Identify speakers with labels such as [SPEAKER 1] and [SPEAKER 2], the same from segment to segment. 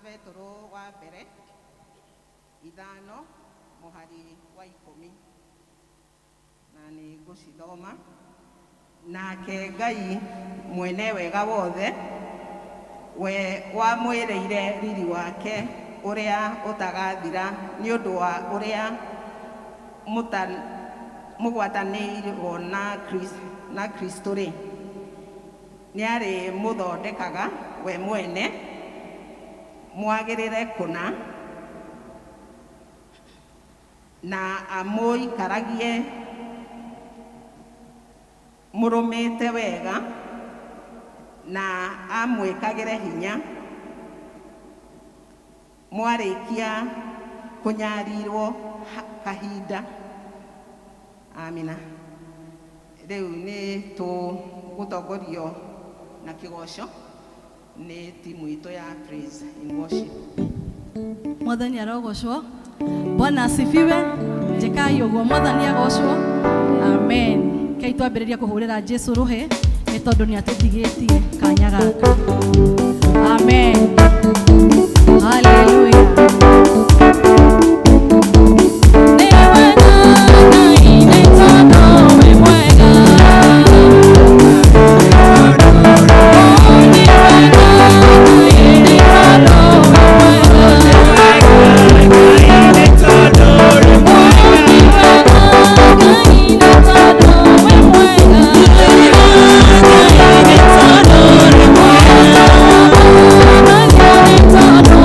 [SPEAKER 1] Petero wa mbere 5 mũhari wa 10, na nĩ ngũcithoma. Nake Ngai mwene wega wothe, we wamwĩrĩire riri wake ũrĩa ũtagathira nĩ ũndũ wa ũrĩa mũgwatanĩirwo na Kristo rĩ, nĩarĩmũthondekaga we mwene mwagĩrĩre kũna, na amũikaragie mũrũmĩte wega, na amwĩkagĩre hinya mwarĩkia kũnyarirwo kahinda. Amina. Rĩu nĩ tũgũtongorio na kĩgoco nĩ timu itũ ya Praise in Worship.
[SPEAKER 2] Mwathani arogocwo. Bwana asifiwe. Njĩkai ũguo, Mwathani agocwo. Amen. Kei twambĩrĩria kũhũrĩra Jesu rũhĩ nĩ tondũ nĩ atũtigĩtie kanya gaka. Amen. Hallelujah. Nĩ wega Ngai, nĩ tondũ wĩ mwega. Nĩ wega Ngai, nĩ tondũ wĩ mwega. Nĩ wega Ngai, nĩ tondũ wĩ mwega. Ngai, nĩ tondũ wĩ mwega. Ngai, nĩ tondũ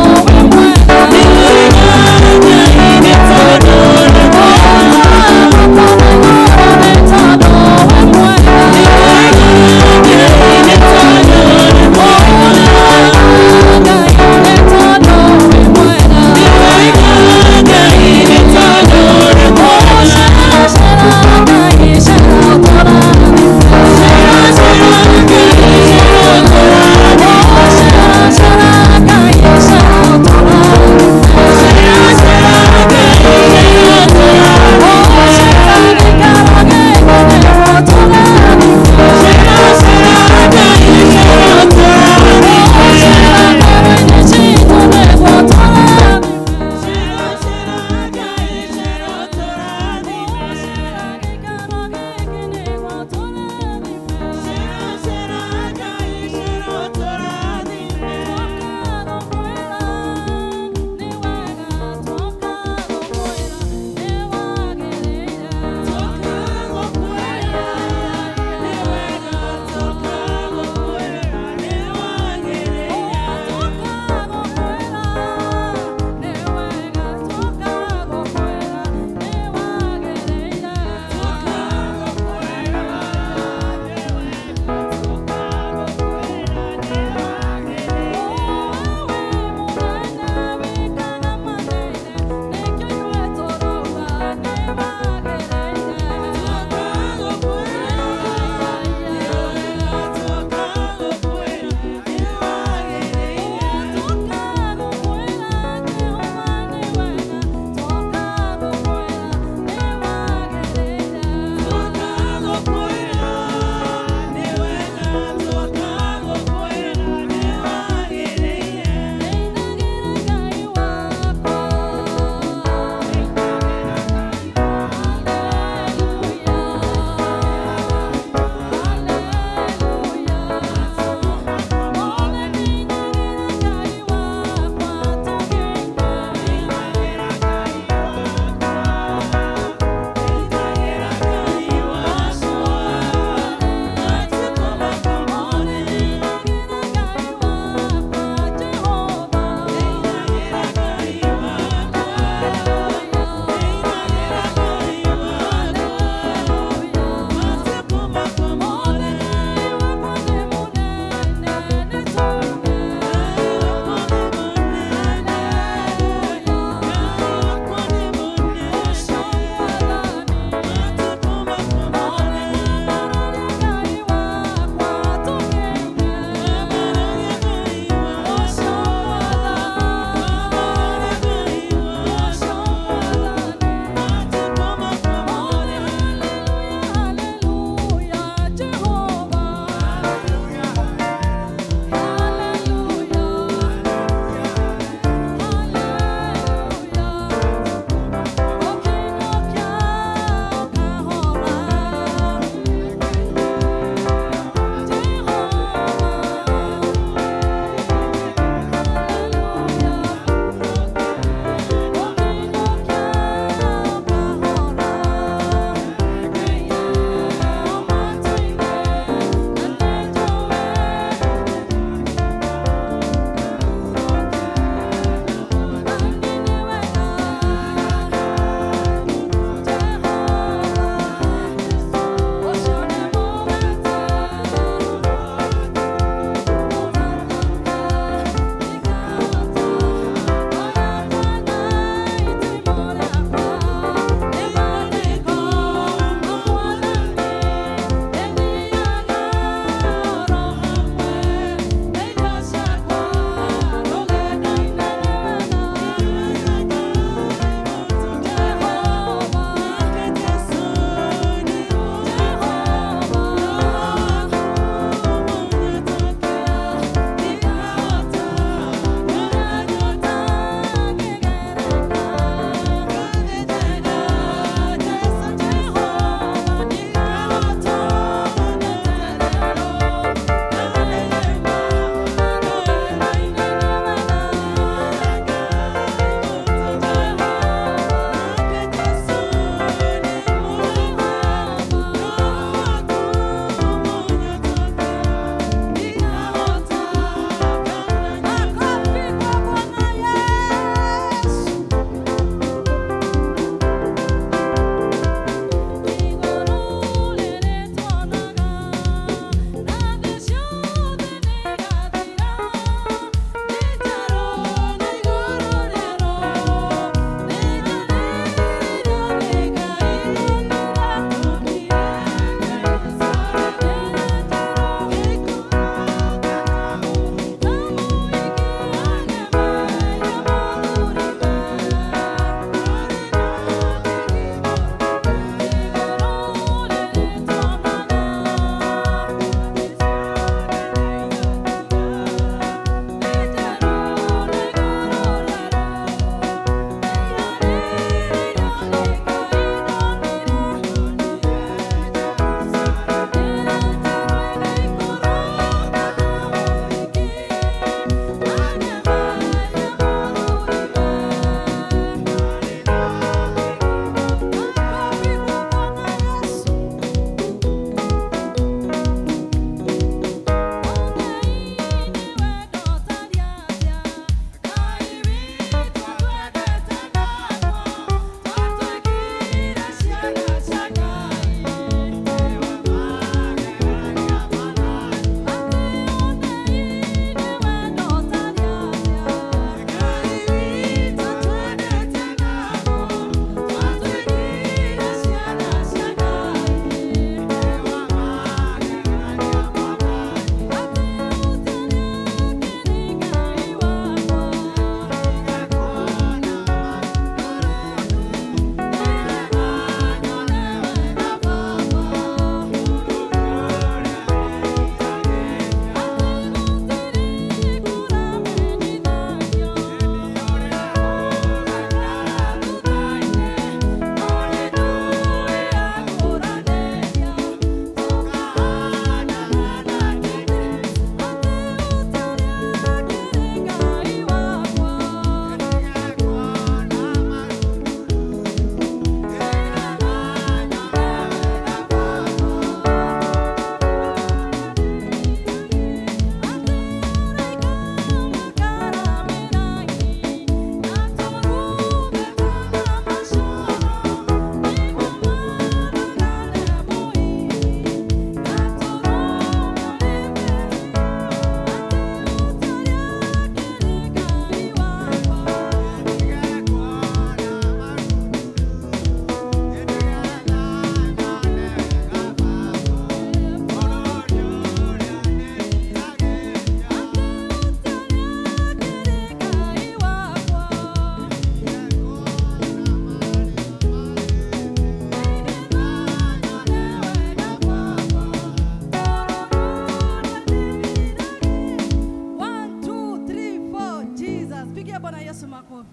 [SPEAKER 2] Tupigie Bwana Yesu makofi.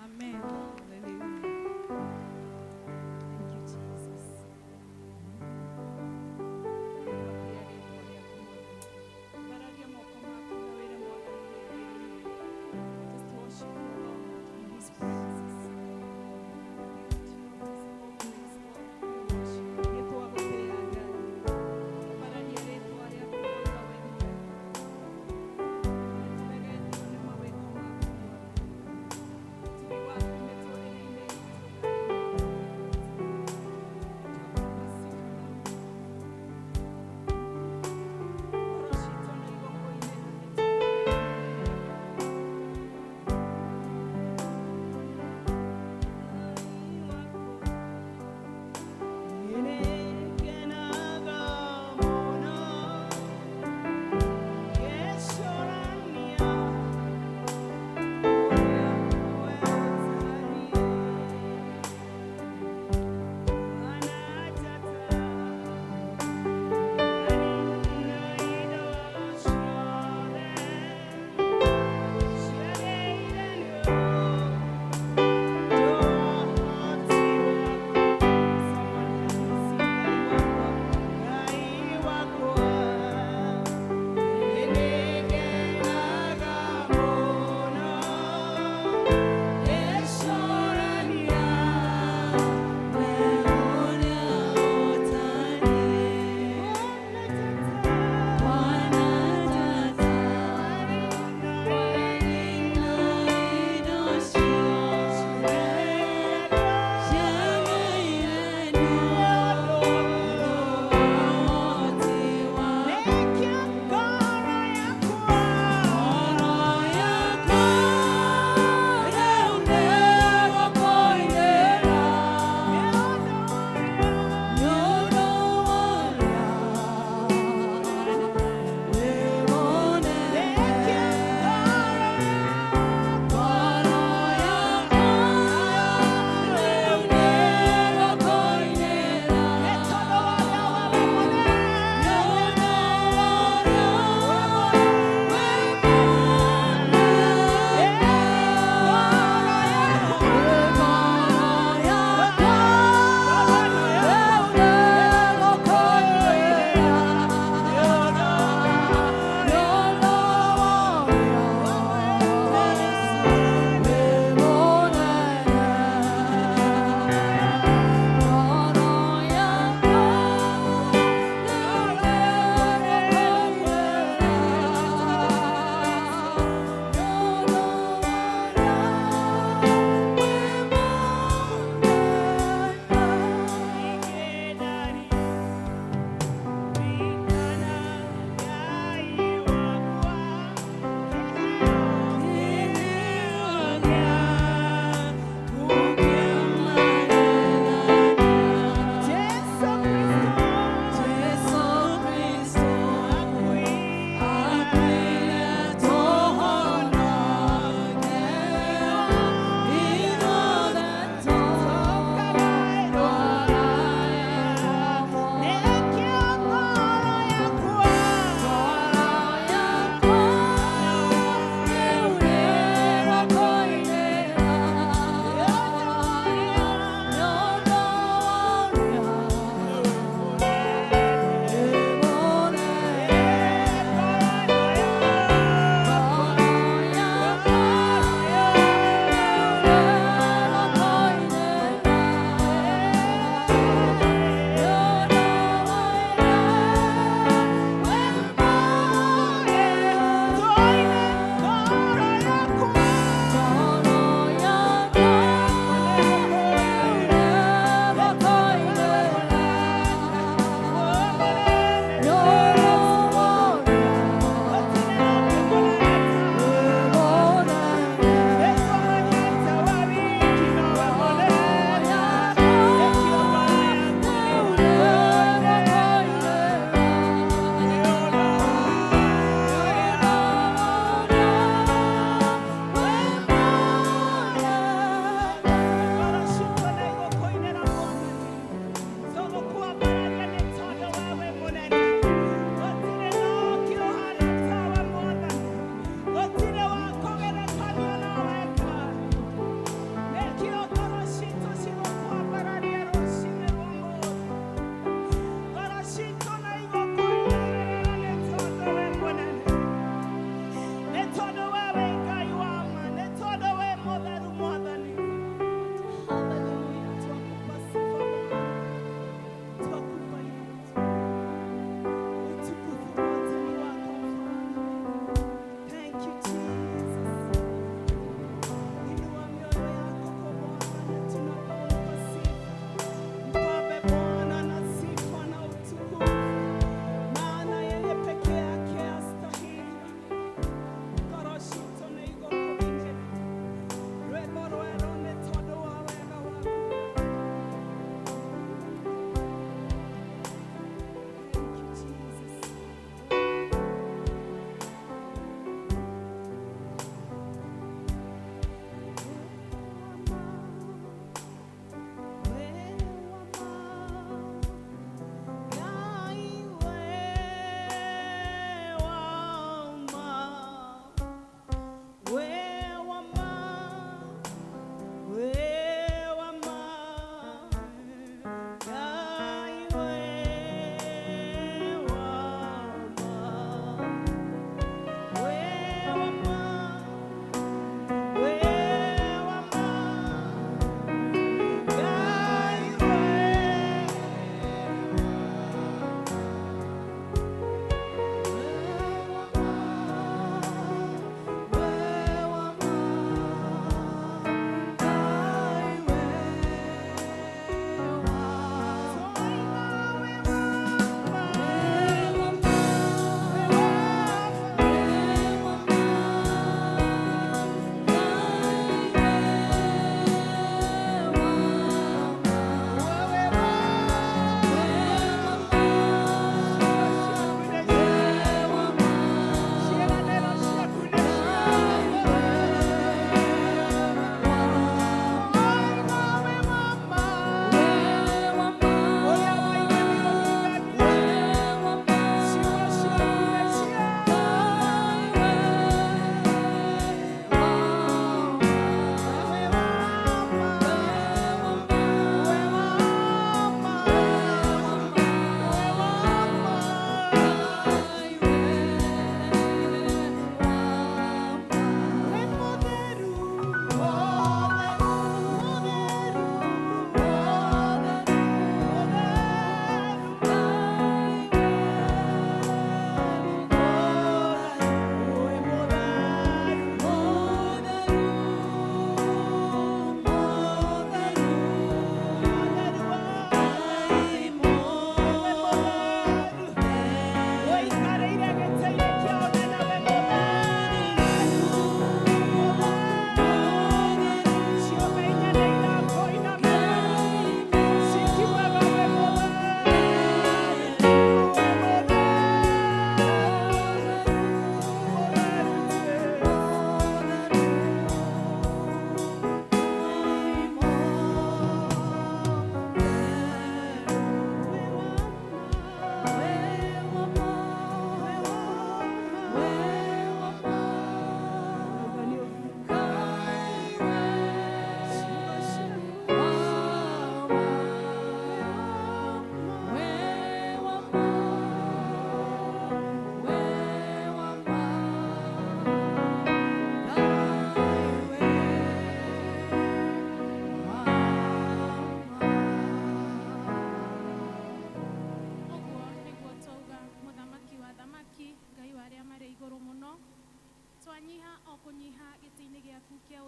[SPEAKER 2] Amen. Hallelujah. Thank you, Jesus.
[SPEAKER 3] Bararia moko maku na wĩre Mwathani nĩ agĩrĩire. Just worship the Lord in His presence. The beauty of His holiness, Lord, we worship you. Nĩ twagũtĩĩa Ngai. Twambararia rĩĩtwa rĩaku wega wĩ mwega. Nĩ tũgegetio nĩ mawĩko maku, Mwathani. Ũtugi waku mĩtũrĩre-inĩ itũ.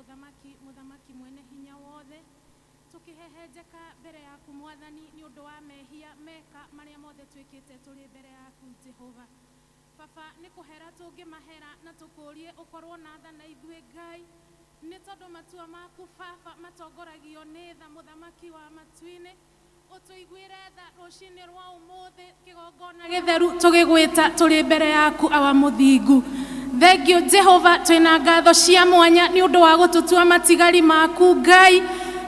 [SPEAKER 4] Ũthamaki, Mũthamaki mwene hinya wothe, tũkĩhehenjeka mbere yaku Mwathani nĩ ũndũ wa mehia meka marĩa mothe twĩkĩte tũrĩ mbere yaku Jehova. Baba, nĩ kũhera tũngĩmahera na tũkũrie ũkorwo na tha na ithuĩ Ngai, nĩ tondũ matua maku Baba matongoragio nĩ tha. Mũthamaki wa matu-inĩ, ũtũiguĩre tha rũcinĩ rwa ũmũthĩ, kĩgongona gĩtheru tũgĩgwĩta tũrĩ mbere yaku awa mũthingu. Thengio Jehova, twĩna ngatho cia mwanya nĩ ũndũ wa gũtũtua matigari maku Ngai,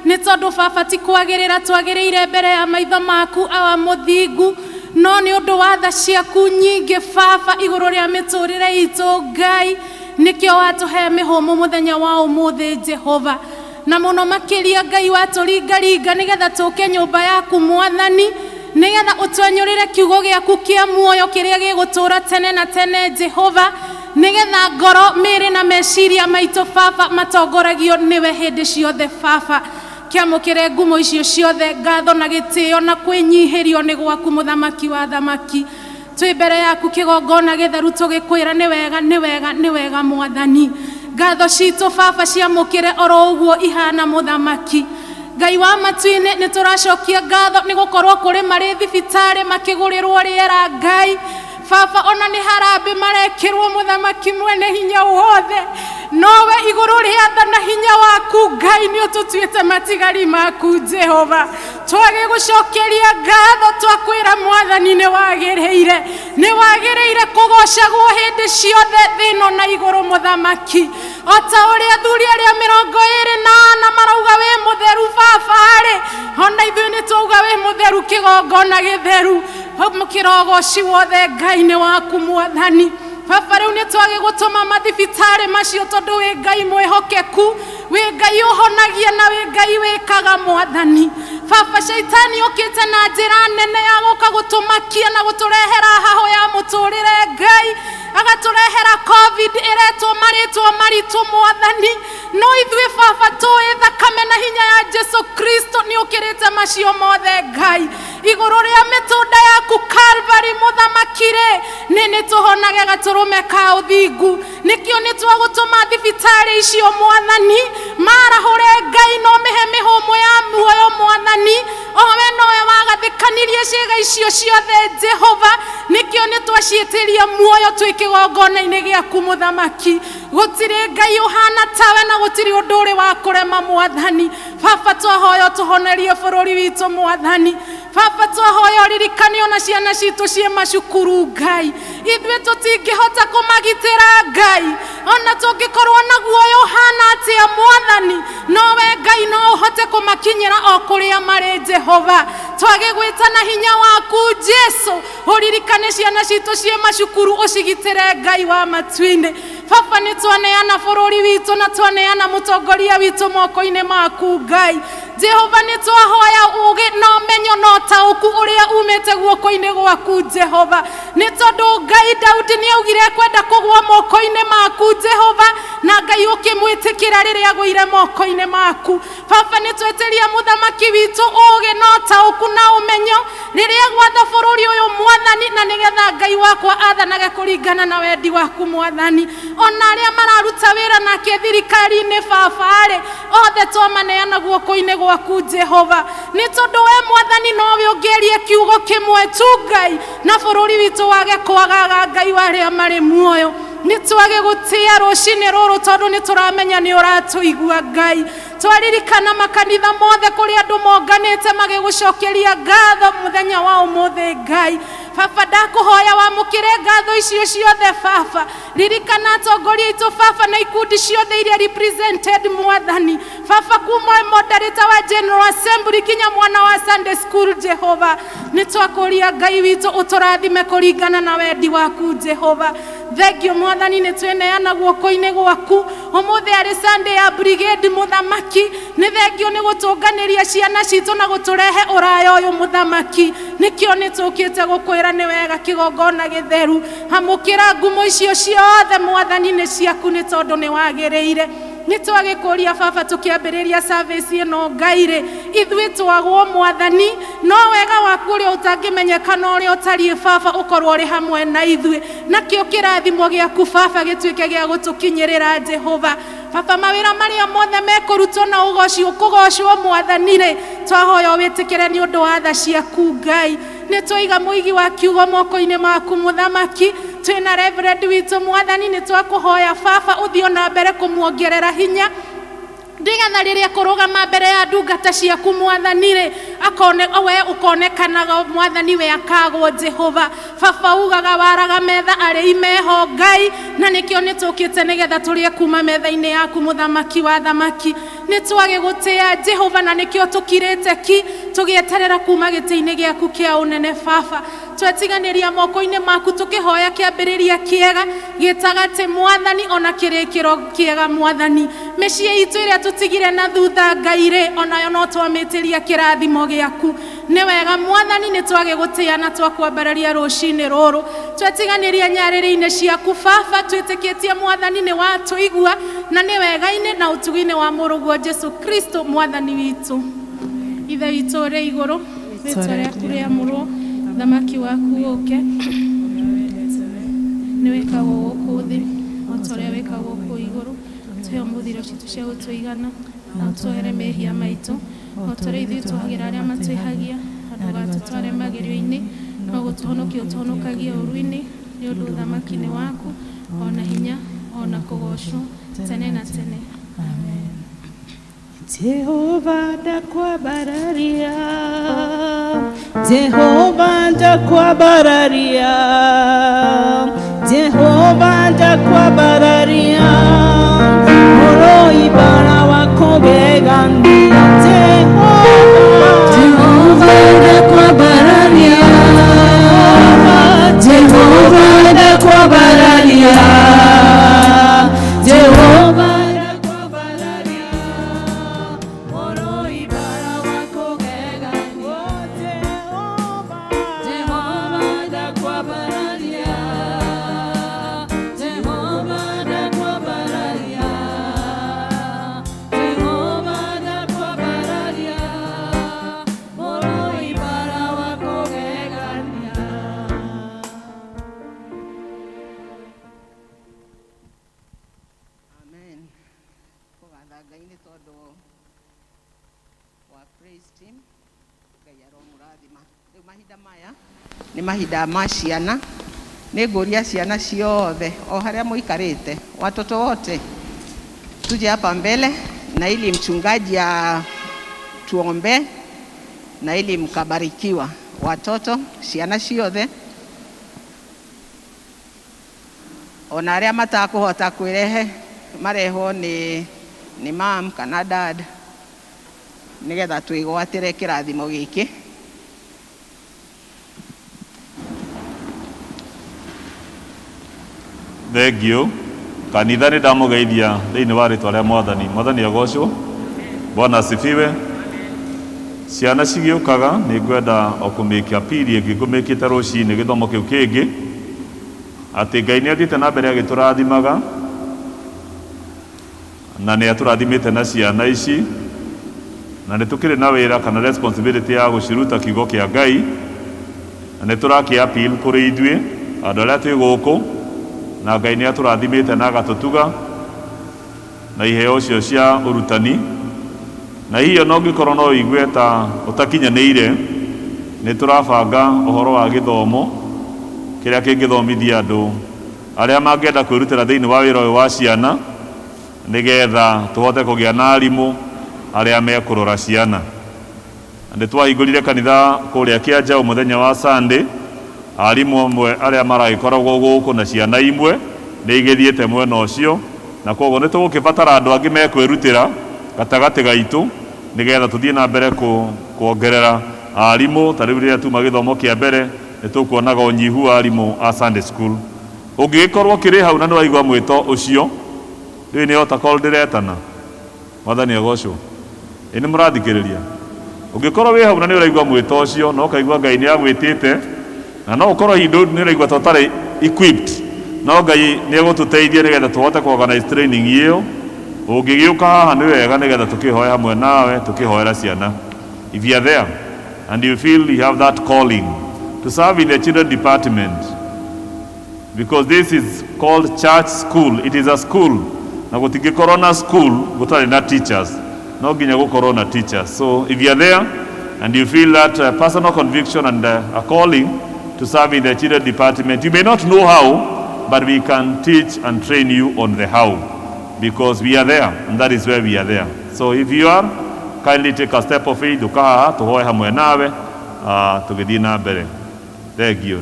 [SPEAKER 4] nĩ tondũ Baba ti kwagĩrĩra twagĩrĩire mbere ya maitho maku awa mũthingu, no nĩ ũndũ wa tha ciaku nyingĩ Baba igũrũ rĩa mĩtũrĩre itũ Ngai, nĩkĩo watũhe mĩhũmũ mũthenya wa ũmũthĩ Jehova. Na mũno makĩria Ngai watũringaringa nĩgetha tũke nyũmba yaku Mwathani, nĩgetha ũtwenyũrĩre kiugo gĩaku kĩa muoyo kĩrĩa gĩgũtũũra tene na tene Jehova, nĩgetha ngoro, mĩĩrĩ na meciria maitũ Baba matongoragio nĩwe hĩndĩ ciothe. Baba, kĩamũkĩre ngumo icio ciothe, ngatho na gĩtĩo na kwĩnyihĩrio nĩ gwaku Mũthamaki wa thamaki. Twĩ mbere yaku kĩgongona gĩtheru tũgĩkwĩra nĩ wega, nĩ wega, nĩ wega Mwathani. Ngatho citũ Baba ciamũkĩre oro ũguo ihana Mũthamaki Ngai wa matu-inĩ. Nĩ tũracokia ngatho nĩ gũkorwo kũrĩ marĩ thibitarĩ makĩgũrĩrwo rĩera Ngai. Baba, ona nĩ harambĩ marekĩrwo Mũthamaki mwene hinya wothe, nowe igũrũ rĩa tha na hinya waku Ngai nĩ ũtũtuĩte matigari maku Jehova. Twagĩgũcokeria ngatho, twakwĩra Mwathani nĩ wagĩrĩire, nĩ wagĩrĩire kũgocagwo hĩndĩ ciothe thĩ ĩno na igũrũ Mũthamaki. O ta ũrĩa athuri arĩa 24 marauga wĩ mũtheru Baba-rĩ, ona ithuĩ nĩ twauga wĩ mũtheru. Kĩgongona gĩtheru, mũkĩrogoci wothe Ngai nĩ waku Mwathani. Baba, rĩu nĩ twagĩgũtũma mathibitarĩ macio tondũ wĩ Ngai mwĩhokeku, wĩ Ngai ũhonagia na wĩ Ngai wĩkaga Mwathani. Baba, caitani okĩte na njĩra nene ya gũka gũtũmakia na gũtũrehera hahũ ya mũtũrĩre Ngai, agatũrehera COVID ĩretwo marĩtwa maritũ Mwathani, no ithuĩ Baba tũĩ thakame na hinya ya Jesu Kristo nĩ ũkĩrĩte macio mothe Ngai. Igũrũ rĩa mĩtũnda yaku Calvary Mũthamaki-rĩ, nĩ nĩ tũhonage gatũrũme ka ũthingu. Nĩkĩo nĩ twagũtũma thibitarĩ icio Mwathani, marahũre Ngai no mĩhe mĩhũmũ ya muoyo Mwathani. Owe nowe wagathĩkanirie ciĩga icio ciothe Jehova, nĩkĩo nĩ twaciĩtĩria muoyo twĩ kĩgongona-inĩ gĩaku Mũthamaki. Gũtirĩ Ngai ũhana tawe na gũtirĩ ũndũ ũrĩ wa kũrema Mwathani. Baba, twahoya ũtũhonerie bũrũri witũ Mwathani. Baba, twahoya ũririkane ona ciana citũ ciĩ macukuru Ngai. Ithuĩ tũtingĩhota kũmagitĩra Ngai, ona tũngĩkorwo na guoya ũhana atĩa Mwathani, nowe Ngai no ũhote kũmakinyĩra o kũrĩa marĩ Jehova. Twagĩgwĩta na hinya waku Jesu, ũririkane ciana citũ ciĩ macukuru, ũcigitĩre Ngai wa matu-inĩ. Baba, nĩ twaneana bũrũri witũ na twaneana mũtongoria witũ moko-inĩ maku Ngai. Jehova, nĩ twahoya ũgĩ na ũmenyo na ũtaũku ũrĩa umĩte guoko-inĩ gwaku Jehova, nĩ tondũ Ngai Daudi nĩ augire kwenda kũgwa moko-inĩ maku Jehova, na Ngai ũkĩmwĩtĩkĩra rĩrĩa agũire moko-inĩ maku. Baba, nĩ twetĩria mũthamaki witũ ũgĩ na ũtaũku na ũmenyo rĩrĩa gwatha bũrũri ũyũ Mwathani, na nĩgetha Ngai wakwa athanage kũringana na wendi waku Mwathani. Ona arĩa mararuta wĩra nake thirikari-inĩ Baba-rĩ, othe twamaneana guoko-inĩ gwaku Jehova, nĩ tondũ we Mwathani nowe ũngĩaria kiugo kĩmwe tu Ngai, na bũrũri witũ wage kwagaga Ngai wa arĩa marĩ muoyo. Nĩ twagĩgũtĩa rũcinĩ rũrũ tondũ nĩ tũramenya nĩ ũratũigua Ngai. Twaririkana makanitha mothe kũrĩa andũ monganĩte magĩgũcokeria ngatho mũthenya wa ũmũthĩ Ngai. Baba, ndakũhoya wamũkĩre ngatho icio ciothe. Baba, ririkana atongoria aitũ Baba na ikundi ciothe iria represented Mwathani. Baba, kuma moderator wa General Assembly kinya mwana wa Sunday school Jehova, nĩ twakũria Ngai witũ ũtũrathime kũringana na wendi waku Jehova. Thengio Mwathani, nĩ twĩneana guoko-inĩ gwaku. Ũmũthĩ arĩ Sunday ya brigade Mũthamaki, nĩ thengio nĩ gũtũnganĩria ciana citũ na gũtũrehe ũraya ũyũ Mũthamaki. Nĩkĩo nĩ tũkĩte gũkwĩra nĩ wega. Kĩgongona gĩtheru, amũkĩra ngumo icio ciothe Mwathani, nĩ ciaku nĩ tondũ nĩ wagĩrĩire. Nĩ twagĩkũria baba tũkĩambĩrĩria service ĩno Ngai rĩ, ithuĩ twagwo Mwathani, no wega waku ũrĩa ũtangĩmenyeka na ũrĩa ũtariĩ baba ũkorwo ũrĩ hamwe na ithuĩ, nakĩo kĩrathimo gĩaku baba gĩtuĩke gĩa gũtũkinyĩrĩra Jehova. Baba mawĩra marĩa mothe mekũrutwo na ũgoci ũkũgocwo Mwathani rĩ, twahoya wĩtĩkĩre nĩ ũndũ wa tha ciaku Ngai. Nĩ twaiga mũigi wa kiugo moko-inĩ maku mũthamaki, twĩna reverend witũ Mwathani, nĩ twakũhoya baba ũthiĩ ona mbere kũmuongerera hinya, nĩgetha rĩrĩa kũrũgama mbere ya ndungata ciaku Mwathani rĩ, akone we ũkonekanaga Mwathani we akagwo Jehova. Baba ugaga waraga metha arĩi meho Ngai, na nĩkĩo nĩ tũkĩte nĩgetha tũrĩe kuma metha-inĩ yaku mũthamaki wa thamaki. Nĩ twagĩgũtĩa Jehova, na nĩkĩo tũkirĩte ki tũgĩeterera kuma gĩtĩ-inĩ gĩaku kĩa ũnene baba. Twetiganĩria moko-inĩ maku tũkĩhoya kĩambĩrĩria kĩega gĩtagatĩ Mwathani ona kĩrĩkĩro kĩega Mwathani. Mĩciĩ itũ ĩrĩa tũtigire na thutha Ngai rĩ, onayo no twamĩtĩria kĩrathimo gĩaku. Nĩ wega Mwathani, nĩ twagĩgũtĩa na twakwambararia rũcinĩ rũrũ. Twetiganĩria nyarĩrĩ-inĩ ciaku baba, twĩtĩkĩtie Mwathani nĩ watũigua, na nĩ wega-inĩ na ũtugi-inĩ wa mũrũguo Jesu Kristo Mwathani witũ. Ithe witũ ũrĩ igũrũ, rĩtwa rĩaku rĩamũrwo, thamaki waku ũke, nĩ wĩkagwo gũkũ thĩ o ta ũrĩa wĩkagwo kũu igũrũ. Tũhe ũmũthĩ irio citũ cia gũtũigana, na ũtuohere mehia maitũ o ta ũrĩa ithuĩ tuohagĩra arĩa matwĩhagia, na ndũgatũtware magerio-inĩ, no gũtũhonokia ũtũhonokagie ũũru-inĩ, nĩ ũndũ ũthamaki nĩ waku, ona hinya, ona kũgocwo tene na tene.
[SPEAKER 5] Amen. Jehova ndakwambararia, Jehova ndakwambararia, Jehova ndakwambararia, mũrũibara wa kũgegania. Jehova,
[SPEAKER 6] Jehova ndakwambararia, Jehova ndakwambararia, Jehova ndakwambararia, mũrũibara wa kũgegania. Jehova ndakwambararia, Jehova ndakwambararia, Jehova ndakwambararia, mũrũibara wa kũgegania.
[SPEAKER 1] Amen. Kũgatha Ngai nĩ tondũ wa praise team. Ngai aromũrathima. Rĩu mahinda maya nĩ mahinda ma ciana. Nĩ ngũria ciana ciothe o harĩa mũikarĩte, watoto wote tuje hapa mbele na ili mchungaji tuombe na ili mkabarikiwa. Watoto, ciana ciothe, ona arĩa matakũhota kwĩrehe marehwo nĩ mam kana dad, nĩgetha twĩgwatĩre kĩrathimo gĩkĩ.
[SPEAKER 7] Thengiũ kanitha, nĩ ndamũgeithia thĩinĩ wa rĩtwa rĩa Mwathani. Mwathani agocwo. Bwana asifiwe. Ciana cigĩũkaga, nĩ ngwenda o kũmĩkia pili ĩngĩ ngũmĩkĩte rũcinĩ gĩthomo kĩu kĩngĩ, atĩ Ngai nĩ athiĩte na mbere agĩtũrathimaga na nĩ atũrathimĩte na ciana ici, na nĩ tũkĩrĩ na wĩra kana responsibility ya gũciruta kiugo kĩa Ngai, na nĩ tũrakĩ appeal kũrĩ ithuĩ andũ arĩa twĩ gũkũ, na Ngai nĩ atũrathimĩte na agatũtuga na iheo icio cia ũrutani, na hihi ona ũngĩkorwo no ũigue ta ũtakinyanĩire, nĩ tũrabanga ũhoro wa gĩthomo kĩrĩa kĩngĩthomithia andũ arĩa mangĩenda kwĩrutĩra thĩinĩ wa wĩra ũyũ wa ciana, nĩgetha tũhote kũgĩa na arimũ arĩa mekũrora ciana. Na nĩ twahingũrire kanitha kũrĩa Kĩanjaũ mũthenya wa Sunday, arimũ amwe arĩa maragĩkoragwo gũkũ na ciana imwe nĩ igĩthiĩte mwena ũcio, na koguo nĩ tũgũkĩbatara andũ angĩ mekwĩrutĩra gatagatĩ gaitũ nĩgetha tũthiĩ na mbere kuongerera arimũ. Ta rĩu rĩrĩa tuma gĩthomo kĩa mbere, nĩ tũkuonaga ũnyihu wa arimũ a Sunday school. Ũngĩgĩkorwo ũkĩrĩ hau na nĩ waigua mwĩto ũcio, rĩu nĩ altar call ndĩretana. Mwathani agocwo. Ĩ nĩ mũrathikĩrĩria? Ũngĩkorwo wĩ hau na nĩ ũraigua mwĩto ũcio na ũkaigua Ngai nĩ agwĩtĩte, na no ũkorwo hihi nĩ ũraigua ta ũtarĩ equipped, no Ngai nĩ egũtũteithia nĩgetha tũhote kũ organize training ĩyo. Ũngĩgĩũka haha nĩ wega nĩgetha tũkĩhoe hamwe nawe, tũkĩhoera ciana. If you are there and you feel you have that calling to serve in the children department, because this is called church school. It is a school. Na gũtingĩkorwo na school gũtarĩ na teachers. No nginya gũkorwo na teachers. So if you are there and you feel that personal conviction and a calling to serve in the children department, you may not know how, but we can teach and train you on the how, because we are there and that is where we are there. So if you are, kindly take a step of faith, ũka haha tũhoe hamwe nawe, tũgĩthiĩ na mbere. Thank you.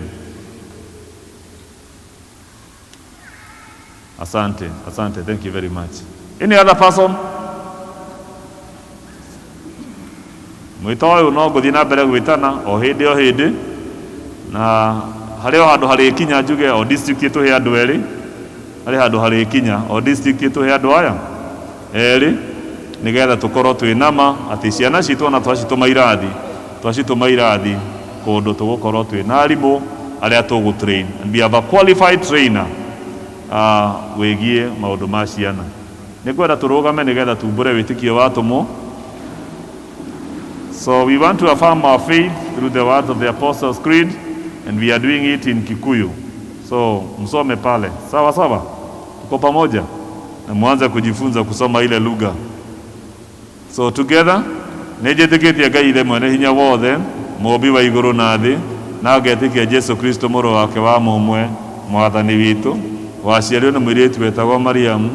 [SPEAKER 7] Asante, asante, thank you very much. Any other person? Mwĩto ũyũ no ngũthiĩ na mbere gwĩtana o hĩndĩ o hĩndĩ, na harĩ o handũ harĩkinya njuge o district ĩtũhe andũ erĩ, harĩ handũ harĩkinya o district ĩtũhe andũ aya erĩ, nĩgetha tũkorwo twĩ nama atĩ ciana citũ ona twacitũma irathi, twacitũma irathi kũndũ tũgũkorwo twĩ na arimũ arĩa tũgũ train, and we have a qualified trainer wĩgiĩ maũndũ ma ciana. Nĩ ngwenda tũrũgame nĩgetha tumbũre wĩtĩkio wa atũmwo. So we want to affirm our faith through the words of the Apostles' Creed, and we are doing it in Kikuyu. So msome pale. Sawa sawa? Tuko pamoja? Na mwanze kujifunza kusoma ile lugha. So together, nĩnjĩtĩkĩtie Ngai Ithe mwene hinya wothe, mũũmbi wa igũrũ na thĩ, na ngetĩkia Jesu Kristo mũrũ wake wa mũmwe, mwathani witũ, waciarirwo nĩ mũirĩtu wetagwo Mariamu,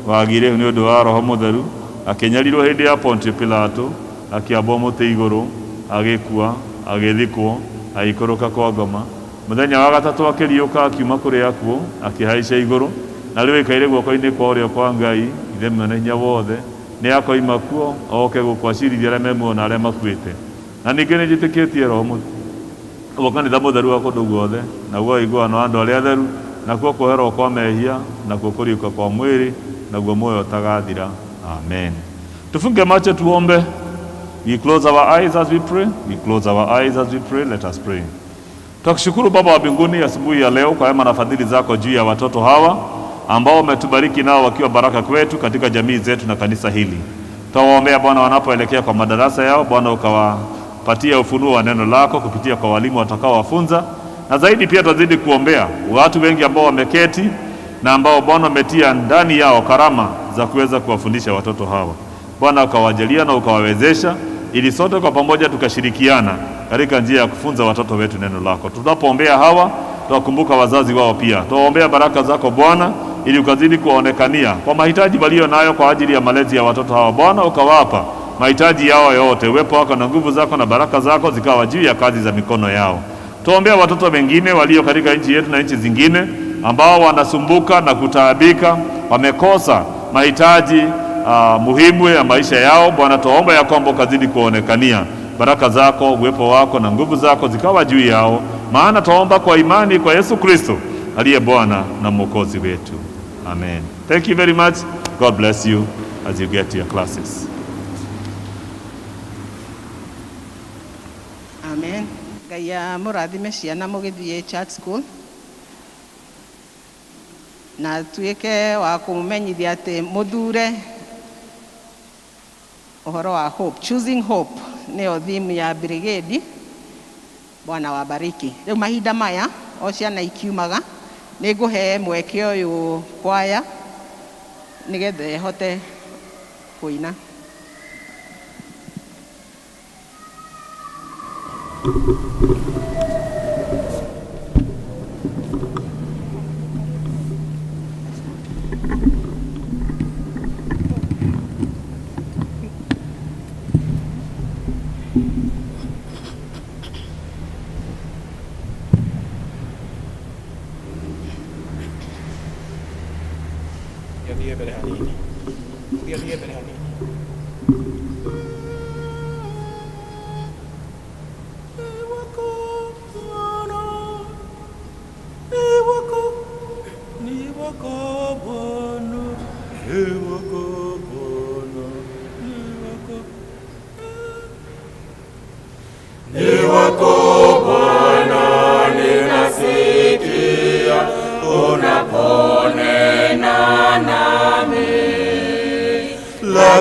[SPEAKER 7] wagĩire nĩ ũndũ wa Roho Mũtheru, akĩnyarirwo hĩndĩ ya Pontio Pilato, akĩambwo mũtĩ igũrũ, agĩkua, agĩthikwo, agĩikũrũka kwa ngoma. Mũthenya wa gatatũ akĩriũka akiuma kũrĩ akuũ, akĩhaica igũrũ, na rĩu aikaire guoko-inĩ kwa ũrĩo kwa Ngai, Ithe mwene hinya wothe, nĩ akoima kuo oke gũkũ acirithia arĩa me muoyo na arĩa makuĩte. Na ningĩ nĩ njĩtĩkĩtie Roho ũguo kanitha mũtheru wa kũndũ guothe, naguo ũiguano wa andũ arĩa atheru, nakuo kuoherwo kwa mehia, nakuo kũriũka kwa mwĩrĩ, naguo muoyo ũtagathira. Amen. Tufunge macho tuombe. We close our eyes as we pray. We close our eyes as we pray. Let us pray. Tunakushukuru Baba wa mbinguni asubuhi ya leo kwa wema na fadhili zako juu ya watoto hawa ambao umetubariki nao wakiwa baraka kwetu katika jamii zetu na kanisa hili. Twawaombea Bwana wanapoelekea kwa madarasa yao, Bwana ukawapatia ufunuo wa neno lako kupitia kwa walimu watakaowafunza, na zaidi pia twazidi kuombea watu wengi ambao wameketi na ambao Bwana umetia ndani yao karama za kuweza kuwafundisha watoto hawa. Bwana ukawajalia na ukawawezesha ili sote kwa pamoja tukashirikiana katika njia ya kufunza watoto wetu neno lako. Tunapoombea hawa, tuwakumbuka wazazi wao pia. Tuwaombea baraka zako Bwana ili ukazidi kuwaonekania kwa mahitaji walio nayo kwa ajili ya malezi ya watoto hawa. Bwana ukawapa mahitaji yao yote, uwepo wako na nguvu zako na baraka zako zikawa juu ya kazi za mikono yao. Tuombea watoto wengine walio katika nchi yetu na nchi zingine ambao wanasumbuka na kutaabika, wamekosa mahitaji muhimu ya maisha yao. Bwana, tuomba ya kwamba ukazidi kuonekania baraka zako, uwepo wako na nguvu zako zikawa juu yao, maana tuomba kwa imani kwa Yesu Kristo aliye Bwana na Mwokozi wetu. Amen. Thank you very much. God bless you as you get to your classes.
[SPEAKER 1] Amen. Ngai amũrathime ciana mũgĩthiĩ church school, na tuĩke wa kũmenyithia atĩ mũthure ũhoro wa hope, choosing hope nĩyo theme ya brigade. Bwana wabariki. Rĩu mahinda maya o ciana ikiumaga, nĩ ngũhe mweke ũyũ kwaya nĩgetha ĩhote kũina.
[SPEAKER 8] Thiĩ mbere hanini. Thiĩ mbere hanini.
[SPEAKER 9] Unaponena nami.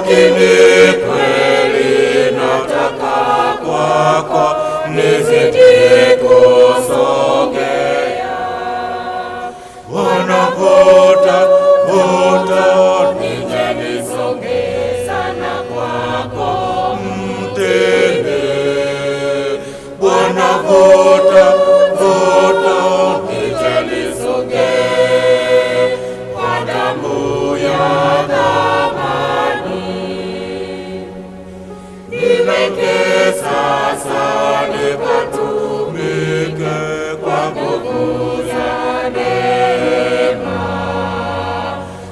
[SPEAKER 9] Lakini kweli nataka kwako nizidi kusogea. Bwana vuta, vuta, nije nisonge sana kwako mtini. Bwana vuta, vuta, nije nisonge kwa damu ya thamani. Niweke sasa nikatumike kwa nguvu za neema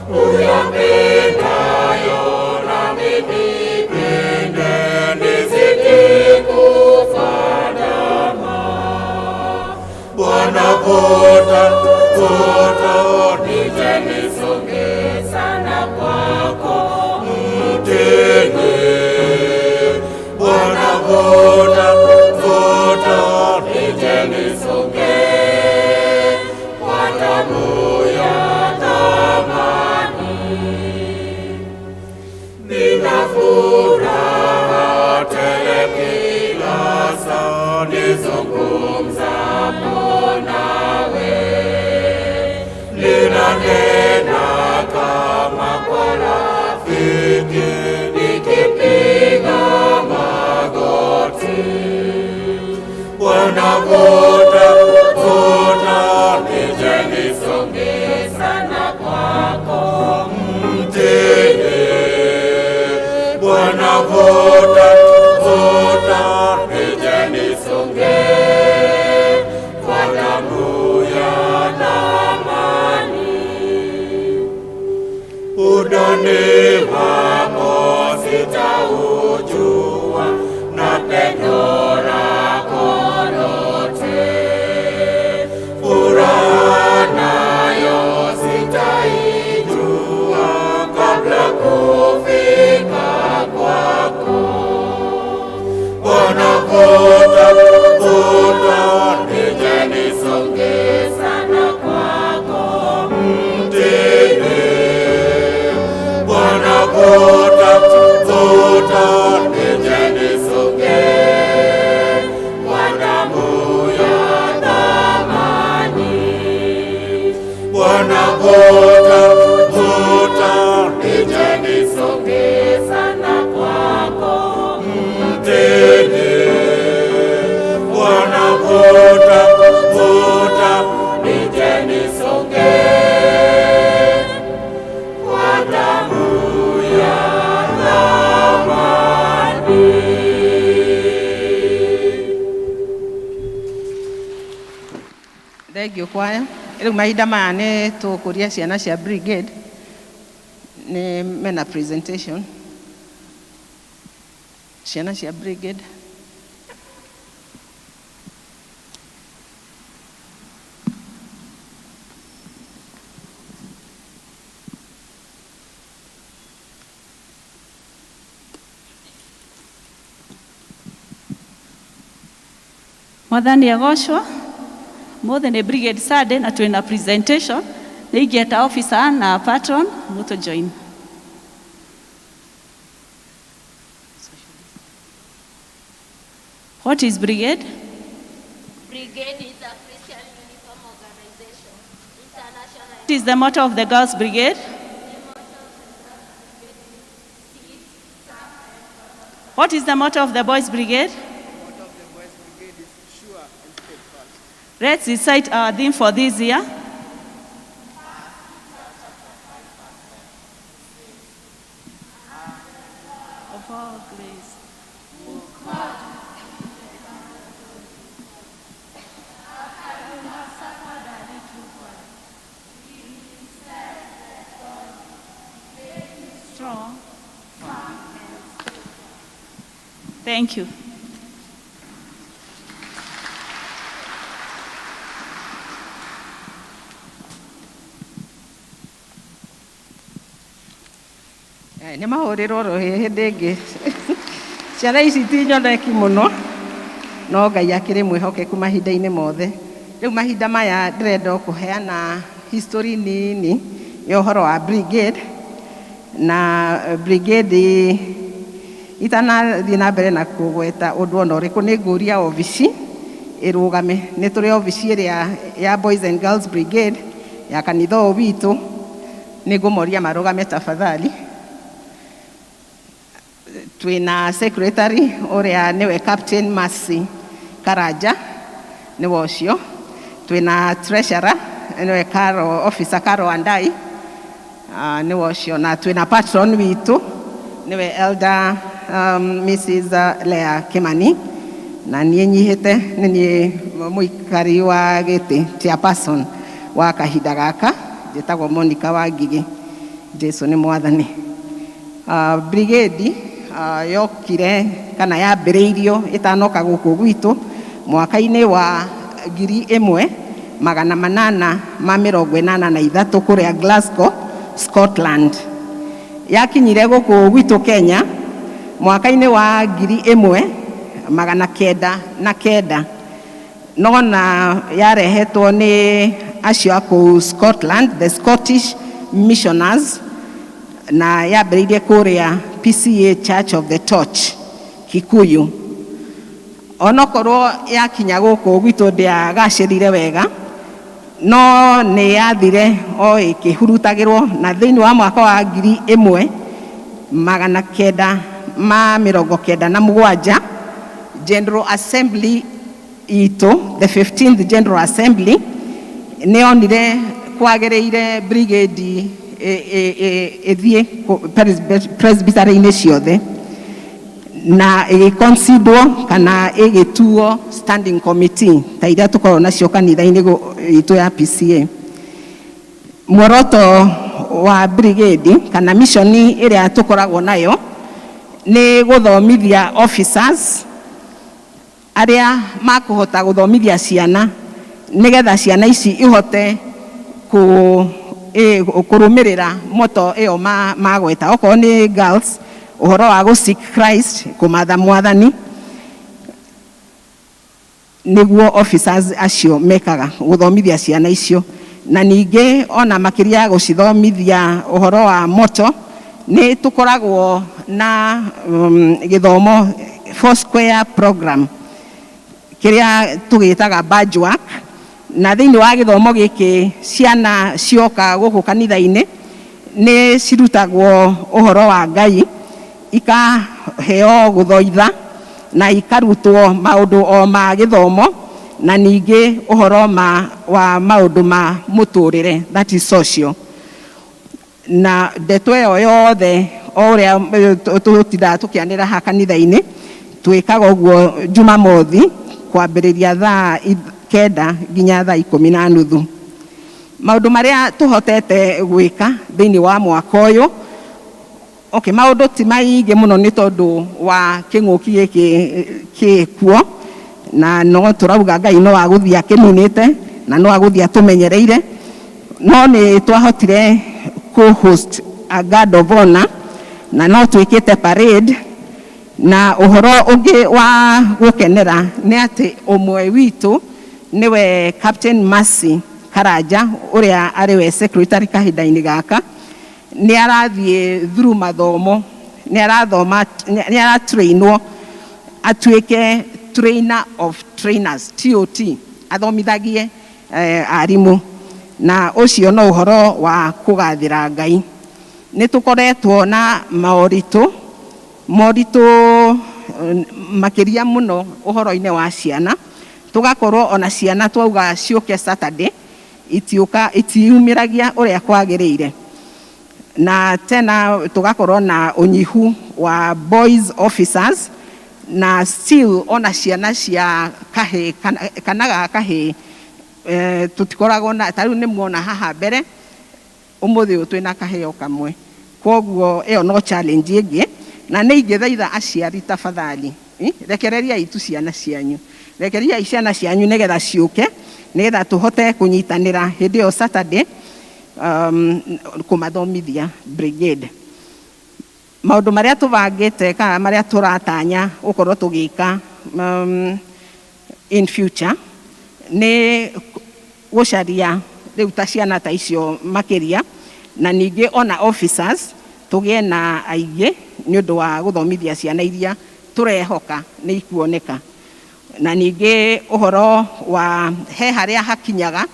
[SPEAKER 9] uyapendayo, nami nipende, nizidi kufa damu. Bwana vuta, vuta, nije nisonge sana kwako mtini. Bwana vuta, vuta, nije nisonge kwa damu ya thamani. Nina furaha tele kila saa nizungumzapo nawe, ninanena kama kwa rafiki nikipiga magoti. Bwana vuta, vuta, nije nisonge sana kwako mtini. Bwana vuta, vuta, nije nisonge kwa damu ya thamani. Undani wako sitaujua na pendo lako lote, furaha nayo sitaijua kabla kufika kwako. Bwana vuta, vuta, nije nisonge sana kwako mtini. Bwana vuta, vuta, nije nisonge kwa damu ya thamani. Bwana vuta, vuta, nije nisonge sana kwako mtini. Bwana vuta, vuta, nije nisonge kwa damu ya thamani.
[SPEAKER 1] Thank you kwaya. Rĩu mahinda maya nĩ tũkũria ciana cia brigade nĩ mena presentation. Ciana cia brigade.
[SPEAKER 10] Mwathani agocwo. Mothe nĩ Brigade Sunday na twĩna presentation. Nĩ ingĩeta officer na patron mũtũ join. What is brigade?
[SPEAKER 11] Brigade is a Christian uniform organization, international.
[SPEAKER 10] What is the motto of the Girls Brigade? What is the motto of the Boys Brigade? Let's recite our theme for this year. Of all grace. Strong. Thank you.
[SPEAKER 1] Nĩ mahũrĩrwo rũhĩ hĩndĩ ĩngĩ. Ciana ici ti nyoneki mũno, no Ngai akĩrĩ mwĩhokeku mahinda-inĩ mothe. Rĩu mahinda maya ndĩrenda o kũheana history nini ya ũhoro wa brigade. Na brigade itanathiĩ na mbere na kũgweta ũndũ ona ũrĩkũ, nĩ ngũria obici ĩrũgame. Nĩ tũrĩ obici ĩrĩa ya Boys and Girls Brigade ya kanitha ũyũ witũ. Nĩ ngũmoria marũgame tafadhali. Twĩna secretary ũrĩa nĩwe Captain Mercy Karanja, nĩwe ũcio. Twĩna treasurer nĩwe Caro, Officer Caro Andai, nĩwe ũcio. Na twĩna patron witũ nĩwe Elder Mrs. Lea Kimani, na niĩ nyihĩte nĩ niĩ mũikari wa gĩtĩ, chairperson wa kahinda gaka, njĩtagwo Monica Wangigĩ. Jesu nĩ Mwathani. Brigade yokire kana yambĩrĩirio ĩtanoka gũkũ gwitũ mwaka-inĩ wa 1883 kũrĩa Glasgow, Scotland. Yakinyire gũkũ gwitũ Kenya mwaka-inĩ wa 1909, no na yarehetwo nĩ acio a kũu Scotland, the Scottish Missioners, na yambĩrĩirie kũrĩa PCEA Church of the Torch, Kikuyu. Onokorwo yakinya gũkũ gwitũ ndĩagacĩrire wega, no nĩ yathire o ĩkĩhurutagĩrwo, na thĩinĩ wa mwaka wa 1997 General Assembly itũ, the 15th General Assembly, nĩ yonire kwagĩrĩire brigade ĩthiĩ presbytery-inĩ ciothe na ĩgĩconsiderwo kana ĩgĩtuo standing committee ta iria tũkoragwo nacio kanitha-inĩ itũ ya PCEA. Muoroto wa brigade kana mission ĩrĩa tũkoragwo nayo nĩ gũthomithia officers arĩa makũhota gũthomithia ciana, nĩgetha ciana ici ihote kũrũmĩrĩra moto ĩyo magweta. Okorwo nĩ girls, ũhoro wa gũ seek Christ, kũmatha Mwathani, nĩguo officers acio mekaga gũthomithia ciana icio. Na ningĩ ona makĩria ya gũcithomithia ũhoro wa moto, nĩ tũkoragwo na gĩthomo four square program kĩrĩa tũgĩtaga badge work. Na thĩinĩ wa gĩthomo gĩkĩ, ciana cioka gũkũ kanitha-inĩ nĩ cirutagwo ũhoro wa Ngai, ikaheo gũthoitha na ikarutwo maũndũ o ma gĩthomo, na ningĩ ũhoro wa maũndũ ma mũtũrĩre, that is social. Na ndeto ĩyo yothe o ũrĩa tũtindaga tũkĩanĩra haha kanitha-inĩ, twĩkaga ũguo Jumamothi kwambĩrĩria thaa 9 nginya thaa 10:30. Maũndũ marĩa tũhotete gwĩka thĩinĩ wa mwaka ũyũ, okay, maũndũ ti maingĩ mũno nĩ tondũ wa kĩng'ũki gĩkĩ kĩkuo, na no tũrauga Ngai no agũthiĩ akĩninĩte na no agũthiĩ atũmenyereire. No nĩ twahotire kũ-host a guard of honor, na no twĩkĩte parade. Na ũhoro ũngĩ wa gũkenera nĩ atĩ ũmwe witũ, nĩwe Captain Mercy Karanja, ũrĩa arĩ we secretary kahinda-inĩ gaka, nĩ arathiĩ through mathomo, nĩ arathoma, nĩ aratrainwo atuĩke trainer of trainers, TOT, athomithagie arimũ. Na ũcio no ũhoro wa kũgathĩra Ngai. Nĩ tũkoretwo na moritũ makĩria mũno ũhoro-inĩ wa ciana. Tũgakorwo ona ciana twauga ciũke Saturday itiũka, itiumĩragia ũrĩa kwagĩrĩire. Na tena tũgakorwo na ũnyihu wa boys officers, na still ona ciana cia kahĩ kana ga kahĩ tũtikoragwo na. Ta rĩu nĩ muona haha mbere ũmũthĩ ũyũ twĩna kaheo kamwe, koguo ĩyo no challenge ĩngĩ. Na nĩ ingĩthaitha aciari, tafadhali, rekereriai tu ciana cianyu, rekereriai ciana cianyu nĩgetha ciũke, nĩgetha tũhote kũnyitanĩra hĩndĩ ĩyo Saturday kũmathomithia brigade. Maũndũ marĩa tũbangĩte kana marĩa tũratanya gũkorwo tũgĩka in future nĩ gũcaria rĩu ta ciana ta icio makĩria, na ningĩ ona officers. Tũgĩe na aingĩ nĩ ũndũ wa gũthomithia ciana iria tũrehoka nĩ ikuoneka. Na ningĩ ũhoro wa he harĩa hakinyaga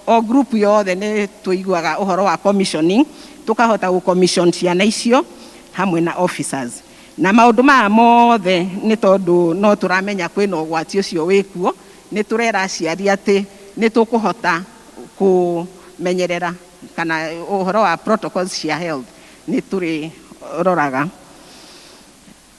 [SPEAKER 1] o group yothe nĩ tũiguaga ũhoro wa commissioning, tũkahota gũ commission ciana icio hamwe na officers. Na maũndũ maya mothe nĩ tondũ no tũramenya kwĩna ũgwati ũcio wĩkuo, nĩ tũrera aciari atĩ nĩ tũkũhota kũmenyerera kana ũhoro wa protocols cia health nĩ tũrĩroraga.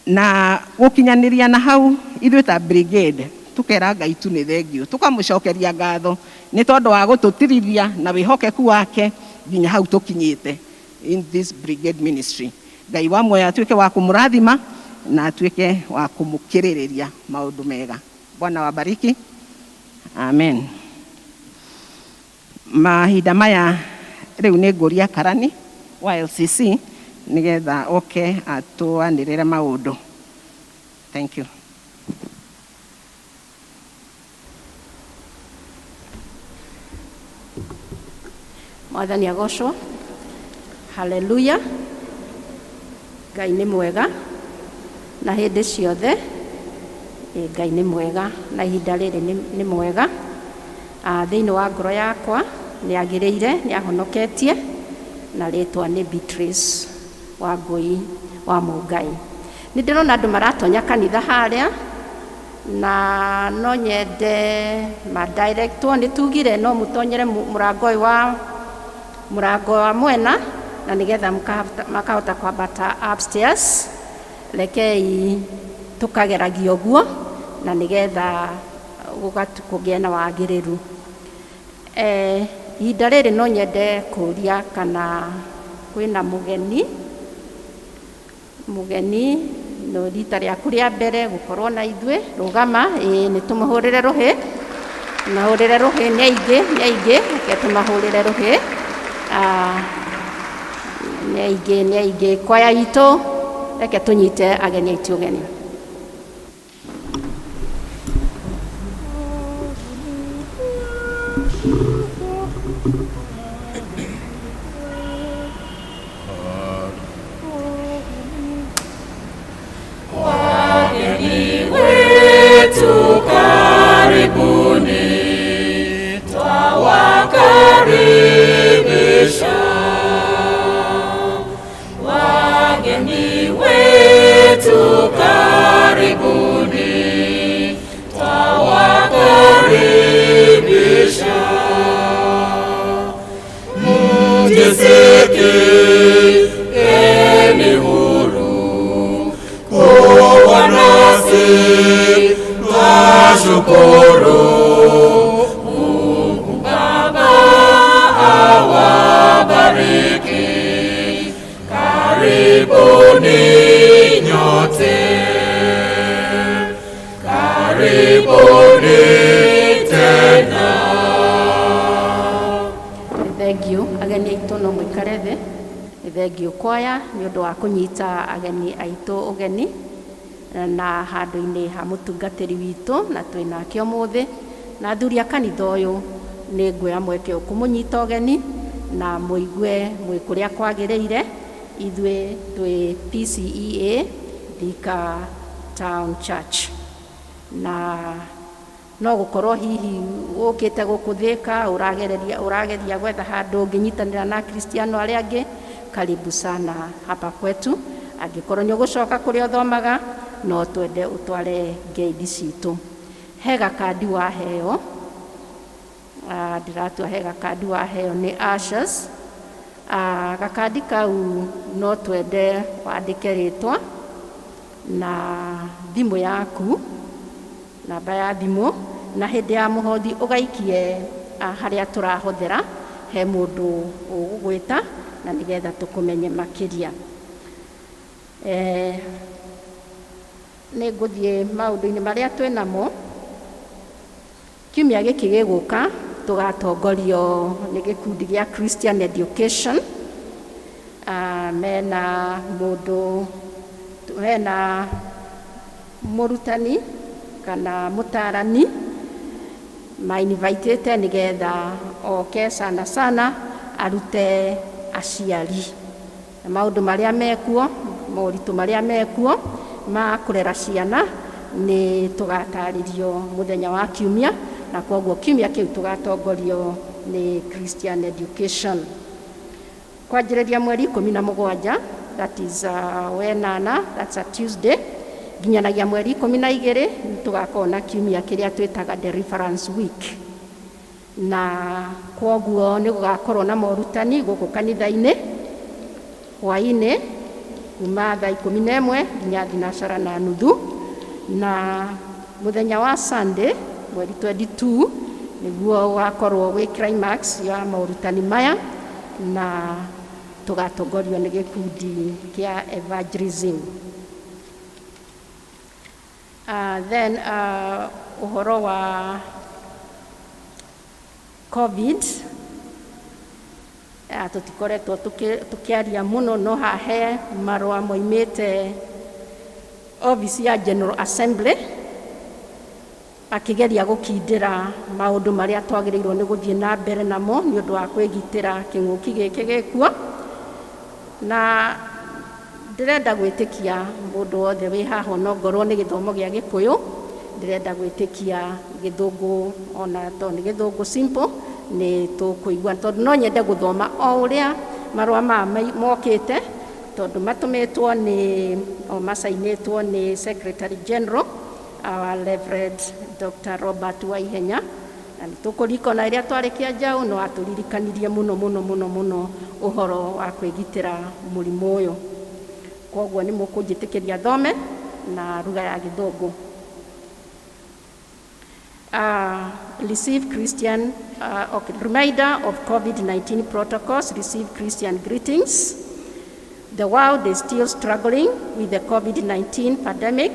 [SPEAKER 1] Na gũkinyanĩria na hau, ithuĩ ta brigade tũkera Ngai tu nĩ thengiũ, tũkamũcokeria ngatho nĩ tondũ wa gũtũtirithia na wĩhokeku wake nginya hau tũkinyĩte in this brigade ministry. Ngai wa muoyo atuĩke wa kũmũrathima na atuĩke wa kũmũkĩrĩrĩria maũndũ mega. Bwana wabariki. Amen. Mahinda maya rĩu nĩ ngũria karani wa LCC nĩgetha oke atũanĩrĩre maũndũ. Thank you.
[SPEAKER 12] Mwathani agocwo. Haleluya. Ngai nĩ mwega na hĩndĩ ciothe. Ngai nĩ mwega na ihinda rĩrĩ nĩ mwega. Thĩinĩ wa ngoro yakwa nĩ agĩrĩire, nĩ ahonoketie, na rĩtwa nĩ Beatrice Wangũi wa Mũngai. Nĩ ndĩrona andũ maratonya kanitha harĩa, na no nyende madirectwo. Nĩ tugire no mũtonyere mũrango ũyũ wa mũrango wa mwena, na nĩgetha makahota kwambata upstairs. Rekei tũkageragia ũguo na nĩgetha kũgĩe na wagĩrĩru. Ihinda rĩrĩ no nyende kũria kana kwĩna mũgeni. Mũgeni no rita rĩaku rĩa mbere gũkorwo na ithuĩ, rũgama. Ĩĩ, nĩ tũmũhũrĩre rũhĩ, mahũrĩre rũhĩ. Nĩ aingĩ, nĩ aingĩ, reke tũmahũrĩre rũhĩ. Nĩ aingĩ, nĩ aingĩ. Kwaya itũ, reke tũnyite ageni aitũ ũgeni.
[SPEAKER 9] Wageni wetu karibuni, twawakaribisha. Wageni wetu karibuni, twawakaribisha. Mjisikieni huru kuwa nasi, twashukuru. Mungu Baba awabariki, karibuni nyote, karibuni tena.
[SPEAKER 12] Thengiũ ageni aitũ, no mũikare thĩ. Nĩ thengiũ kwaya nĩ ũndũ wa kũnyita ageni aitũ ũgeni na handũ-inĩ ha mũtungatĩri witũ na twĩ nake ũmũthĩ na athuri a kanitha ũyũ. Nĩ nguoya mweke ũyũ kũmũnyita ũgeni na mũigue mwĩ kũrĩa kwagĩrĩire. Ithuĩ twĩ PCEA Thika Town Church, na no gũkorwo hihi ũkĩte gũkũ Thika ũragereria ũrageria gwetha handũ ũngĩnyitanĩra na Akristiano arĩa angĩ, karibu sana hapa kwetu. Angĩkorwo nĩ ũgũcoka kũrĩa ũthomaga, no twende ũtware ngeithi citũ. He gakandi waheo. Ndĩratua he gakandi waheo nĩ ushers. Gakandi kau no twende wandĩke rĩtwa na thimũ yaku, namba ya thimũ, na hĩndĩ ya mũhothi ũgaikie harĩa tũrahothera. He mũndũ ũgũgwĩta na nĩgetha tũkũmenye makĩria. Nĩ ngũthiĩ maũndũ-inĩ marĩa twĩ namo. Kiumia gĩkĩ gĩgũka tũgatongorio nĩ gĩkundi gĩa Christian Education. Mena mũndũ, mena mũrutani kana mũtarani mainvitĩte nĩgetha oke sana sana arute aciari. Na maũndũ marĩa mekuo, moritũ marĩa mekuo ma kũrera ciana nĩ tũgatarĩrio mũthenya wa kiumia, na kwoguo kiumia kĩu tũgatongorio nĩ Christian Education. Kwanjĩrĩria mweri 17, that is wenana, that's a Tuesday, nginyanagia mweri 12 nĩ tũgakorwo na kiumia kĩrĩa twĩtaga Deliverance Week. Na kwoguo nĩ gũgakorwo na morutani gũkũ kanitha-inĩ hwaĩ-inĩ kuma thaa 11 nginya 3:30, na mũthenya wa Sunday mweri 22 nĩguo ũgakorwo wĩ climax ya morutani maya, na tũgatongorio nĩ gĩkundi kĩa evangelism. Then ũhoro wa COVID, tũtikoretwo tũkĩaria mũno, no hahe marũa moimĩte office ya General Assembly akĩgeria gũkindĩra maũndũ marĩa twagĩrĩirwo nĩ gũthiĩ na mbere namo nĩ ũndũ wa kwĩgitĩra kĩng'ũki gĩkĩ gĩkuo. Na ndĩrenda gwĩtĩkia mũndũ wothe wĩ haha, onongorwo nĩ gĩthomo gĩa Gĩkũyũ, ndĩrenda gwĩtĩkia gĩthũngũ, ona to nĩ gĩthũngũ simple nĩ tũkũigua, tondũ no nyende gũthoma o ũrĩa marũa maya mokĩte, tondũ matũmĩtwo nĩ o macainĩtwo nĩ Secretary General, our Reverend Dr. Robert Waihenya. Na nĩ tũkũririkana rĩrĩa twarĩ Kĩanjaũ, no atũririkanirie mũno mũno mũno mũno ũhoro wa kwĩgitĩra mũrimũ ũyũ. Koguo nĩ mũkũnjĩtĩkĩria thome na lugha ya Gĩthũngũ. Receive Christian, okay, reminder of COVID-19 protocols, receive Christian greetings. The world is still struggling with the COVID-19 pandemic,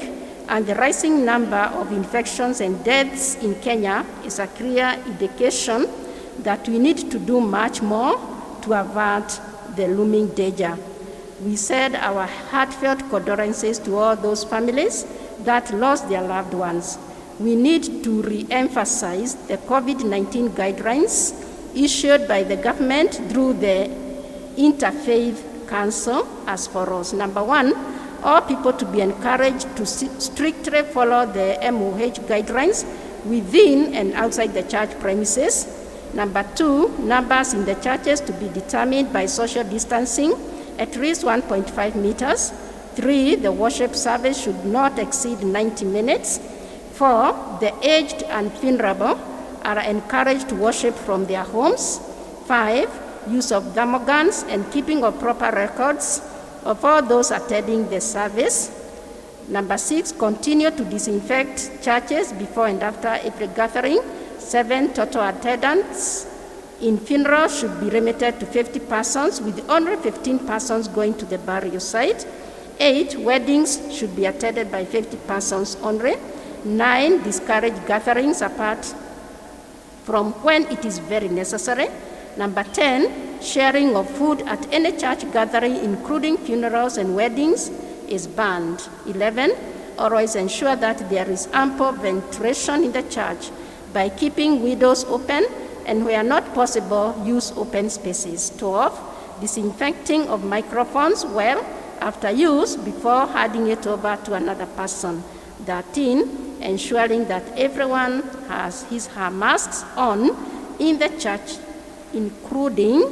[SPEAKER 12] and the rising number of infections and deaths in Kenya is a clear indication that we need to do much more to avert the looming danger. We send our heartfelt condolences to all those families that lost their loved ones. We need to re-emphasize the COVID-19 guidelines issued by the government through the Interfaith Council as follows. Number one, all people to be encouraged to strictly follow the MOH guidelines within and outside the church premises. Number two, numbers in the churches to be determined by social distancing, at least 1.5 meters. Three, the worship service should not exceed 90 minutes. Four, the aged and vulnerable are encouraged to worship from their homes. Five, use of thermogans and keeping of proper records of all those attending the service. Number six, continue to disinfect churches before and after every gathering. Seven, total attendance in funerals should be limited to 50 persons, with only 15 persons going to the burial site. Eight, weddings should be attended by 50 persons only. Nine, discourage gatherings apart from when it is very necessary. Number 10, sharing of food at any church gathering, including funerals and weddings, is banned. 11, always ensure that there is ample ventilation in the church by keeping windows open and, where not possible, use open spaces. 12, disinfecting of microphones well after use before handing it over to another person. 13, ensuring that everyone has his her masks on in the church, including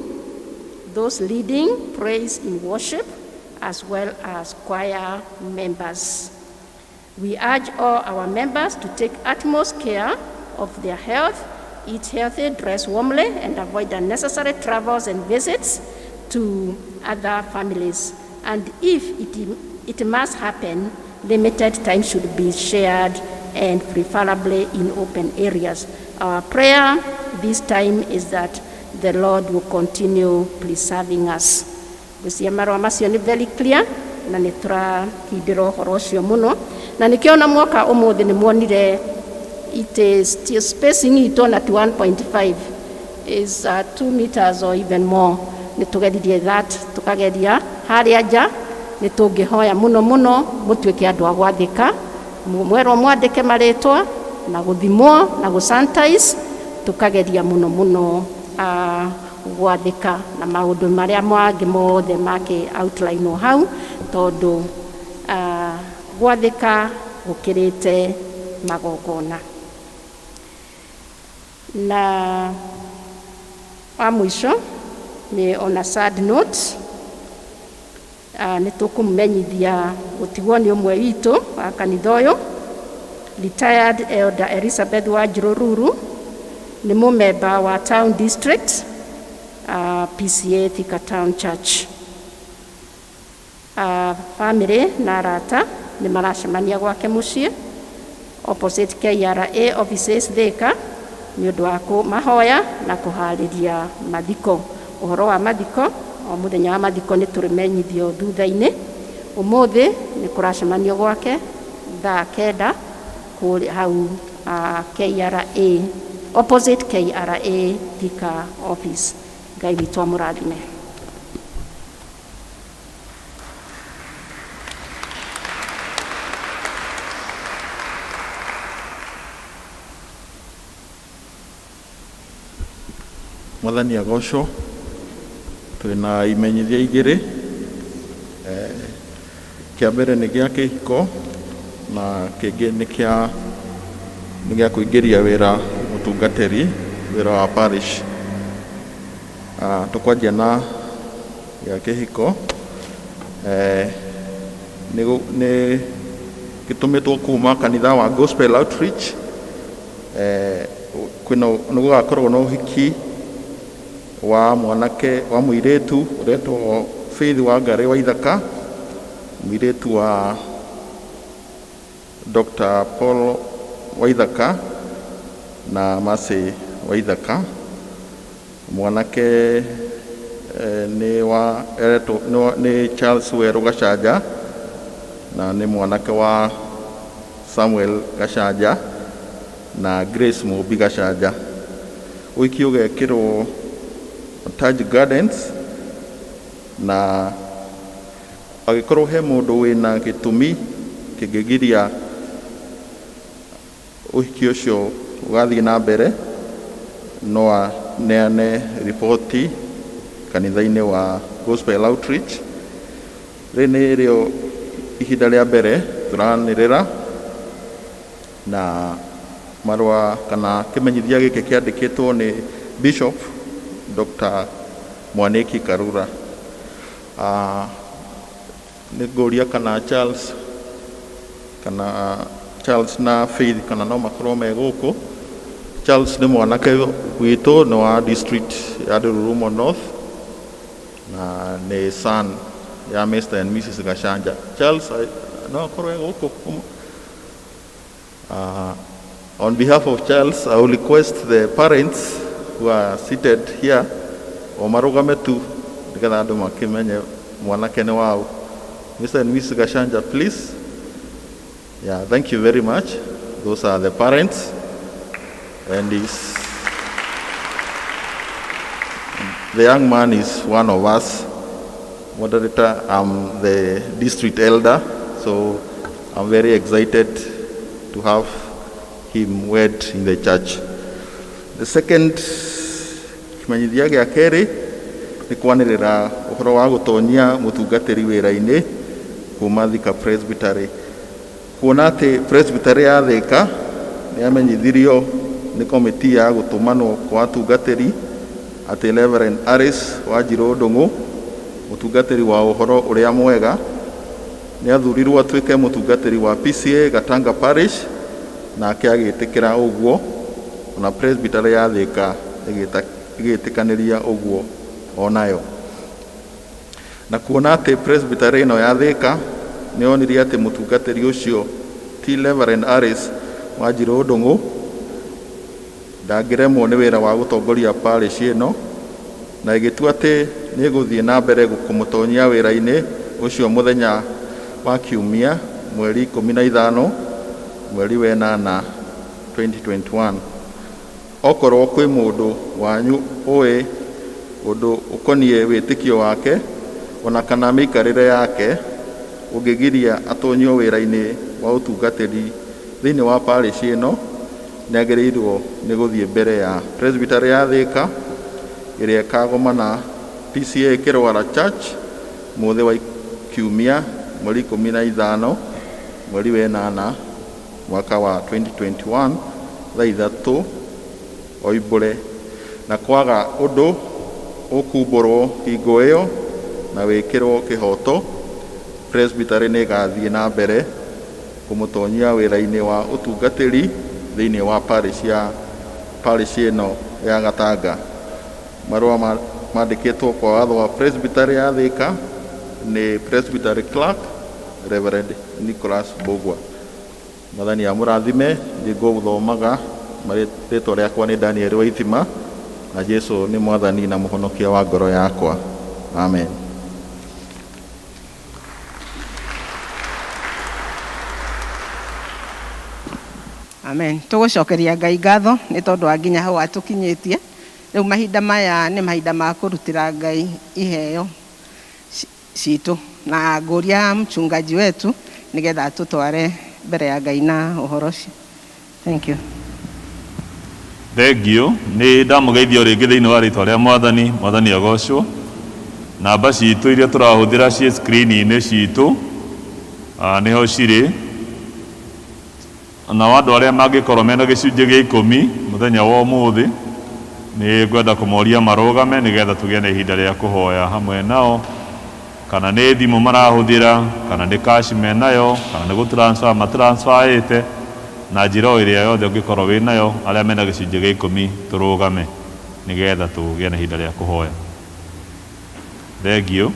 [SPEAKER 12] those leading praise in worship as well as choir members. We urge all our members to take utmost care of their health, eat healthy, dress warmly, and avoid unnecessary travels and visits to other families. And if it must happen, limited time should be shared and preferably in open areas. Our prayer this time is that the Lord will continue preserving us. Ngwĩciria marũa macio nĩ very clear na nĩ tũrakindĩra ũhoro ũcio mũno, na nĩkĩo na mwoka ũmũthĩ nĩ muonire it is still spacing itũ na 1.5 is 2 meters or even more. Nĩ tũgeririe that, tũkageria harĩa nja. Nĩ tũngĩhoya mũno mũno mũtuĩke andũ a gwathĩka, mwerwo mwandĩke marĩtwa na gũthimwo na gũsanitize. Tũkageria mũno mũno. gwathĩka na maũndũ marĩa mangĩ mothe makĩ outline hau tondũ gwathĩka gũkĩrĩte magongona. Na wa mũico nĩ on a sad note, nĩ tũkũmũmenyithia gũtigwo nĩ ũmwe witũ wa kanitha ũyũ, retired Elder Elizabeth Wanjiru Ruru, nĩ mũmemba wa Town District, PCA Thika Town Church. Family na arata nĩ maracemania gwake mũciĩ opposite KRA offices Thika nĩ ũndũ wa mahoya na kũharĩria mathiko. Ũhoro wa mathiko, o mũthenya wa mathiko nĩ tũrĩmenyithio thutha-inĩ. Ũmũthĩ nĩ kũracemanio gwake thaa 9 kũrĩa hau KRA, opposite KRA Thika office. Ngai witũ amũrathime.
[SPEAKER 13] Mwathani agocwo. Twĩna imenyithia igĩrĩ. Kĩa mbere nĩ gĩa kĩhiko na kĩngĩ nĩ kĩa nĩ gĩa kũingĩria wĩra mũtungatĩri wĩra wa parish. Tũkwanjia na gĩa kĩhiko. Nĩ gĩtũmĩtwo kuma kanitha wa Gospel Outreach. Kwĩna nĩ gũgakorwo na ũhiki wa mwanake wa mũirĩtu ũretwo Faith Wangari wa Ithaka, mũirĩtu wa Dr. Paul Waithaka na Mercy Waithaka. Mwanake nĩ wa eretwo nĩ Charles Werũ Gachanja na nĩ mwanake wa Samuel Gachanja na Grace Mũmbi Gachanja. Ũhiki ũgekĩrwo Taj Gardens, na angĩkorwo he mũndũ wĩna gĩtũmi kĩngĩgiria ũhiki ũcio ũgathiĩ na mbere, no aneane riboti kanitha-inĩ wa Gospel Outreach. Rĩrĩ nĩrĩo ihinda rĩa mbere tũranĩrĩra na marũa kana kĩmenyithia gĩkĩ kĩandĩkĩtwo nĩ Bishop Dr. Mwaniki Karura. Nĩ ngũria kana Charles na Faith kana no makorwo me gũkũ. Charles nĩ mwanake witũ, nĩ wa district ya Ndururumo North na nĩ son ya Mr and Mrs Gachanja. Charles no akorwo e gũkũ. On behalf of Charles, I will request the parents who are seated here o marũgame tu nĩgetha andũ makĩmenye mwanake nĩ wao. Mr. and Mrs. Gachanja, please. Yeah, thank you very much. Those are the parents. And the young man is one of us. Moderator, I'm the district elder, so I'm very excited to have him wed in the church. The second kĩmenyithia gĩa kerĩ nĩ kwanĩrĩra ũhoro wa gũtonyia mũtungatĩri wĩra-inĩ kuma Thika Presbytery. Kuona atĩ Presbytery ya Thika nĩ yamenyithirio nĩ komiti ya gũtũmanwo kwa atungatĩri atĩ Reverend Alice Wanjirũ Ndung'u, mũtungatĩri wa ũhoro ũrĩa mwega, nĩ athurirwo atuĩke mũtungatĩri wa PCA Gatanga Parish, nake agĩtĩkĩra ũguo, ona Presbytery ya Thika ĩgĩtĩkanĩria ũguo onayo. Na kuona atĩ Presbytery ĩno ya Thika nĩ yonirie atĩ mũtungatĩri ũcio ti Reverend Alice Wanjirũ Ndung'u ndangĩremwo nĩ wĩra wa gũtongoria parish ĩno, na ĩgĩtua atĩ nĩ ĩgũthiĩ na mbere kũmũtonyia wĩra-inĩ ũcio mũthenya wa kiumia mweri 15 mweri wa 8 2021. Okorwo kwĩ mũndũ wanyu ũĩ ũndũ ũkoniĩ wĩtĩkio wake ona kana mĩikarĩre yake ũngĩgiria atonyio wĩra-inĩ wa ũtungatĩri thĩinĩ wa parish ĩno, nĩ agĩrĩirwo nĩ gũthiĩ mbere ya Presbytery ya Thika ĩrĩa ĩkagomana PCA Kĩrwara Church mũthĩ wa kiumia mweri 15 mweri wa 8 mwaka wa 2021 thaa 3 oimbũre na kwaga ũndũ ũkumbũrwo hingo ĩyo na wĩkĩrwo kĩhoto. Presbytery nĩ ĩgathiĩ na mbere kũmũtonyia wĩra-inĩ wa ũtungatĩri thĩinĩ wa parish ĩno ya Gatanga. Marũa mandĩkĩtwo kwa watho wa Presbytery ya Thika nĩ Presbytery Clerk Reverend Nicholas Mbugua. Mwathani amũrathime. Nĩngũthomaga rĩtwa rĩakwa nĩ Daniel Waithima na Jesu nĩ mwathani na mũhonokia wa ngoro yakwa. Amen.
[SPEAKER 1] Amen. Tũgũcokeria Ngai ngatho nĩ tondũ wa nginya hau atũkinyĩtie. Rĩu mahinda maya nĩ mahinda ma kũrutĩra Ngai iheo citũ na ngũria mchungaji wetu nĩgetha atũtware mbere ya Ngai na ũhoro ũcio. Thank you.
[SPEAKER 7] Thengio. Nĩ ndamũgeithia o rĩngĩ thĩinĩ wa rĩtwa rĩa mwathani. Mwathani agocwo. Namba citũ iria tũrahũthĩra ciĩ screen-inĩ citũ, nĩho cirĩ. Nao andũ arĩa mangĩkorwo mena gĩcunjĩ gĩa 10 mũthenya wa ũmũthĩ nĩ ngwenda kũmoria marũgame nĩgetha tũgĩe na ihinda rĩa kũhoya hamwe nao, kana nĩ thimũ marahũthĩra, kana nĩ cash menayo, kana nĩ gũtransfer matransferĩte, na njĩra o ĩrĩa yothe ũngĩkorwo wĩ nayo. Arĩa mena gĩcunjĩ gĩa 10 tũrũgame nĩgetha tũgĩe na ihinda rĩa kũhoya. Thengio.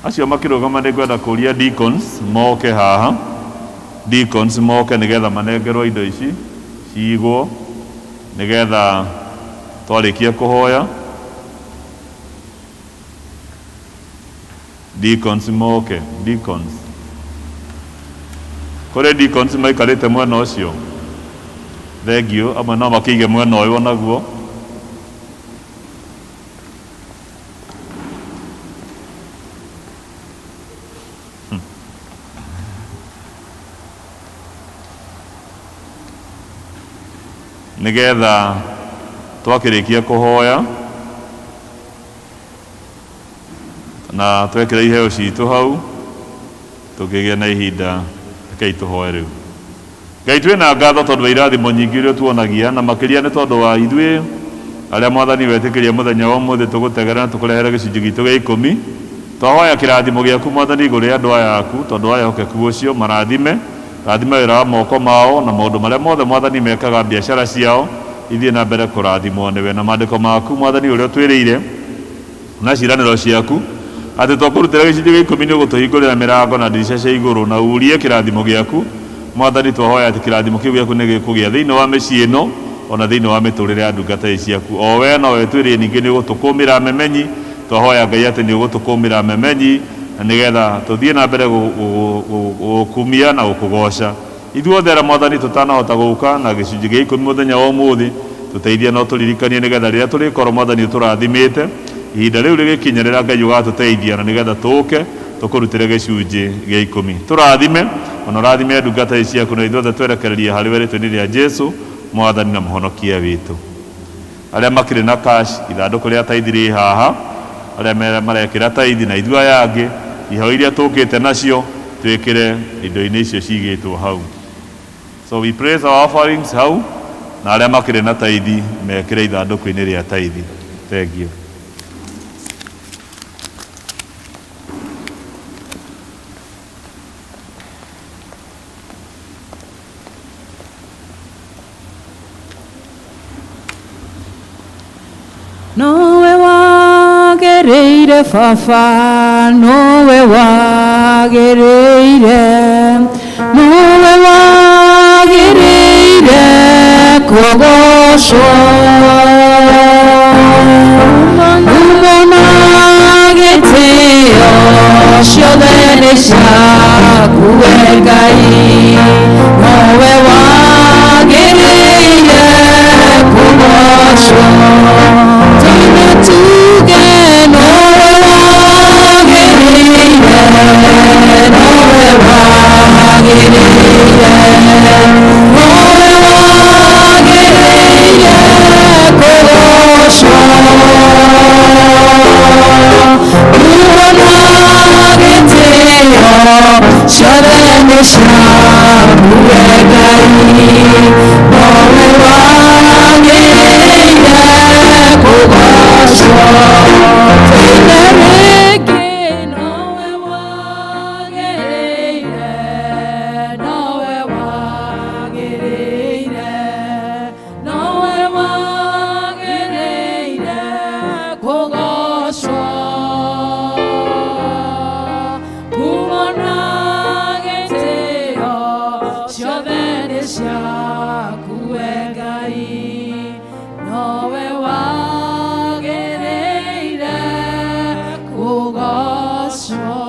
[SPEAKER 7] Acio makĩrũgama nĩ ngwenda kũria deacons moke haha. Deacons moke nĩgetha manengerwo indo ici ciigwo nĩgetha twarĩkia kũhoya. Deacons moke, deacons. Kũrĩ deacons maikarĩte mwena ũcio. Thengio, amwe no makĩige mwena ũyũ onaguo. Nĩgetha twakĩrĩkia kũhoya na twekĩra iheo citũ hau tũkĩgĩa na ihinda, rekei tũhoe rĩu. Ngai twĩna ngatho tondũ wa irathimo nyingĩ iria tuonagia, na makĩria nĩ tondũ wa ithuĩ arĩa mwathani wetĩkĩria mũthenya wa ũmũthĩ tũgũtegera na tũkũrehere gĩcunjĩ gitũ gĩa 10. Twahoya kĩrathimo gĩaku mwathani igũrũ rĩa andũ aya aku tondũ wa ehokeku ũcio, marathime, rathime wĩra wa moko mao na maũndũ marĩa mothe mwathani mekaga, biacara ciao ithiĩ na mbere kũrathimwo nĩwe. Na maandĩko maku mwathani ũrĩa ũtwĩrĩire na ciĩranĩro ciaku atĩ twakũrutĩra gĩcunjĩ gĩa 10 nĩ ũgũtũhingũrĩra mĩrango na ndirica cia igũrũ na urie kĩrathimo gĩaku mwathani. Twahoya atĩ kĩrathimo kĩu gĩaku nĩ gĩkũgĩa thĩinĩ wa mĩciĩ ĩno ona thĩinĩ wa mĩtũrĩre ya ndungata ici ciaku. O we nowe twĩrĩire ningĩ nĩ ũgũtũkũmĩra memenyi. Twahoya Ngai atĩ nĩ ũgũtũkũmĩra memenyi na nĩgetha tũthiĩ na mbere gũkumia na gũkũgoca. Ithuothe arĩa mwathani tũtanahota gũka na gĩcunjĩ gĩa 10 mũthenya wa ũmũthĩ, tũteithie no tũririkanie nĩgetha rĩrĩa tũrĩkorwo mwathani ũtũrathimĩte ihinda rĩu rĩgĩkinya rĩrĩa Ngai ũgatũteithia na nĩgetha tũke tũkũrutĩre gĩcunjĩ gĩa 10. Tũrathime ona ũrathime ndungata ici ciaku na ithuothe twerekererie harĩ we rĩtwa-inĩ rĩa Jesu mwathani na mũhonokia witũ. Arĩa makĩrĩ na cash, ithandũkũ rĩa taithi rĩ haha, arĩa marekĩra taithi na ithuĩ aya angĩ iheo iria tũkĩte nacio twĩkĩre indo-inĩ icio cigĩtwo hau. So we place our offerings hau, na arĩa makĩrĩ na taithi mekĩre ithandũkũ-inĩ rĩa taithi. Thank you.
[SPEAKER 6] Nowe wagĩrĩire baba, nowe wagĩrĩire, nowe wagĩrĩire kũgocwo. Umo na gĩtĩo ciothe nĩ ciaku we Ngai, nowe wagĩrĩire kũgocwo. Tũine tuge nowe wagĩrĩire, nowe wagĩrĩire, nowe wagĩrĩire kũgocwo. nĩ ciaku we Ngai, nowe wagĩrĩire kũgoocwo. Tũine rĩngĩ, nowe wagĩrĩire, nowe wagĩrĩire, nowe wagĩrĩire kũgoocwo. Ngumo na gĩtĩo ciothe nĩ ciaku we Ngai, nowe wagĩrĩire kũgoocwo.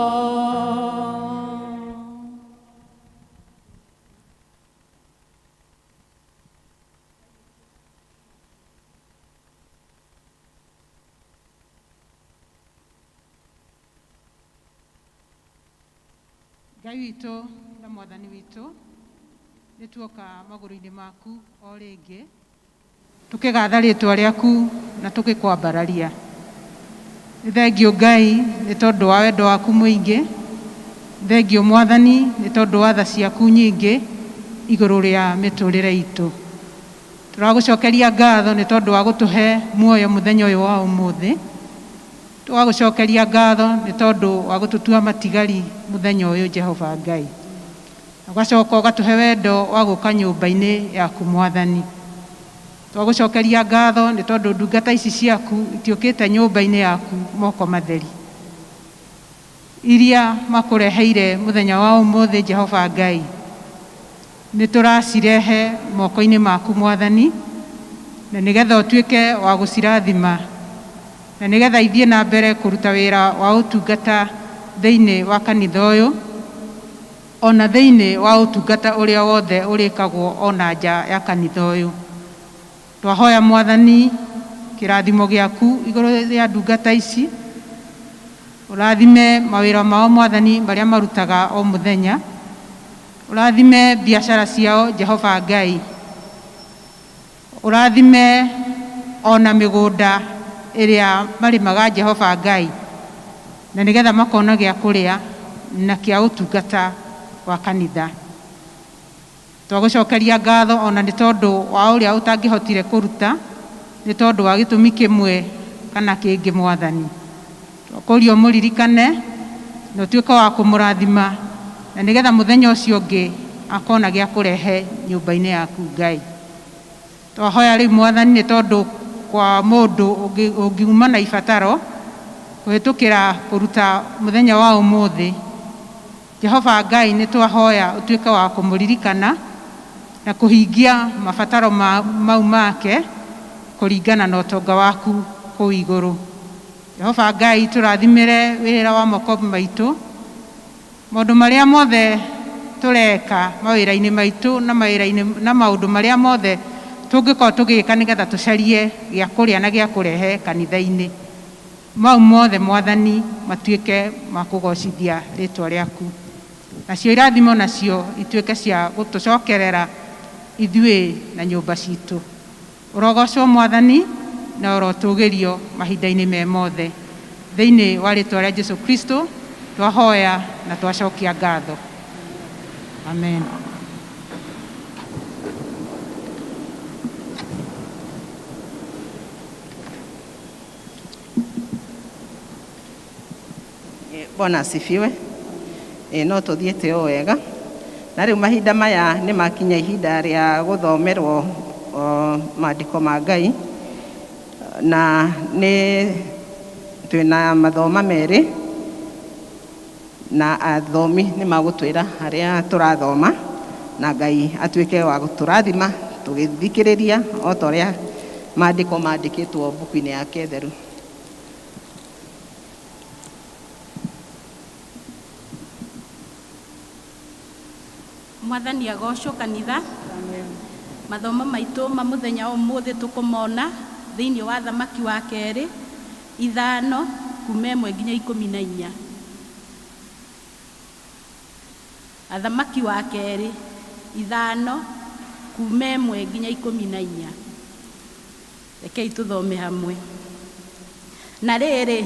[SPEAKER 14] Ngai witũ na mwathani witũ, nĩ tuoka magũrũ-inĩ maku o rĩngĩ, tũkĩgatha rĩtwa rĩaku na tũgĩkwambararia. Nĩ thengiũ Ngai nĩ tondũ wa wendo waku mũingĩ, nĩ thengiũ Mwathani nĩ tondũ wa tha ciaku nyingĩ igũrũ rĩa mĩtũrĩre itũ. Tũragũcokeria ngatho nĩ tondũ wa gũtũhe muoyo mũthenya ũyũ wa ũmũthĩ. Tũgagũcokeria ngatho nĩ tondũ wa gũtũtua matigari mũthenya ũyũ Jehova Ngai. Ũgacoka ũgatũhe wendo wa gũka nyũmba-inĩ yaku Mwathani. Twagũcokeria ngatho nĩ tondũ ndungata ici ciaku itiũkĩte nyũmba-inĩ yaku moko matheri. Iria makũreheire mũthenya wa ũmũthĩ Jehova Ngai, nĩ tũracirehe moko-inĩ maku Mwathani, na nĩgetha ũtuĩke wa gũcirathima, na nĩgetha ithiĩ na mbere kũruta wĩra wa ũtungata thĩinĩ wa kanitha ũyũ, ona thĩinĩ wa ũtungata ũrĩa wothe ũrĩkagwo ona nja ya kanitha ũyũ. Twahoya Mwathani kĩrathimo gĩaku igũrũ rĩa ndungata ici, ũrathime mawĩra mao Mwathani marĩa marutaga o mũthenya, ũrathime biacara ciao Jehova Ngai, ũrathime ona mĩgũnda ĩrĩa marĩmaga Jehova Ngai, na nĩgetha makona gĩa kũrĩa na kĩa ũtungata wa kanitha. Twagũcokeria ngatho ona nĩ tondũ wa ũrĩa ũtangĩhotire kũruta, nĩ tondũ wa gĩtũmi kĩmwe kana kĩngĩ Mwathani. Twakũria ũmũririkane na ũtuĩke wa kũmũrathima, na nĩgetha mũthenya ũcio ũngĩ akona gĩa kũrehe nyũmba-inĩ yaku Ngai. Twahoya rĩu Mwathani nĩ tondũ kwa mũndũ ũngiuma na ibataro kũhĩtũkĩra kũruta mũthenya wa ũmũthĩ, Jehova Ngai nĩ twahoya ũtuĩke wa kũmũririkana na kũhingia mabataro mau make kũringana na ũtonga waku kũu igũrũ. Jehova Ngai tũrathimĩre wĩra wa moko maitũ, maũndũ marĩa mothe tũreka mawĩra-inĩ maitũ na mawĩra-inĩ na maũndũ marĩa mothe tũngĩkorwo tũgĩka nĩgetha tũcarie gĩa kũrĩa na gĩa kũrehe kanitha-inĩ. Mau mothe Mwathani matuĩke ma kũgocithia rĩtwa rĩaku. Nacio irathimo nacio ituĩke cia gũtũcokerera ithuĩ na nyũmba citũ. Ũrogocwo Mwathani na ũrotũgĩrio mahinda-inĩ me mothe. Thĩinĩ wa rĩtwa rĩa Jesu Kristo twahoya na twacokia ngatho. Amen.
[SPEAKER 1] Bwana asifiwe. No tũthiĩte o wega. Na rĩu mahinda maya nĩ makinya ihinda rĩa gũthomerwo maandĩko ma Ngai, na nĩ twĩna mathoma merĩ, na athomi nĩ magũtwĩra harĩa tũrathoma, na Ngai atuĩke wa gũtũrathima tũgĩthikĩrĩria o ta ũrĩa maandĩko mandĩkĩtwo mbuku-inĩ yake theru.
[SPEAKER 10] Mwathani agocwo kanitha. Mathomo maitũ ma mũthenya ũmũthĩ tũkũmona thĩinĩ wa Thamaki wa kerĩ 5 kuma 1 nginya 14. Athamaki wa kerĩ 5 kuma 1 nginya 14. Rekei tũthome hamwe. Na rĩrĩ,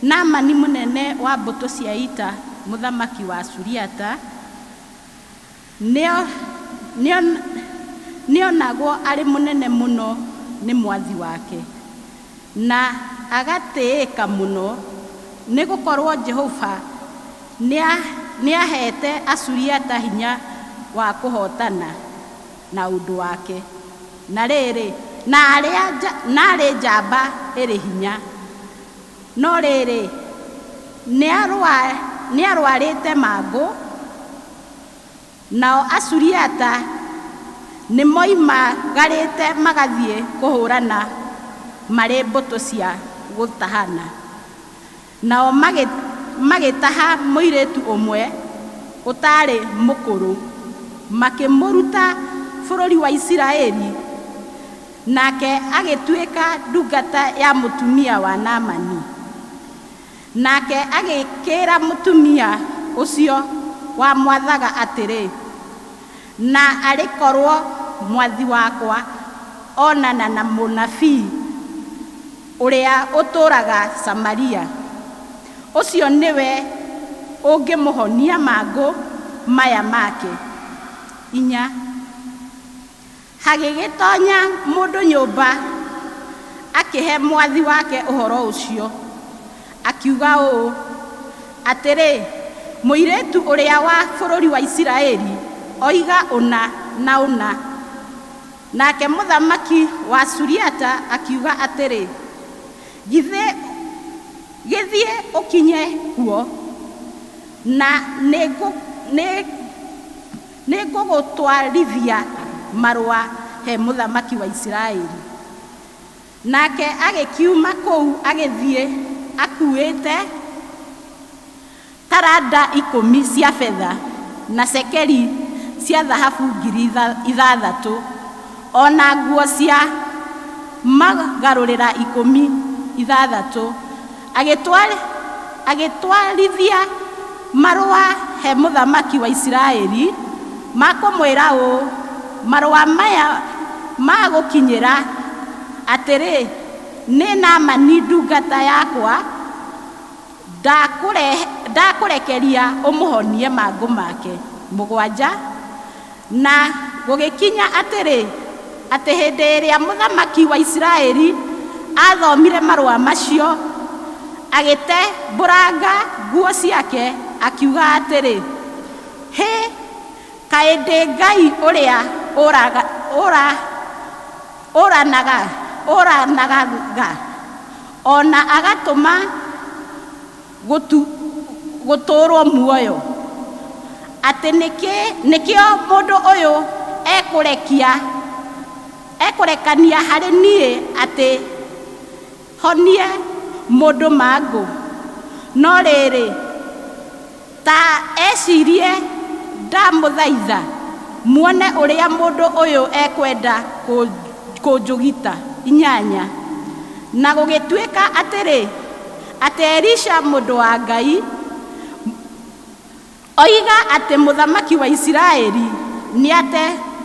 [SPEAKER 10] Naamani mũnene wa mbũtũ cia ita mũthamaki wa Suriata Nĩonagwo arĩ mũnene mũno nĩ mwathi wake, na agatĩĩka mũno, nĩ gũkorwo Jehova nĩaheete Asuriata hinya wa kũhootana na ũndũ wake. Na rĩrĩ, na arĩ njamba ĩrĩ hinya. No rĩrĩ, nĩarũarĩte mangũ, nao Asuriata nĩmoimagarĩte magathiĩ kũhũrana marĩ mbũtũ cia gũtahana. Nao magĩtaha mũirĩtu ũmwe ũtaarĩ mũkũrũ, makĩmũruta bũrũri wa Isiraeli, nake agĩtuĩka ndungata ya mũtumia wa Naamani. Nake agĩkĩra mũtumia ũcio wamwathaga atĩrĩ, na arĩ korwo mwathi wakwa onana na mũnabii ũrĩa ũtũũraga Samaria, ũcio nĩwe ũngĩmũhonia mangũ maya make. 4. Hagĩgĩtonya mũndũ nyũmba akĩhe mwathi wake ũhoro ũcio, akiuga ũũ, atĩrĩ, mũirĩtu ũrĩa wa bũrũri wa Isiraeli oiga ũna na ũna. Nake mũthamaki wa Suriata akiuga atĩrĩ, gĩthiĩ ũkinye kuo, na nĩngũgũtwarithia marũa he mũthamaki wa Isiraeli. Nake agĩkiuma kũu agĩthiĩ akuuĩte taranda 10 cia betha na cekeri cia thahabu 6,000, o na nguo cia magarũrĩra 16. Agĩtwarithia marũa he mũthamaki wa Isiraeli ma kũmwĩra ũũ, marũa maya magũkinyĩra atĩrĩ, nĩ Naamani ndungata yakwa ndakũrekeria ũmũhonie mangũ make. 7. Na gũgĩkinya atĩrĩ, atĩ hĩndĩ ĩrĩa mũthamaki wa Isiraeli aathomire marũa macio, agĩtembũranga nguo ciake, akiuga atĩrĩ, hĩ, kaĩ ndĩ Ngai ũrĩa ũranagaga, o na agatũma gũtũũrwo muoyo, atĩ nĩkĩo mũndũ ũyũ ekũrekania harĩ niĩ atĩ honie mũndũ mangũ. No rĩrĩ, ta ecirie ndamũthaitha muone ũrĩa mũndũ ũyũ ekwenda kũnjũgita. 8. Na gũgĩtuĩka atĩrĩ, atĩ Elisha mũndũ wa Ngai oiga atĩ mũthamaki wa Isiraeli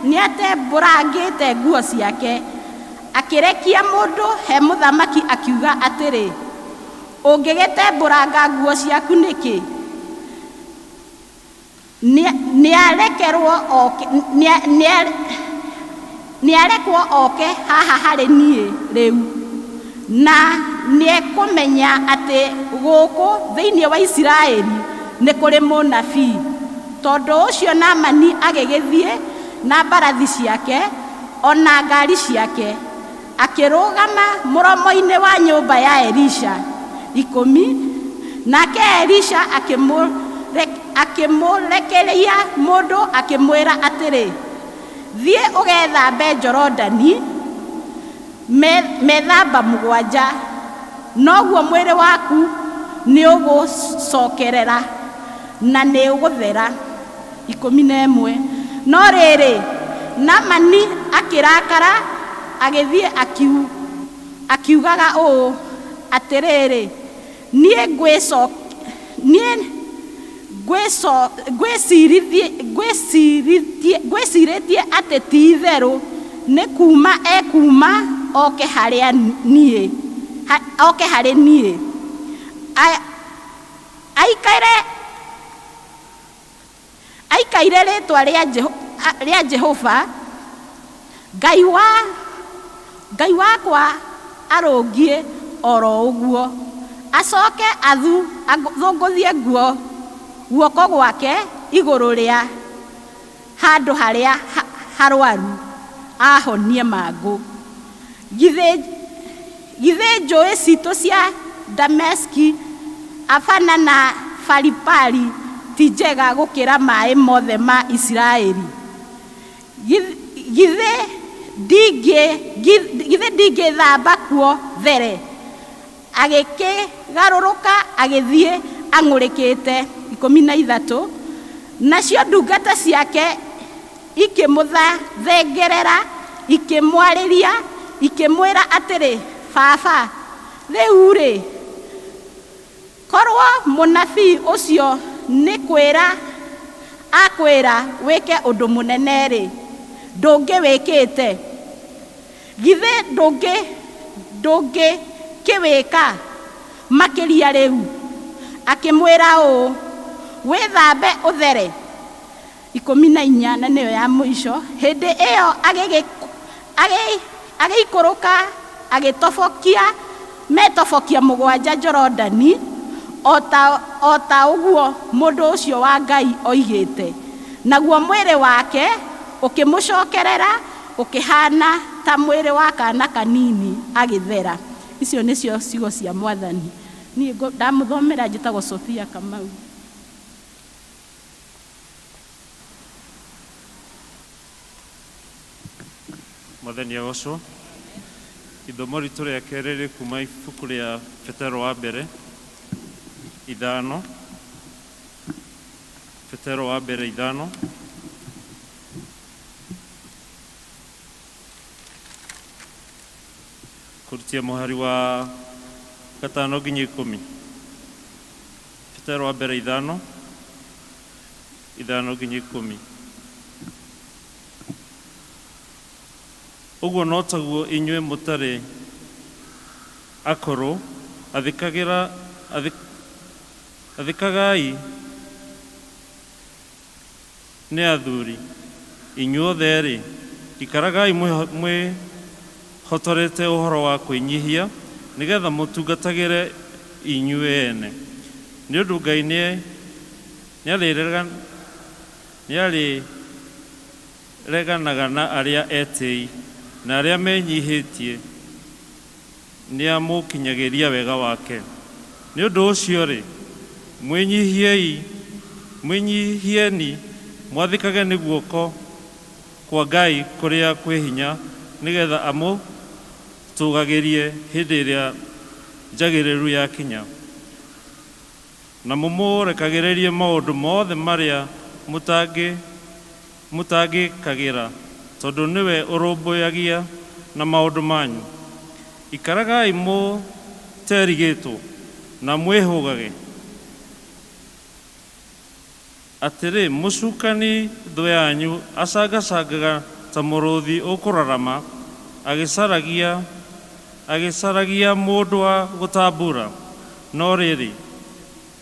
[SPEAKER 10] nĩatembũrangĩte nguo ciake, akĩrekia mũndũ he mũthamaki akiuga atĩrĩ, ũngĩgĩtembũranga nguo ciaku nĩkĩ? Nĩarekwo oke haha harĩ niĩ rĩu, na nĩekũmenya atĩ gũkũ thĩinĩ wa Isiraeli nĩ kũrĩ mũnabii. Tondũ ũcio Naamani agĩgĩthiĩ na mbarathi ciake o na ngaari ciake, akĩrũgama mũromo-inĩ wa nyũmba ya Elisha. 10. Nake Elisha akĩmũrekeria mũndũ akĩmwĩra atĩrĩ, thiĩ ũgethambe Jorodani methamba 7, noguo mwĩrĩ waku nĩũgũcokerera na nĩũgũthera. 11. No rĩrĩ, Naamani akĩrakara agĩthiĩ akiugaga ũũ, atĩrĩrĩ, niĩ ngwĩcirĩtie atĩ ti itherũ nĩ kuuma ekuuma oke harĩ niĩ, Aikaire rĩtwa rĩa Jehova Ngai wa Ngai wakwa arũngiĩ oro ũguo, acoke athũngũthie guoko gwake igũrũ rĩa handũ harĩa harwaru ahonie mangũ. Githĩ njũĩ citũ cia Dameski, Abana na Faripari ti njega gũkĩra maĩ mothe ma Isiraeli? Githĩ ndingĩthamba kuo there? Agĩkĩgarũrũka agĩthiĩ ang'ũrĩkĩte. 13. Nacio ndungata ciake ikĩmũthengerera, ikĩmwarĩria, ikĩmwĩra atĩrĩ, Baba, rĩu-rĩ, korwo mũnabii ũcio nĩ kwĩra akwĩra wĩke ũndũ mũnene-rĩ, ndũngĩwĩkĩte? Githĩ ndũngĩkĩwĩka makĩria rĩu? Akĩmwĩra ũũ, wĩthambe ũthere. 14 na nĩyo ya mũico. Hĩndĩ ĩyo agĩikũrũka agĩtobokia metobokia 7 Jorodani, o ta ũguo mũndũ ũcio wa Ngai oigĩte, naguo mwĩrĩ wake ũkĩmũcokerera ũkĩhaana ta mwĩrĩ wa kaana kanini, agĩthera. Icio nĩcio ciugo cia Mwathani. Niĩ ndamũthomera njĩtagwo Sophia Kamau.
[SPEAKER 15] Mwathani agocwo. Ithomo ritũ rĩa kerĩ rĩ kuma ibuku rĩa Petero wa mbere 5. Petero wa mbere 5. Kũrutia mũhari wa 5 nginya 10. Petero wa mbere 5, 5 nginya 10. Ũguo no taguo inyuĩ mũtarĩ akũrũ, athĩkagai nĩ athuri. Inyuothe-rĩ, ikaragai mwĩhotorete ũhoro wa kwĩnyihia, nĩgetha mũtungatagĩre inyuĩ ene. Nĩ ũndũ Ngai nĩarĩreganaga na arĩa etĩi, na arĩa menyihĩtie nĩamũkinyagĩria wega wake. Nĩ ũndũ ũcio-rĩ, mwĩnyihieni mwathĩkage nĩ guoko kwa Ngai kũrĩa kwĩ hinya, nĩgetha amũtũũgagĩrie hĩndĩ ĩrĩa njagĩrĩru yakinya, na mũmũrekagĩrĩrie maũndũ mothe marĩa mũtangĩkagĩra, tondũ nĩwe ũrũmbũyagia na maũndũ manyu. Ikaragai mũterigĩtwo na mwĩhũgage. Atĩrĩ, mũcukani thũ yanyu acangacangaga ta mũrũthi ũkũrarama, agĩcaragia mũndũ wa gũtambura. No rĩrĩ,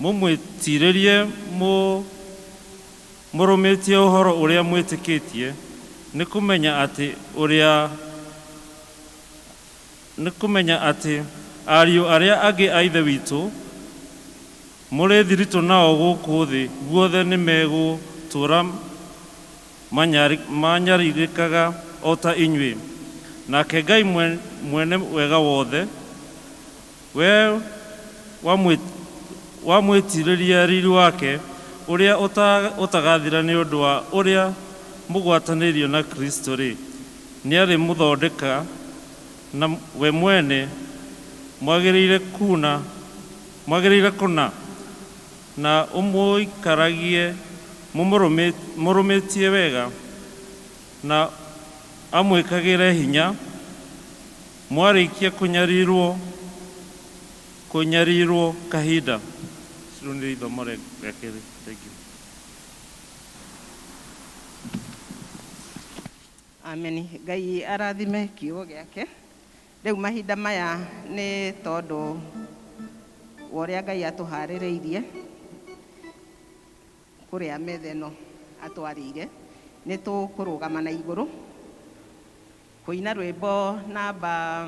[SPEAKER 15] mũmwĩtiirĩrie mũrũmĩtie ũhoro ũrĩa mwĩtĩkĩtie, nĩ kũmenya atĩ ariũ arĩa angĩ a Ithe witũ mũrĩ thiritũ nao gũkũ thĩ guothe nĩmegũtũũra manyarirĩkaga o ta inyuĩ. Nake Ngai mwene wega wothe, we wamwĩtirĩria riri wake ũrĩa ũtagathira nĩ ũndũ wa ũrĩa mũgwatanĩirio na Kristo-rĩ, nĩarĩmũthondeka na we mwene mwagĩrĩire kũna, na ũmũikaragie mũrũmĩtie wega, na amwĩkagĩre hinya mwarĩkia kũnyarirwo kahinda. Rĩu nĩ ithomo rĩa kerĩ. Thank you.
[SPEAKER 1] Amen. Ngai arathime kiugo gĩake. Rĩu mahinda maya nĩ tondũ wa ũrĩa Ngai atũharĩrĩirie kũrĩa metha ĩno. atwarĩire. Nĩ tũkũrũgama na igũrũ kũina rwĩmbo namba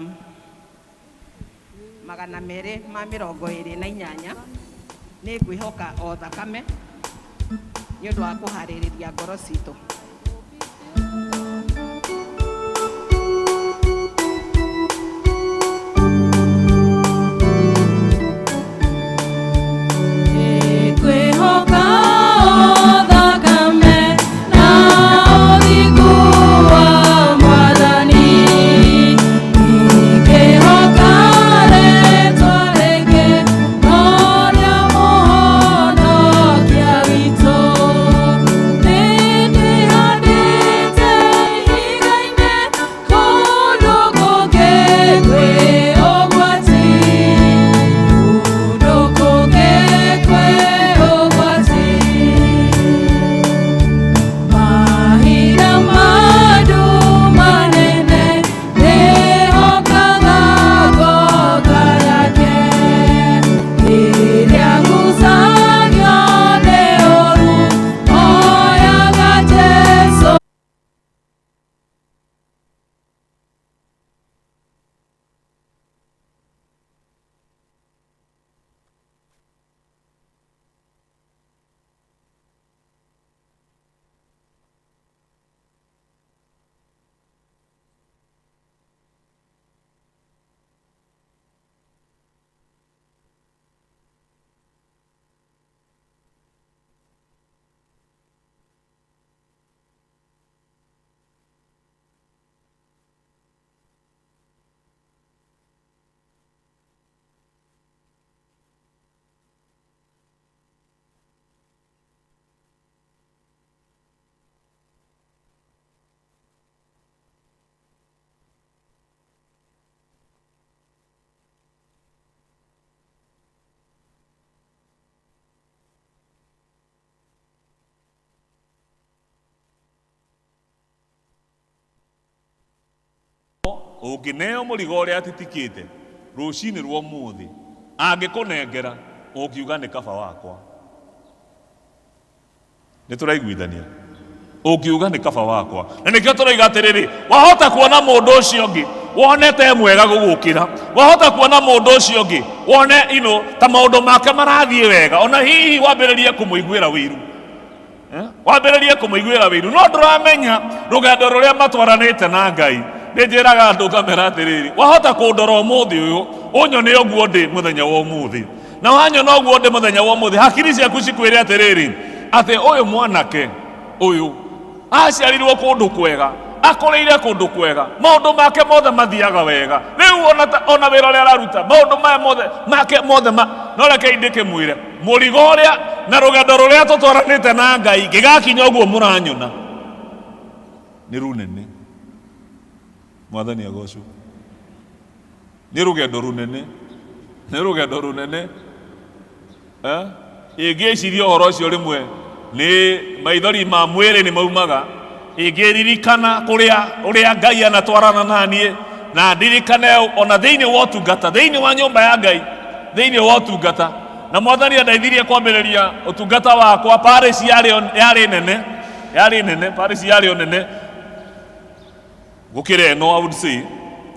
[SPEAKER 1] 228. Nĩ ngwĩhoka o thakame nĩ ũndũ wa kũharĩrĩria ngoro citũ.
[SPEAKER 6] Kwĩhoka thakame na ũthingu wa Mwathani, ingĩhoka rĩtwa rĩngĩ no rĩa Mũhonokia witũ. Nĩndĩhandĩte ihiga-inĩ kũndũ kũngĩ kwĩ ũgwati, kũndũ kũngĩ kwĩ ũgwati. Mahinda ma nduma nene ndĩhokaga ngoga yake, ĩrĩa ngucagio nĩ ũũru oyaga Jesũ.
[SPEAKER 7] Ũngĩneo mũrigo ũrĩa atitikĩte rũcinĩ rwa ũmũthĩ, angĩkũnengera ũngiuga nĩ kaba wakwa. Nĩ tũraiguithania? Ũngiuga nĩ kaba wakwa. Na nĩkĩo tũroiga atĩrĩrĩ, wahota kuona mũndũ ũcio ũngĩ wone ta e mwega gũgũkĩra, wahota kuona mũndũ ũcio ũngĩ wone ino ta maũndũ make marathiĩ wega, ona hihi wambĩrĩrie kũmũiguĩra wĩiru. Wambĩrĩrie kũmũiguĩra wĩiru, no ndũramenya rũgendo rũrĩa matwaranĩte na Ngai. Nĩ njĩraga andũ ngamera atĩrĩrĩ, wahota kũndora ũmũthĩ ũyũ ũnyone ũguo ndĩ mũthenya wa ũmũthĩ, na wanyona ũguo ndĩ mũthenya wa ũmũthĩ, hakiri ciaku cikwĩre atĩrĩrĩ, atĩ ũyũ mwanake ũyũ aciarirwo kũndũ kwega, akũrĩire kũndũ kwega, maũndũ make mothe mathiaga wega, rĩu ona wĩra ũrĩa araruta, maũndũ maya mothe make mothe ma, no reke ndĩkĩmwĩre mũrigo ũrĩa na rũgendo rũrĩa tũtwaranĩte na Ngai ngĩgakinya ũguo mũranyona nĩ rũnene. Mwathani agocwo. Nĩ rũgendo rũnene, nĩ rũgendo rũnene. Ingĩciria ũhoro ũcio rĩmwe nĩ maithori ma mwĩrĩ nĩ maumaga, ingĩririkana kũrĩa ũrĩa Ngai anatwarana na niĩ, na ndirikane ona thĩinĩ wa ũtungata, thĩinĩ wa nyũmba ya Ngai, thĩinĩ wa ũtungata. Na Mwathani andeithirie kwambĩrĩria ũtungata wakwa. Parish yarĩ nene, yarĩ nene, parish yarĩ o nene gũkĩra ĩno, I would say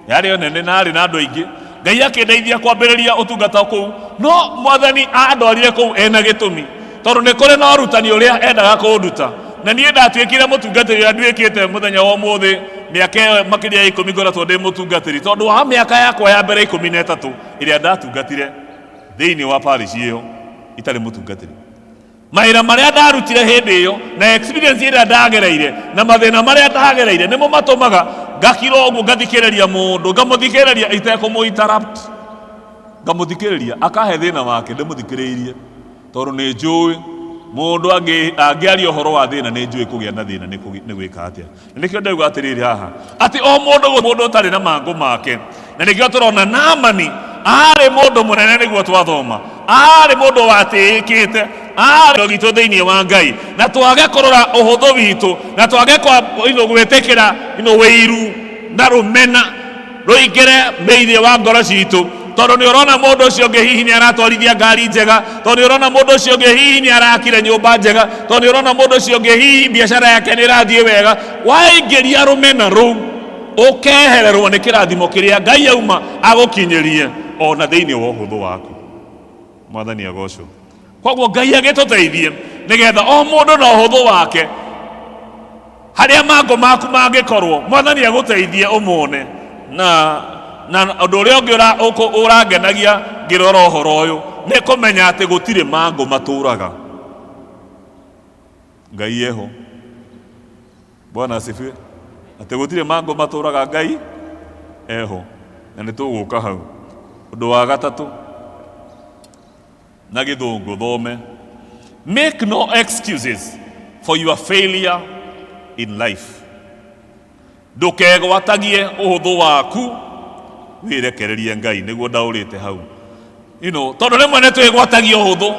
[SPEAKER 7] yarĩ o nene na yarĩ na andũ aingĩ. Ngai akĩndeithia kwambĩrĩria ũtungata kũu, no Mwathani andwarire kũu ena gĩtũmi, tondũ nĩ kũrĩ na ũrutani ũrĩa endaga kũnduta. Na niĩ ndatuĩkire mũtungatĩri ũrĩa nduĩkĩte mũthenya wa ũmũthĩ, mĩaka ĩyo makĩria ya 10 ngoretwo ndĩ mũtungatĩri, tondũ wa mĩaka yakwa ya mbere 13 ĩrĩa ndatungatire thĩinĩ wa parish ĩyo itarĩ mũtungatĩri. Mawĩra marĩa ndarutire hĩndĩ ĩyo na experience ĩrĩa ndagereire na mathĩna marĩa ndagereire nĩmo matũmaga ngakira ũguo, ngathikĩrĩria mũndũ, ngamũthikĩrĩria itekũmũ interrupt, ngamũthikĩrĩria akahe thĩna wake ndĩmũthikĩrĩirie, tondũ nĩ njũĩ mũndũ angĩaria ũhoro wa thĩna, nĩ njũĩ kũgĩa na thĩna nĩ gwĩka atĩa. Na nĩkĩo ndauga atĩrĩrĩ haha atĩ o mũndũ mũndũ ũtarĩ na mangũ make. Na nĩkĩo tũrona Naamani arĩ mũndũ mũnene, nĩguo twathoma, arĩ mũndũ watĩĩkĩte, arĩ gitũ thĩinĩ wa Ngai, na twage kũrora ũhũthũ witũ, na twage gwĩtĩkĩra wĩiru na rũmena rũingĩre thĩinĩ wa ngoro citũ. Tondũ nĩ ũrona mũndũ ũcio ũngĩ hihi nĩ aratwarithia ngari njega, tondũ nĩ ũrona mũndũ ũcio ũngĩ hihi nĩ arakire nyũmba njega, tondũ nĩ ũrona mũndũ ũcio ũngĩ hihi biacara yake nĩ ĩrathiĩ wega. Waingĩria rũmena rũu, ũkehererwo nĩ kĩrathimo kĩrĩa Ngai auma agũkinyĩrie ona thĩinĩ wa ũhũthũ waku. Mwathani agocwo. Koguo Ngai agĩtũteithie nĩgetha o mũndũ na ũhũthũ wake harĩa mangũ maku mangĩkorwo, Mwathani agũteithie ũmone. Na na ũndũ ũrĩa ũngĩ ũrangenagia ngĩrora ũhoro ũyũ nĩ kũmenya atĩ gũtirĩ mangũ matũraga. Ngai eho. Bwana asifiwe. Atĩ gũtirĩ mangũ matũraga, Ngai eho. Na nĩ tũgũka hau. Ũndũ wa gatatũ na gĩthũngũ thome: make no excuses for your failure in life. Ndũkegwatagie ũhũthũ waku, wĩrekererie Ngai. Nĩguo ndaũrĩte hau, tondũ rĩmwe nĩ twĩgwatagia ũhũthũ,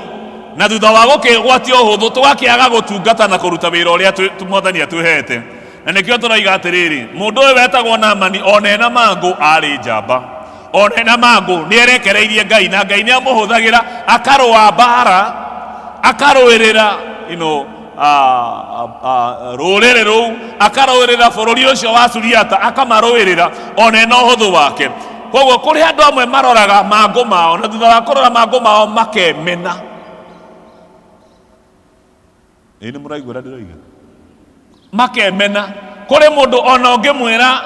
[SPEAKER 7] na thutha wa gũkĩgwatia ũhũthũ tũgakĩaga gũtungata na kũruta wĩra ũrĩa Mwathani atwĩhete. Na nĩkĩo tũroiga atĩrĩrĩ, mũndũ ũyũ wetagwo Namani, ona ena mangũ arĩ njamba, ona ena mangũ nĩ erekereirie Ngai, na Ngai nĩ amũhũthagĩra akarũa mbara, akarũĩrĩra rũrĩrĩ rũu, akarũĩrĩra bũrũri ũcio wa Suriata, akamarũĩrĩra ona ena ũhũthũ wake. Koguo kũrĩ andũ amwe maroraga mangũ mao, na thutha wa kũrora mangũ mao makemena. Ĩ nĩ mũraigua ũrĩa ndĩroiga? Makemena. Kũrĩ mũndũ ona ũngĩmwĩra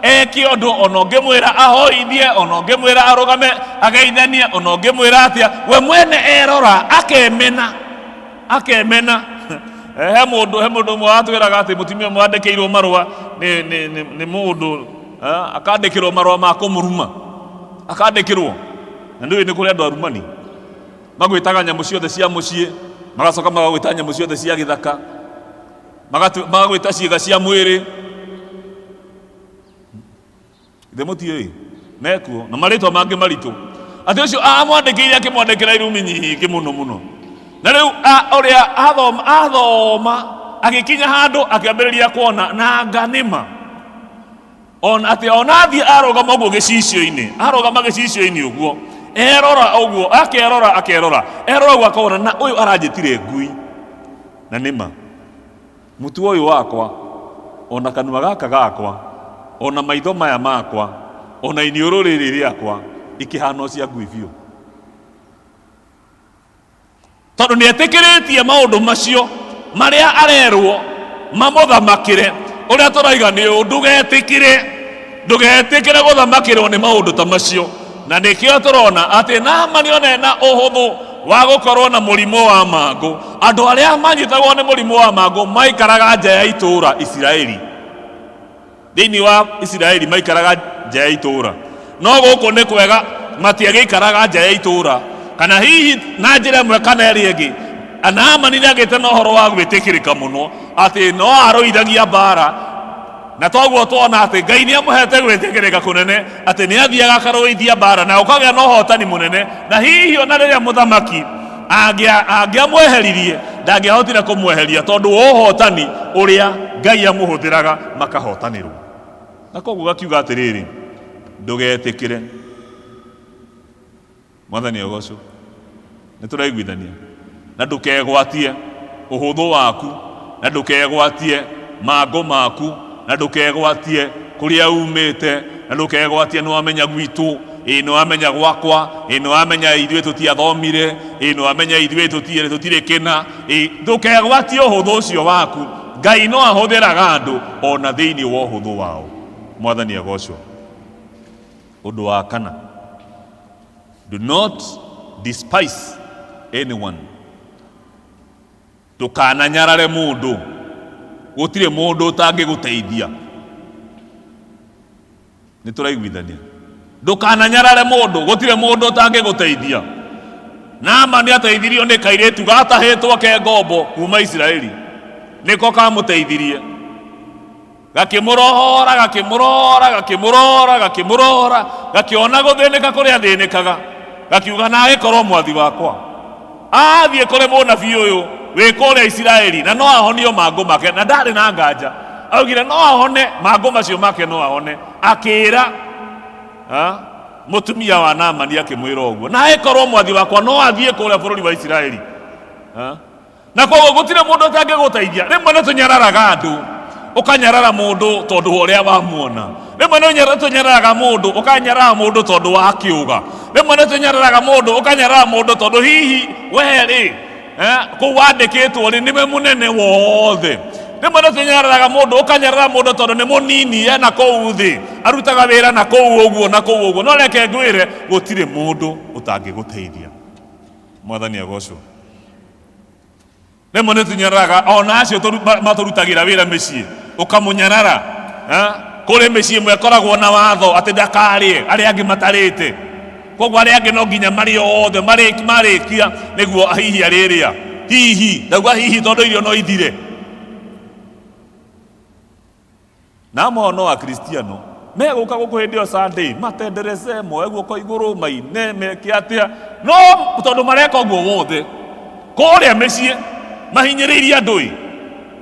[SPEAKER 7] eke ũndũ, ona ũngĩmwĩra ahoithie, ona ũngĩmwĩra arũgame ageithanie, ona ũngĩmwĩra atĩa, we mwene erora akemena, akemena. He mũndũ ũmwe watwĩraga atĩ mũtumia ũmwe wandĩkĩirwo marũa nĩ mũndũ, akandĩkĩrwo marũa ma kũmũruma, akandĩkĩrwo. Na nĩ nĩ kũrĩ andũ arumani magwĩtaga nyamũ ciothe cia mũciĩ, magacoka magagwĩta nyamũ ciothe cia gĩthaka, magagwĩta ciĩga cia mwĩrĩ. Ithe mũtiũĩ mekuo na marĩtwa mangĩ maritũ. Atĩ ũcio amwandĩkĩire, akĩmwandĩkĩra irumi nyingĩ mũno mũno. Na rĩu ũrĩa athoma athoma, agĩkinya handũ akĩambĩrĩria kuona na nganĩma ona atĩ ona athiĩ arũgama ũguo gĩcicio-inĩ, arũgama gĩcicio-inĩ ũguo, erora ũguo, akerora, akerora, erora ũguo, akona na ũyũ aranjĩtire ngui. Na nĩma mũtwe ũyũ wakwa, ona kanua gaka gakwa, ona maitho maya makwa, ona iniũrũ rĩrĩ rĩakwa ikĩhana o cia ngui biũ, tondũ nĩ etĩkĩrĩtie maũndũ macio marĩa arerwo mamũthamakĩre. Ũrĩa tũraiga nĩ ũũ, ndũgetĩkĩre, ndũgetĩkĩre gũthamakĩrwo nĩ maũndũ ta macio. Na nĩkĩo tũrona atĩ Naamani ona ena ũhũthũ wa gũkorwo na mũrimũ wa mangũ. Andũ arĩa manyitagwo nĩ mũrimũ wa mangũ maikaraga nja ya itũũra Isiraeli, thĩinĩ wa Isiraeli maikaraga nja ya itũũra. No gũkũ nĩ kwega, matiagĩikaraga nja ya itũũra. Kana hihi na njĩra ĩmwe kana ĩrĩa ĩngĩ, Naamani nĩ agĩte na ũhoro wa gwĩtĩkĩrĩka mũno atĩ no arũithagia mbara, na toguo tuona atĩ Ngai nĩ amũhete gwĩtĩkĩrĩka kũnene atĩ nĩ athiaga akarũithia mbara na ũkagĩa na ũhotani mũnene. Na hihi ona rĩrĩa mũthamaki angĩamweheririe, ndangĩahotire kũmweheria tondũ wa ũhotani ũrĩa Ngai amũhũthĩraga makahotanĩrwo. Na koguo gakiuga atĩrĩrĩ, ndũgetĩkĩre. Mwathani agocwo. Nĩ tũraiguithania? Na ndũkegwatie ũhũthũ waku, na ndũkegwatie mangũ maku, na ndũkegwatie kũrĩa umĩte, na ndũkegwatie nĩ wamenya gwitũ, ĩ nĩ wamenya gwakwa, ĩ nĩ wamenya ithuĩ tũtiathomire, ĩ nĩ wamenya ithuĩ tũtirĩ kĩna. Ĩ ndũkegwatie ũhũthũ ũcio waku. Ngai no ahũthĩraga andũ ona thĩinĩ wa ũhũthũ wao. Mwathani agocwo. Ũndũ wa kana: do not despise anyone. Ndũkananyarare mũndũ. Gũtirĩ mũndũ ũtangĩgũteithia. Nĩ tũraiguithania? Ndũkananyarare mũndũ, gũtirĩ mũndũ ũtangĩgũteithia. Naamani ateithirio nĩ kairĩtu gatahĩtwo ke ngombo kuma Isiraeli. Nĩko kamũteithirie, gakĩmũrohora, gakĩmũrohora, gakĩmũrohora, gakĩmũrohora, gakĩona gũthĩnĩka kũrĩa athĩnĩkaga, gakiuga na agĩkorwo mwathi wakwa athiĩ kũrĩ mũnabii ũyũ wĩ kũrĩa Isiraeli na no ahonio mangũ make. Na ndarĩ na nganja, augire no ahone mangũ macio make, no ahone. Akĩra. Mũtumia wa Naamani akĩmwĩra ũguo, na ĩkorwo mwathi wakwa no athiĩ kũrĩa bũrũri wa Isiraeli. Ha? Na koguo gũtirĩ mũndũ ũtangĩgũteithia. Rĩmwe nĩ tũnyararaga andũ, ũkanyarara mũndũ tondũ wa ũrĩa wamuona. Rĩmwe nĩ tũnyararaga mũndũ, ũkanyarara mũndũ tondũ wa kĩũga. Rĩmwe nĩ tũnyararaga mũndũ, ũkanyarara mũndũ tondũ hihi we rĩ, kũu wandĩkĩtwo rĩ, nĩwe mũnene wothe. Rĩmwe nĩ tũnyararaga mũndũ, ũkanyarara mũndũ tondũ nĩ mũnini ena kũu thĩ, arutaga wĩra na kũu ũguo na kũu ũguo. No reke ngwĩre, gũtirĩ mũndũ ũtangĩgũteithia. Mwathani agocwo. Rĩmwe nĩ tũnyararaga ona acio matũrutagĩra wĩra mĩciĩ, ũkamũnyarara. Kũrĩ mĩciĩ ĩmwe ĩkoragwo na watho atĩ ndakarĩe arĩa angĩ matarĩte, koguo arĩa angĩ no nginya marĩe othe marĩkia nĩguo hihi arĩrĩa. Hihi ndauga hihi tondũ irio no ithire. Na amwe ao no Akristiano megũka gũkũ hĩndĩ ĩyo Sunday matenderece, moe guoko igũrũ, maine, meke atĩa, no tondũ mareka ũguo wothe kũrĩa mĩciĩ mahinyĩrĩirie andũ ĩ,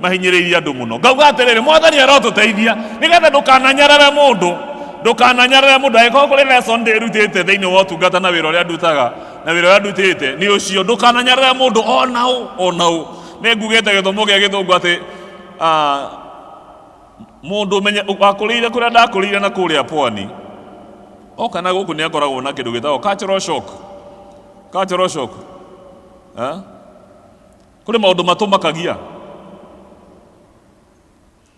[SPEAKER 7] mahinyĩrĩirie andũ mũno. Ngauga atĩrĩrĩ, Mwathani arotũteithia nĩgetha ndũkananyarare mũndũ, ndũkananyarare mũndũ. Angĩkorwo kũrĩ lesson ndĩrutĩte thĩinĩ wa ũtungata na wĩra ũrĩa ndutaga na wĩra ũrĩa ndutĩte nĩ ũcio, ndũkananyarare mũndũ onaũ onaũ. Nĩ ngugĩte gĩthomo gĩa gĩthũngũ atĩ mũndũ ũmenye wakũrĩire kũrĩa ndakũrĩire na kũrĩa pwani, oka na gũkũ nĩ akoragwo na kĩndũ gĩtagwo cultural shock. Cultural shock. Kũrĩ maũndũ matũmakagia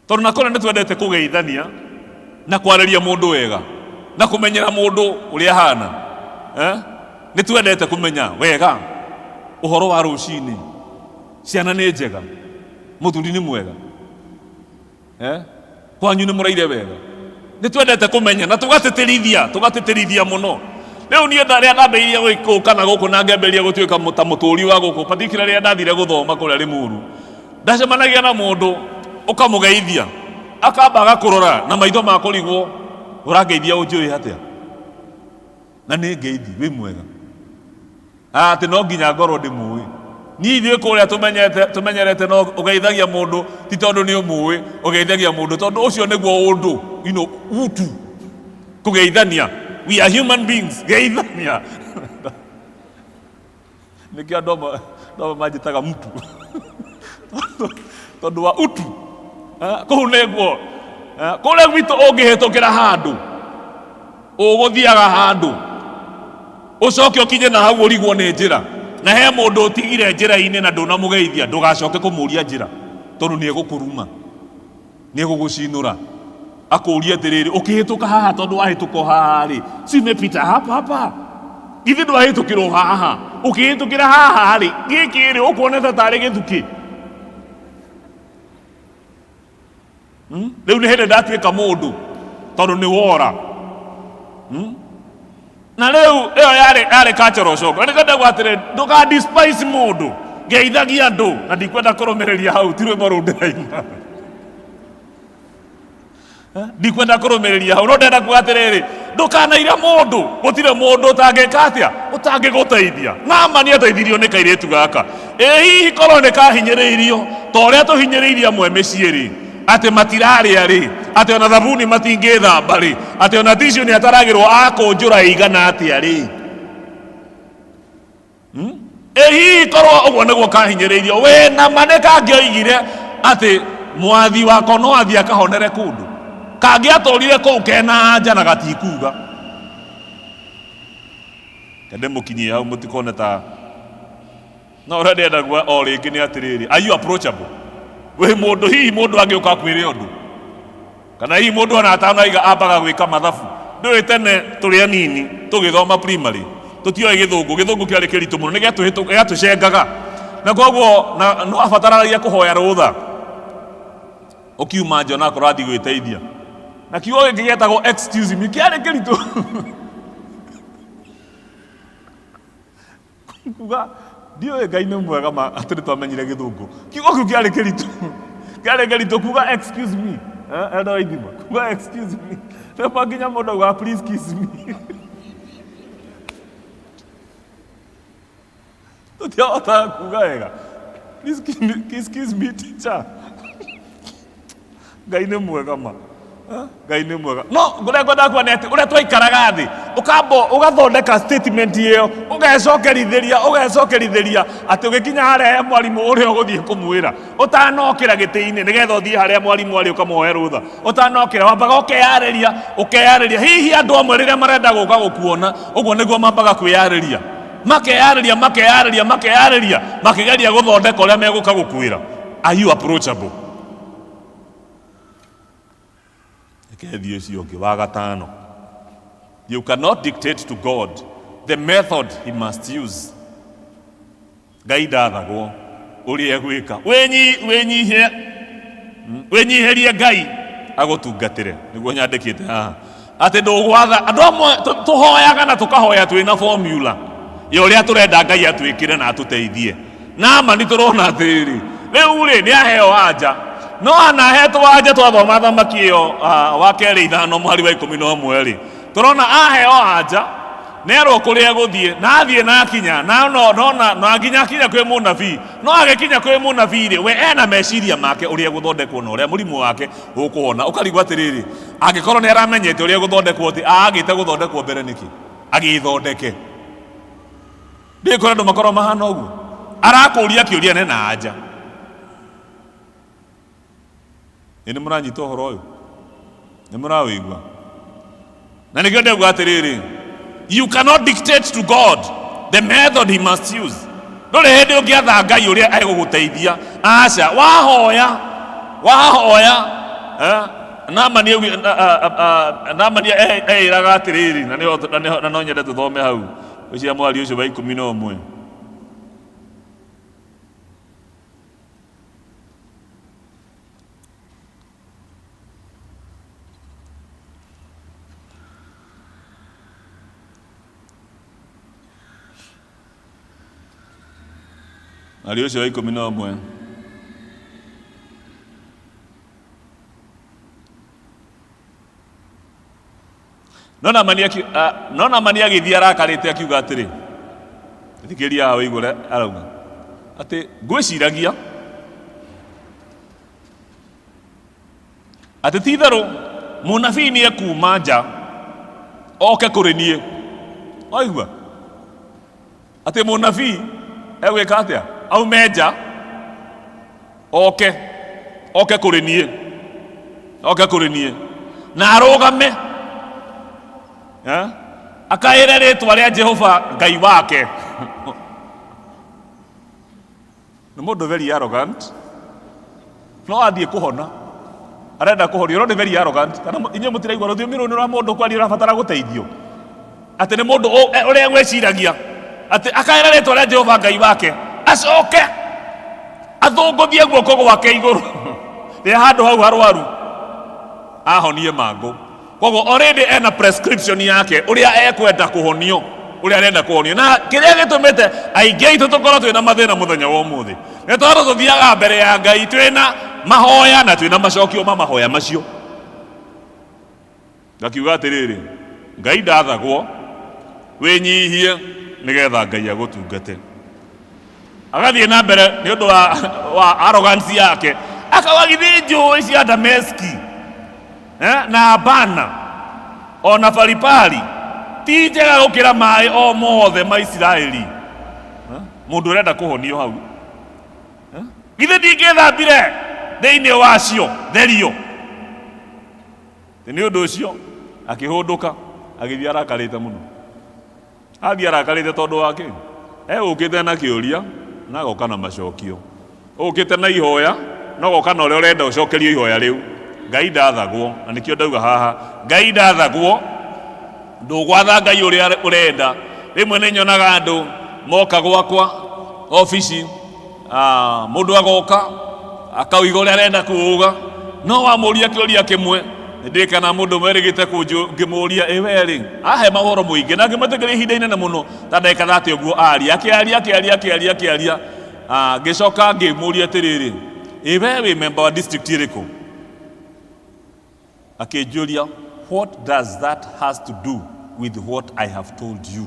[SPEAKER 7] tondũ na kũrĩa nĩ twendete kũgeithania na kwarĩria mũndũ wega na kũmenyera mũndũ ũrĩa ahana. Nĩ twendete kũmenya wega ũhoro wa rũcinĩ, ciana nĩ njega, mũthuri nĩ mwega, kwanyu nĩ mũraire wega. Nĩ twendete kũmenya na tũgatĩtĩrithia, tũgatĩtĩrithia mũno. Rĩu niĩ rĩrĩa ndambĩrĩirie gũka na gũkũ na ngĩambĩrĩria gũtuĩka ta mũtũri wa gũkũ, particularly rĩrĩa ndathire gũthoma kũrĩa Limuru, ndacemanagia na mũndũ ũkamũgeithia akamba agakũrora na maitho ma kũrigwo, ũrangeithia ũnjũĩ atĩa? Na nĩ ngeithi, wĩ mwega. Atĩ no nginya ngorwo ndĩmũĩ. Niĩ ithuĩ kũrĩa tũmenyerete no ũgeithagia mũndũ ti tondũ nĩ ũmũĩ, ũgeithagia mũndũ tondũ ũcio nĩguo ũndũ, you know, utu. Kũgeithania. We are human beings. Geithania. Nĩkĩo andũ amwe manjĩtaga mtu. Tondũ wa utu. Kũu nĩguo. Kũrĩa gwitũ ũngĩhĩtũkĩra handũ, ũgũthiaga handũ, ũcoke ũkinye na hau ũrigwo nĩ njĩra, na he mũndũ ũtigire njĩra-inĩ na ndũnamũgeithia, ndũgacoke kũmũria njĩra, tondũ nĩ egũkũruma, nĩ egũgũcinũra. Akũrie atĩrĩrĩ, ũkĩhĩtũka haha tondũ wahĩtũka o haha rĩ, si umepita hapa hapa? Githĩ ndwahĩtũkĩra o haha? Ũkĩhĩtũkĩra haha rĩ, gĩkĩ rĩ, ũkuonete tarĩ gĩthukĩ? Rĩu nĩ hĩndĩ ndatuĩka mũndũ tondũ nĩ wora. Na rĩu ĩyo yarĩ cultural shock. Na nĩkĩo ndauga atĩrĩ, ndũka despise mũndũ, geithagia andũ, na ndikwenda kũrũmĩrĩria hau, ti rwĩmbo rũu ndĩraina. Ndikwenda kũrũmĩrĩria hau, no ndĩrenda kuga atĩrĩrĩ, ndũkanaire mũndũ, gũtirĩ mũndũ ũtangĩka atĩa, ũtangĩgũteithia. Naamani ateithirio nĩ kairĩtu gaka. Ĩ hihi korwo nĩ kahinyĩrĩirio ta ũrĩa tũhinyĩrĩirie amwe mĩciĩ rĩ, atĩ matirarĩa rĩ, atĩ ona thabuni matingĩthamba rĩ, atĩ ona tissue nĩ ataragĩrwo akũnjũra ĩigana atĩa rĩ? Ĩ hihi korwo ũguo nĩguo kahinyĩrĩirio, wĩ na ma nĩ kangĩoigire atĩ mwathi wako no athiĩ akahonere kũndũ? Kangĩatũrire kũu kena anja na gatikuga. Reke ndĩmũkinyie hau mũtikone ta no ũrĩa ndĩrenda kuga o rĩngĩ nĩ atĩrĩrĩ, are you approachable? Wĩ mũndũ hihi mũndũ angĩũka akwĩre ũndũ, kana hihi mũndũ ona atanaiga ambaga gwĩka mathabu. Ndũĩ tene tũrĩ anini tũgĩthoma primary tũtioĩ gĩthũngũ, gĩthũngũ kĩarĩ kĩritũ mũno, nĩ gĩatũcengaga, na koguo no abataranagia kũhoya rũtha ũkiuma nja onakorwo athiĩ gwĩteithia, na kiugo gĩkĩ gĩetagwo excuse me kĩarĩ kĩritũ kuga ndiũĩ Ngai nĩ mwega ma atĩ nĩ twamenyire gĩthũngũ. Kiugo kĩu kĩarĩ kĩritũ, kĩarĩ kĩritũ kuga excuse me, Elder Waithima, kuga excuse me rĩmwe nginya mũndũ augaga please kiss me. Tũtiahotaga kuga wega please kiss me, excuse me teacher. Ngai nĩ mwega ma. Ngai nĩ mwega. No ũrĩa ngwendaga kuga nĩ atĩ ũrĩa twaikaraga thĩ, Ũkamba ũgathondeka statement ĩyo, ũgecokerithĩria, ũgecokerithĩria atĩ ũgĩkinya harĩa he mwarimũ ũrĩa ũgũthiĩ kũmwĩra, ũtanokĩra gĩtĩ-inĩ nĩgetha ũthiĩ harĩa mwarimũ arĩ ũkamwoe rũtha, ũtanokĩra wambaga ũkeyarĩria, ũkeyarĩria. Hihi andũ amwe rĩrĩa marenda gũka gũkuona, ũguo nĩguo mambaga kwĩyarĩria, makeyarĩria, makeyarĩria, makeyarĩria, makĩgeria gũthondeka ũrĩa megũka gũkwĩra. Are you approachable? Reke thiĩ ũcio ũngĩ wa gatano. You cannot dictate to God the method he must use. Ngai ndathagwo ũrĩa egwĩka. Wĩnyihie, wĩnyihĩrie Ngai agũtungatĩre. Nĩguo nyandĩkĩte haha. Atĩ ndũgwatha andũ amwe tũhoyaga na tũkahoya twĩna formula ya ũrĩa tũrenda Ngai atwĩkĩre na atũteithie. Na ma nĩ tũrona atĩrĩrĩ, rĩu rĩ nĩ aheo anja. No anahetwo anja twathoma thamaki ĩyo wa kerĩ ithano mũhari wa 11 rĩ, tũrona aheo anja nerwo kũrĩa egũthiĩ na athiĩ na akinya na no no na na nginya akinya kwĩ mũnabii. No agĩkinya kwĩ mũnabii rĩ, we ena meciria make ũrĩa egũthondekwo na ũrĩa mũrimũ wake ũkũhona. Ũkarigwo atĩrĩrĩ, angĩkorwo nĩ aramenyete ũrĩa egũthondekwo atĩ agĩte gũthondekwo mbere nĩkĩ? Agĩthondeke. Ndiũĩ kũrĩ andũ makoragwo mahana ũguo. Arakũria kĩũria na ena anja. Ĩ nĩ mũranyita ũhoro ũyũ? Nĩ mũrawĩigua? Na nĩkĩo ndauga atĩrĩrĩ, you cannot dictate to God the method he must use. Ndũrĩ hĩndĩ ũngĩatha Ngai ũrĩa egũgũteithia. Aca, wahoya, wahoya, eh, Naamani Naamani eĩraga atĩrĩrĩ, na nĩho na nĩho na no nyende tũthome hau, ũcio mwari ũcio wa 11. Mwari ũcio wa 11. No Naamani no Naamani agĩthiĩ arakarĩte akiuga atĩrĩ, thikĩrĩria haha ũigue ũrĩa arauga, atĩ ngwĩciragia atĩ ti itherũ mũnabii nĩ ekuuma nja oke kũrĩ niĩ. Waigua? Atĩ mũnabii egwĩka atĩa? Aume nja oke, oke kũrĩ niĩ, oke kũrĩ niĩ na arũgame, eh, akaĩre rĩtwa rĩa Jehova Ngai wake. Nĩ mũndũ very arrogant, no athiĩ kũhona arenda kũhonio, no nĩ very arrogant. Kana inyuĩ mũtiraigua rũthiomi rũu nĩ rwa mũndũ kwaria ũrabatara gũteithio, atĩ nĩ mũndũ ũrĩa gwĩciragia atĩ akaĩra rĩtwa rĩa Jehova Ngai wake, acoke athũngũthie guoko gwake igũrũ rĩa handũ hau harwaru ahonie mangũ. Koguo already ena prescription yake ũrĩa ekwenda kũhonio, ũrĩa arenda kũhonio. Na kĩrĩa gĩtũmĩte aingĩ aitũ tũkorwo twĩna mathĩna mũthenya wa ũmũthĩ nĩ tondũ tũthiaga mbere ya Ngai twĩna mahoya na twĩna macokio ma mahoya macio. Ngakiuga atĩrĩrĩ, Ngai ndathagwo, wĩnyihie nĩgetha Ngai agũtungate. Agathiĩ na mbere nĩ ũndũ wa arrogance yake, akauga githĩ njũĩ cia Dameski na Abana ona Faripari ti njega gũkĩra maĩ o mothe ma Isiraeli. Mũndũ ũrenda kũhonio hau, githĩ ndingĩthambire thĩinĩ wacio therio? Nĩ ũndũ ũcio akĩhũndũka agĩthiĩ arakarĩte mũno. Athiĩ arakarĩte tondũ wa kĩ? Egũkĩte na kĩũria na agoka na macokio. Ũkĩte na ihoya na ũgoka na ũrĩa ũrenda ũcokerio ihoya rĩu. Ngai ndathagwo, na nĩkĩo ndauga haha, Ngai ndathagwo, ndũgwatha Ngai ũrĩa ũrenda. Rĩmwe nĩ nyonaga andũ moka gwakwa obici, mũndũ agoka akauga ũrĩa arenda kuuga, no wamũria kĩũria kĩmwe, nĩndirikana mũndũ ũmwe erĩgĩte ngĩmũria, ĩ we rĩ, ahe maũhoro mũingĩ na ngĩmwĩtĩkĩria ihinda inene mũno ta ndagĩka 30 ũguo aria, akĩaria, akĩaria, akĩaria, akĩaria. Ngĩcoka ngĩmũria atĩrĩrĩ, ĩ we wĩ member wa district ĩrĩkũ? Akĩnjũria, what does that has to do with what I have told you?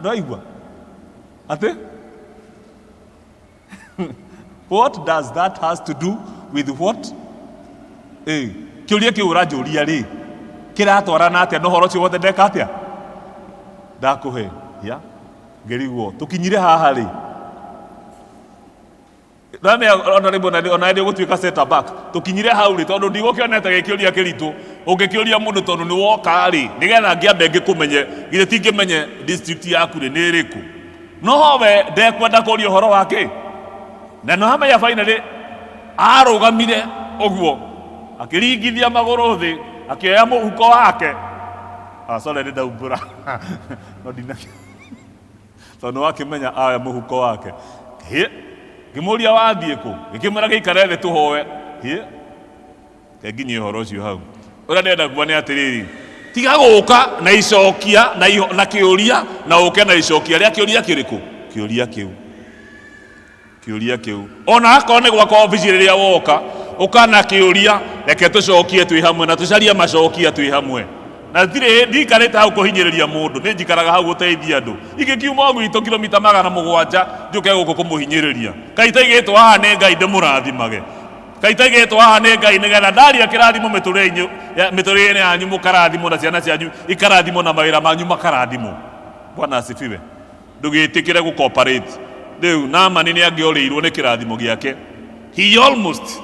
[SPEAKER 7] Ndwaigua atĩ what does that has to do with what? Ĩ, kĩũria kĩu ũranjũria rĩ kĩratwarana atĩa na ũhoro ũcio wothe ndeka atĩa ndakũhe ya ngĩrigwo tũkinyire haha rĩ Ndamenya ona rĩmwe ona ona nĩ ũgũtuĩka center back tũkinyire hau rĩ tondũ ndigũkĩonete gĩ kĩũria kĩritũ ũngĩkĩũria mũndũ tondũ nĩ woka rĩ nĩgetha ngĩambe ngĩkũmenye githĩ ti ngĩmenye district yaku rĩ nĩ ĩrĩkũ no we ndekwenda kũria ũhoro wa kĩ na nĩ wamenya finally arũgamire ũguo akĩringithia magũrũ thĩ akĩoya mũhuko wake ah, sorry nĩ ndaumbũra no ndina tondũ nĩwakĩmenya aya mũhuko wake hĩ ngĩmũria wathiĩ kũ ngĩkĩmwĩra gĩikare thĩ tũhoe hĩ kenginyie ũhoro ũcio hau ũrĩa ndĩrenda kuga nĩ atĩrĩrĩ tiga gũka na icokia na, iho, na kĩũria na ũke na icokia rĩa kĩũria kĩrĩkũ kĩũria kĩu kĩũria kĩu ona akorwo nĩ gwakwa obici rĩrĩa woka ũka na kĩũria reke tũcokie twĩ hamwe na tũcarie macokia twĩ hamwe na ndirĩ ndiikarĩte hau kũhinyĩrĩria mũndũ nĩ njikaraga hau gũteithia andũ ingĩkiuma o gwitũ kilomita 700 njũke gũkũ kũmũhinyĩrĩria kaĩ itaigĩtwo haha nĩ Ngai ndĩmũrathimage kaĩ itaigĩtwo haha nĩ Ngai nĩgetha ndaria kĩrathimo mĩtũrĩre-inĩ mĩtũrĩre-inĩ yanyu mũkarathimwo na ciana cianyu ikarathimwo na mawĩra manyu makarathimwo Bwana asifiwe ndũgĩtĩkĩre gũ cooperate rĩu Naamani nĩ angĩorĩirwo nĩ kĩrathimo gĩake he almost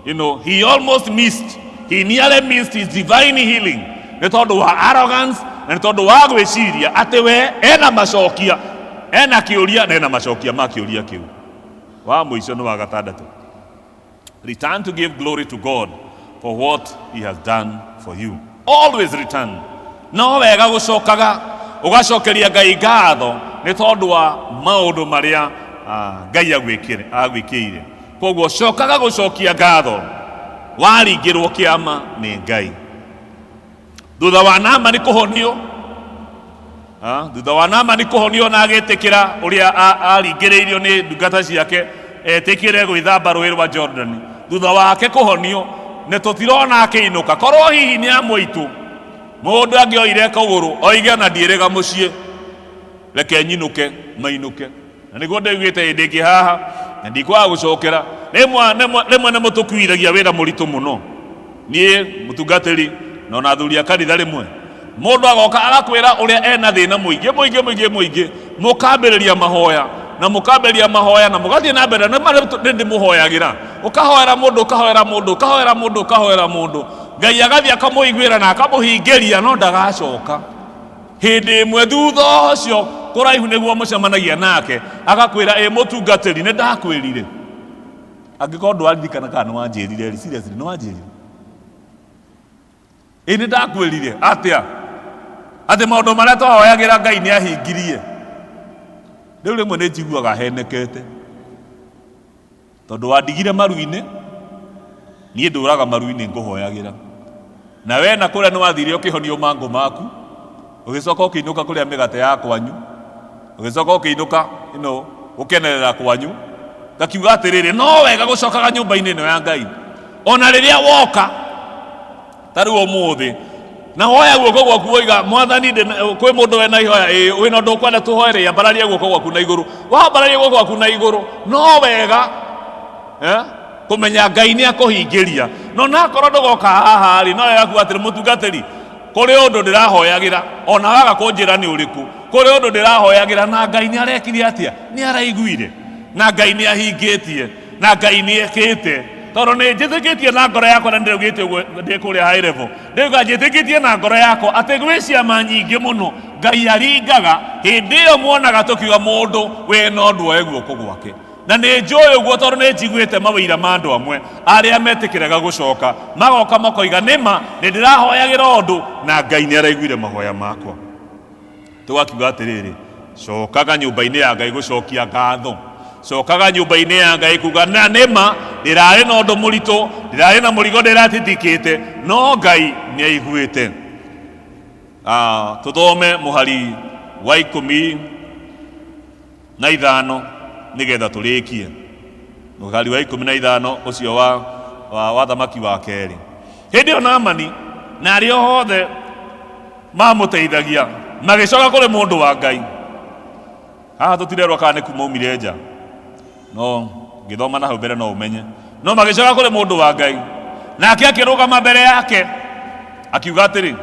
[SPEAKER 7] you know he almost missed he nearly missed his divine healing nĩ tondũ wa arrogance na nĩ tondũ wa gwĩciria atĩ we ena macokia ena kĩũria na ena macokia ma kĩũria kĩu wa mũico nĩ wa gatandatũ Return to give glory to God for what he has done for you. Always return. No wega gũcokaga ũgacokeria Ngai ngatho nĩ tondũ wa maũndũ marĩa ah, Ngai agwĩkĩre- agwĩkĩire. Koguo cokaga gũcokia ngatho waringĩrwo kĩama nĩ Ngai. Thutha wa Naamani kũhonio Ah, thutha wa Naamani kũhonio na agĩtĩkĩra ũrĩa a- aringĩrĩirio nĩ ndungata ciake etĩkĩre gwĩthamba rũĩ rwa Jordan thutha wake kũhonio nĩ tũtirona akĩinũka korwo hihi nĩ amwe aitũ mũndũ angĩoire kũgũrũ oige ona ndiĩrĩga mũciĩ reke nyinũke mainũke na nĩguo ndaiguĩte hĩndĩ ĩngĩ haha na ndikwaga gũcokera rĩmwe rĩmwe rĩmwe nĩ mũtũkuithagia wĩra mũritũ mũno niĩ mũtungatĩri na ona athuri a kanitha rĩmwe mũndũ agoka agakwĩra ũrĩa ena thĩna mũingĩ mũingĩ mũingĩ mũingĩ mũkambĩrĩria mahoya na mũkambĩrĩria mahoya na mũgathiĩ na mbere nĩ marĩa ndĩmũhoyagĩra ũkahoera mũndũ ũkahoera mũndũ ũkahoera mũndũ ũkahoera mũndũ ngai agathiĩ akamũiguĩra na akamũhingĩria no ndagacoka hĩndĩ ĩmwe thutha ũcio kũraihu nĩguo mũcemanagia nake agakwĩra ĩ mũtungatĩri nĩ ndakwĩrire angĩkorwo ndwaririkana kana nĩ wanjĩrire rĩ seriously nĩ wanjĩrire ĩ nĩ ndakwĩrire atĩa atĩ maũndũ marĩa twahoyagĩra ngai nĩ ahingirie rĩu rĩmwe nĩ njiguaga henekete tondũ wandigire maru-inĩ niĩ ndũraga maru-inĩ ngũhoyagĩra na we na kũrĩa nĩ wathire ũkĩhonio mangũ maku ũgĩcoka ũkĩinũka kũrĩa mĩgate ya kwanyu ũgĩcoka ũkĩinũka you know, gũkenerera kwanyu ngakiuga atĩrĩrĩ no wega gũcokaga nyũmba-inĩ ĩno ya ngai ona rĩrĩa woka ta rĩu ũmũthĩ na woya guoko gwaku woiga mwathani ndĩ- kwĩ mũndũ wena ihoya ĩĩ wĩna ũndũ ũkwenda tũhoere ambararia guoko gwaku na igũrũ wambararia guoko gwaku na igũrũ no wega eh, kũmenya ngai nĩ akũhingĩria no nakorwo ndũgoka haha rĩ no wega kuga atĩrĩ mũtungatĩri kũrĩ ũndũ ndĩrahoyagĩra ona waga kũnjĩra nĩ ũrĩkũ kũrĩ ũndũ ndĩrahoyagĩra na ngai nĩ arekire atĩa nĩ araiguire na ngai nĩ ahingĩtie na ngai nĩ ekĩte tondũ nĩ njĩtĩkĩtie na ngoro yakwa na ndĩraugĩte ũguo ndĩ kũrĩa high level ndĩrauga njĩtĩkĩtie na ngoro yakwa atĩ gwĩ ciama nyingĩ mũno ngai aringaga hĩndĩ ĩyo muonaga tũkiuga mũndũ wĩna ũndũ oe guoko gwake na nĩ njũĩ ũguo tondũ nĩ njiguĩte mawĩira ma andũ amwe arĩa metĩkĩraga gũcoka magoka makoiga nĩma nĩ ndĩrahoyagĩra ũndũ na ngai nĩ araiguire mahoya makwa tũgakiuga atĩrĩrĩ cokaga nyũmba-inĩ ya ngai gũcokia ngatho cokaga nyũmba-inĩ ya ngai kuga na nĩma ndĩrarĩ na ũndũ mũritũ ndĩrarĩ na mũrigo ndĩratitikĩte no ngai nĩ aiguĩte Ah, tũthome mũhari wa 15 nĩgetha tũrĩkie mũhari wa 15 ũcio wa, wa, wa thamaki wa kerĩ hĩndĩ ĩyo Naamani na arĩa othe mamũteithagia magĩcoka kũrĩ mũndũ wa Ngai haha tũtirerwo kana nĩ kuma aumire nja no ngĩthoma na hau mbere no ũmenye no magĩcoka kũrĩ mũndũ wa Ngai Nake akĩrũgama mbere yake akiuga atĩrĩ,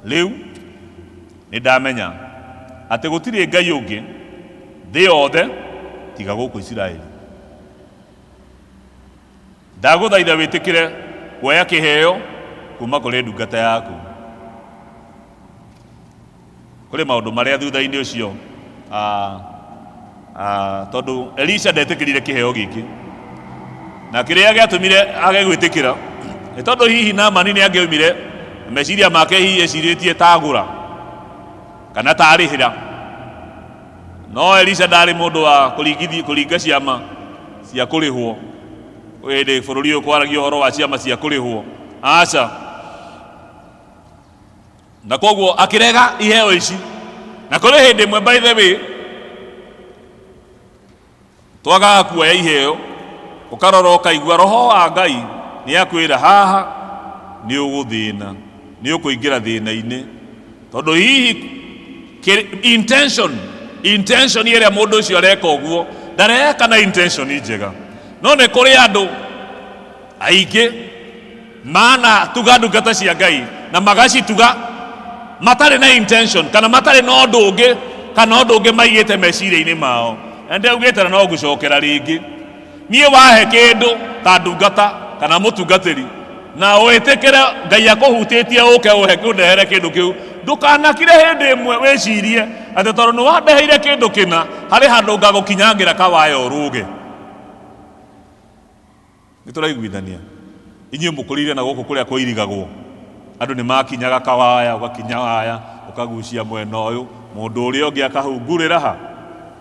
[SPEAKER 7] rĩu nĩ ndamenya atĩ gũtirĩ Ngai ũngĩ thĩ yothe tiga gũkũ Isiraeli. Ndagũthaitha wĩtĩkĩre kuoya kĩheo kuma kũrĩ ndungata yaku. Kũrĩ maũndũ marĩa thutha-inĩ ũcio tondũ Elisha ndetĩkĩrire kĩheo gĩkĩ, na kĩrĩa gĩatũmire age gwĩtĩkĩra nĩ tondũ hihi Naamani nĩ angĩaumire meciria make hihi ecirĩtie tagũra kana tarĩhĩra. No Elisha ndarĩ mũndũ wa kũringa ciama cia kũrĩhwo. Hĩndĩ bũrũri ũyũ kwaragia ũhoro wa ciama cia kũrĩhwo, aca. Na koguo akĩrega iheo ici. Na kũrĩ hĩndĩ ĩmwe, by the way, twagaga kuoya iheo, ũkarora ũkaigua roho wa Ngai nĩ akwĩra haha nĩ ũgũthĩna, nĩ ũkũingĩra thĩna-inĩ, tondũ hihi intention ĩrĩa mũndũ ũcio areka ũguo ndareka na intention njega. No nĩ kũrĩ andũ aingĩ mana tuga ndungata cia Ngai na magacituga matarĩ na intention kana matarĩ na ũndũ ũngĩ kana ũndũ ũngĩ maigĩte meciria-inĩ mao. Na ndĩraugĩte na no ngũcokera rĩngĩ, niĩ wahe kĩndũ ta ndungata kana mũtungatĩri na wĩtĩkĩre Ngai akũhutĩtie ũke ũhe ũndehere kĩndũ kĩu, ndũkanakire hĩndĩ ĩmwe wĩcirie atĩ tondũ nĩ wandeheire kĩndũ kĩna harĩ handũ ngagũkinyangĩra kawaya ũrũge. Nĩ tũraiguithania? Inyuĩ mũkũrĩire na gũkũ kũrĩa kũirigagwo, andũ nĩ makinyaga kawaya, ũgakinya waya ũkagucia mwena ũyũ, mũndũ ũrĩa ũngĩ akahungurĩra ha,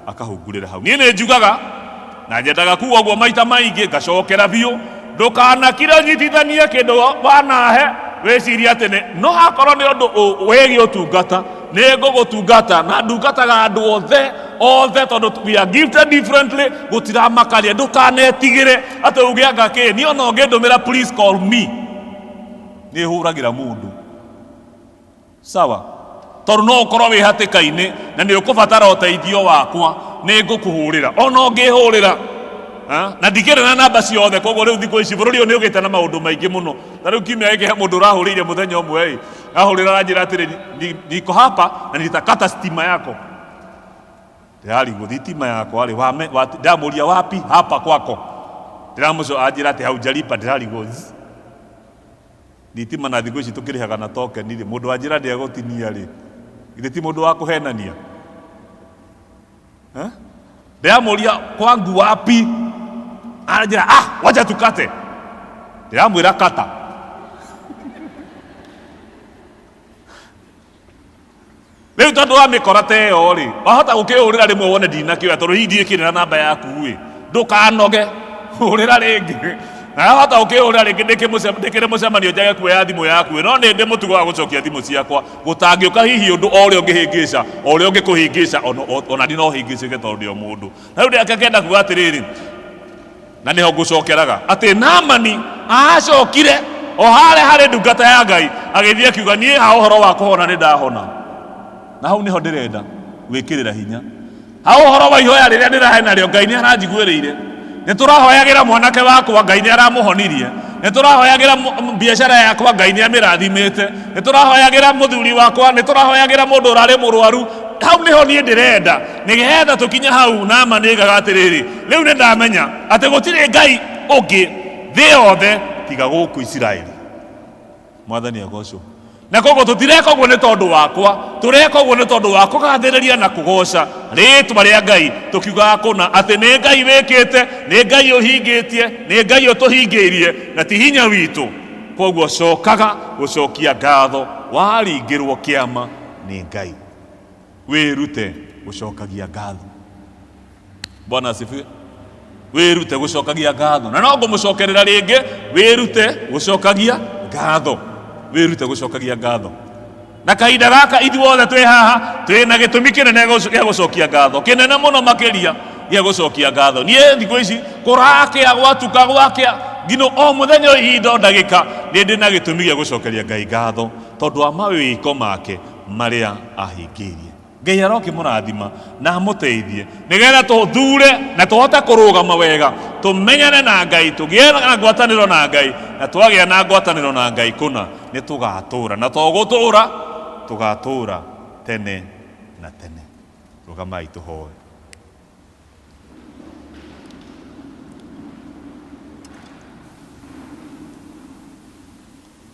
[SPEAKER 7] akahungurĩra hau. Niĩ nĩ njugaga na nyendaga kuga ũguo maita maingĩ, ngacokera biũ, ndũkanakire ũnyitithanie kĩndũ wanahe wĩcirie atĩ nĩ, no akorwo nĩ ũndũ wĩgiĩ ũtungata, nĩ ngũgũtungata na ndungataga andũ othe othe, tondũ we are gifted differently. Gũtiramakaria, ndũkanetigĩre atĩ uge anga kĩ niĩ ona ũngĩndũmĩra please call me, nĩ hũragĩra mũndũ sawa, tondũ no ũkorwo wĩ hatĩka-inĩ na nĩ ũkũbatara ũteithio wakwa, nĩ ngũkũhũrĩra ona ũngĩhũrĩra. Na ndikĩrĩ na namba ciothe. Koguo rĩu thikũ ici bũrũri ũyũ nĩ ũgĩte na maũndũ maingĩ mũno. Ta rĩu kiumia gĩkĩ he mũndũ ũrahũrĩire mũthenya ũmwe ĩ, ahũrĩra aranjĩra atĩrĩ, niko hapa na nitakata stima yako. Ndĩrarigwo thitima yakwa rĩ, ndĩramũria wapi hapa kwako, ndĩramũco anjĩra atĩ haujalipa. Ndĩrarigwo thitima na thikũ ici tũkĩrĩhaga na token rĩ, mũndũ wanjĩra ndĩegũtinia rĩ, githĩ ti mũndũ wa kũhenania? Eh? Ndĩramũria kwangu wapi, anjĩra ah, wacha tukate. Ndĩramwĩra kata. Rĩu tondũ wa mĩkora ta ĩyo rĩ, wahota gũkĩhũrĩra rĩmwe wone ndinakĩoya tondũ hihi ndiĩkĩrĩ na namba yaku ĩ, ndũkanoge, hũrĩra rĩngĩ. Na wahota gũkĩhũrĩra rĩngĩ ndĩkĩrĩ mũcemanio njage kuoya thimũ yaku ĩ, no nĩ ndĩ mũtugo wa gũcokia thimũ ciakwa, gũtangĩũka hihi ũndũ o ũrĩa ũngĩhĩngĩca, o ũrĩa ũngĩkũhĩngĩca, ona niĩ no hĩngĩcĩke tondũ ndĩ o mũndũ. Na rĩu ndĩakĩenda kuga atĩrĩrĩ, na nĩho ngũcokeraga atĩ Naamani acokire o harĩa harĩ ndungata ya Ngai, agĩthiĩ akiuga, niĩ ha ũhoro wa kũhona nĩ ndahona. Na hau nĩho ndĩrenda gwĩkĩrĩra hinya, ha ũhoro wa ihoya rĩrĩa ndĩrahe narĩo Ngai nĩ aranjiguĩrĩire. Nĩ tũrahoyagĩra mwanake wakwa, Ngai nĩ aramũhonirie. Nĩ tũrahoyagĩra biacara yakwa, Ngai nĩ amĩrathimĩte. Nĩ tũrahoyagĩra mũthuri wakwa, nĩ tũrahoyagĩra mũndũ ũrarĩ mũrwaru. Hau nĩho niĩ ndĩrenda nĩgetha tũkinye hau. Naamani oigaga atĩrĩrĩ, rĩu nĩ ndamenya atĩ gũtirĩ Ngai ũngĩ thĩ yothe tiga gũkũ Isiraeli. Mwathani agocwo. Na koguo tũtireka ũguo nĩ tondũ wakwa, tũreka ũguo nĩ tondũ wa kũgathĩrĩria na kũgoca rĩtwa rĩa Ngai, tũkiugaga kũna atĩ nĩ Ngai wĩkĩte, nĩ Ngai ũhingĩtie, nĩ Ngai ũtũhingĩirie, na ti hinya witũ. Koguo cokaga gũcokia ngatho waringĩrwo kĩama nĩ Ngai. Wĩrute gũcokagia ngatho. Bwana asifiwe. Wĩrute gũcokagia ngatho, na no ngũmũcokerera rĩngĩ, wĩrute gũcokagia ngatho, wĩrute gũcokagia ngatho. Na kahinda gaka ithuothe twĩ haha twĩ na gĩtũmi kĩnene gĩa gũcokia ngatho, kĩnene mũno makĩria gĩa gũcokia ngatho. Niĩ thikũ ici kũrakĩa, gwatuka, gwakĩa, ngino o mũthenya o ihinda o ndagĩka, nĩ ndĩ na gĩtũmi gĩa gũcokeria Ngai ngatho tondũ wa mawĩko make marĩa ahingĩirie. Ngai arokĩmũrathima na amũteithie nĩgetha tũthure na tũhote kũrũgama wega, tũmenyane na Ngai, tũgĩe na ngwatanĩro na Ngai, Na twagĩa na ngwatanĩro na Ngai kũna, nĩ tũgatũũra. Na to gũtũũra, tũgatũũra tene na tene. Rũgamai tũhoe.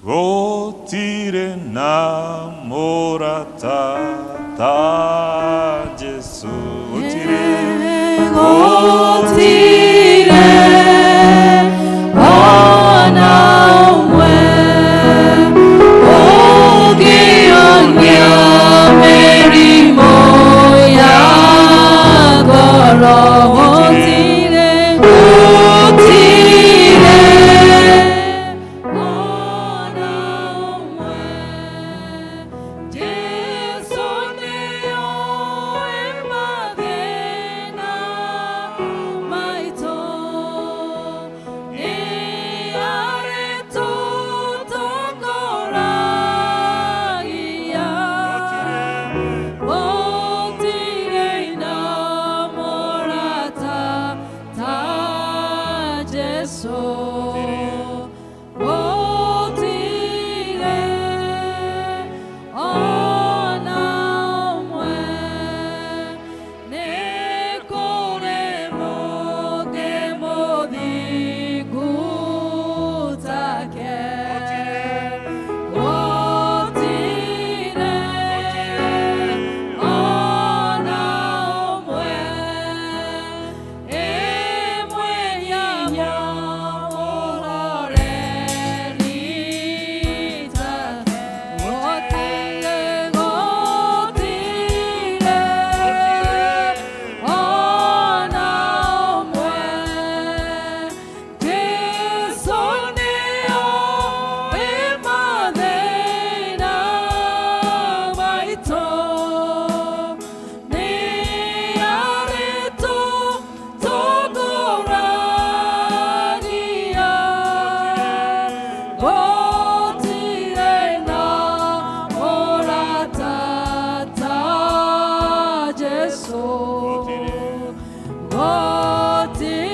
[SPEAKER 7] Gũtirĩ na mũrata ta Jesu. Gũtirĩ.
[SPEAKER 6] Gũtirĩ ona ũmwe ũngĩhonia mĩrimũ ya ngoro. Gũtirĩ, gũtirĩ ona ũmwe. Jesu nĩoĩ mathĩna maitũ, nĩarĩtũtongoragia. Gũtirĩ na mũrata ta Jesu. Gũtirĩ ona ũmwe. Nĩ kũrĩ mũngĩ mũthingu take. Gũtirĩ ona ũmwe. Ĩmwe hinya mũhoreri take. Gũtirĩ, gũtirĩ ona ũmwe. Jesu nĩoĩ mathĩna maitũ, nĩarĩtũtongoragia. Gũtirĩ na mũrata ta Jesu. Gũtirĩ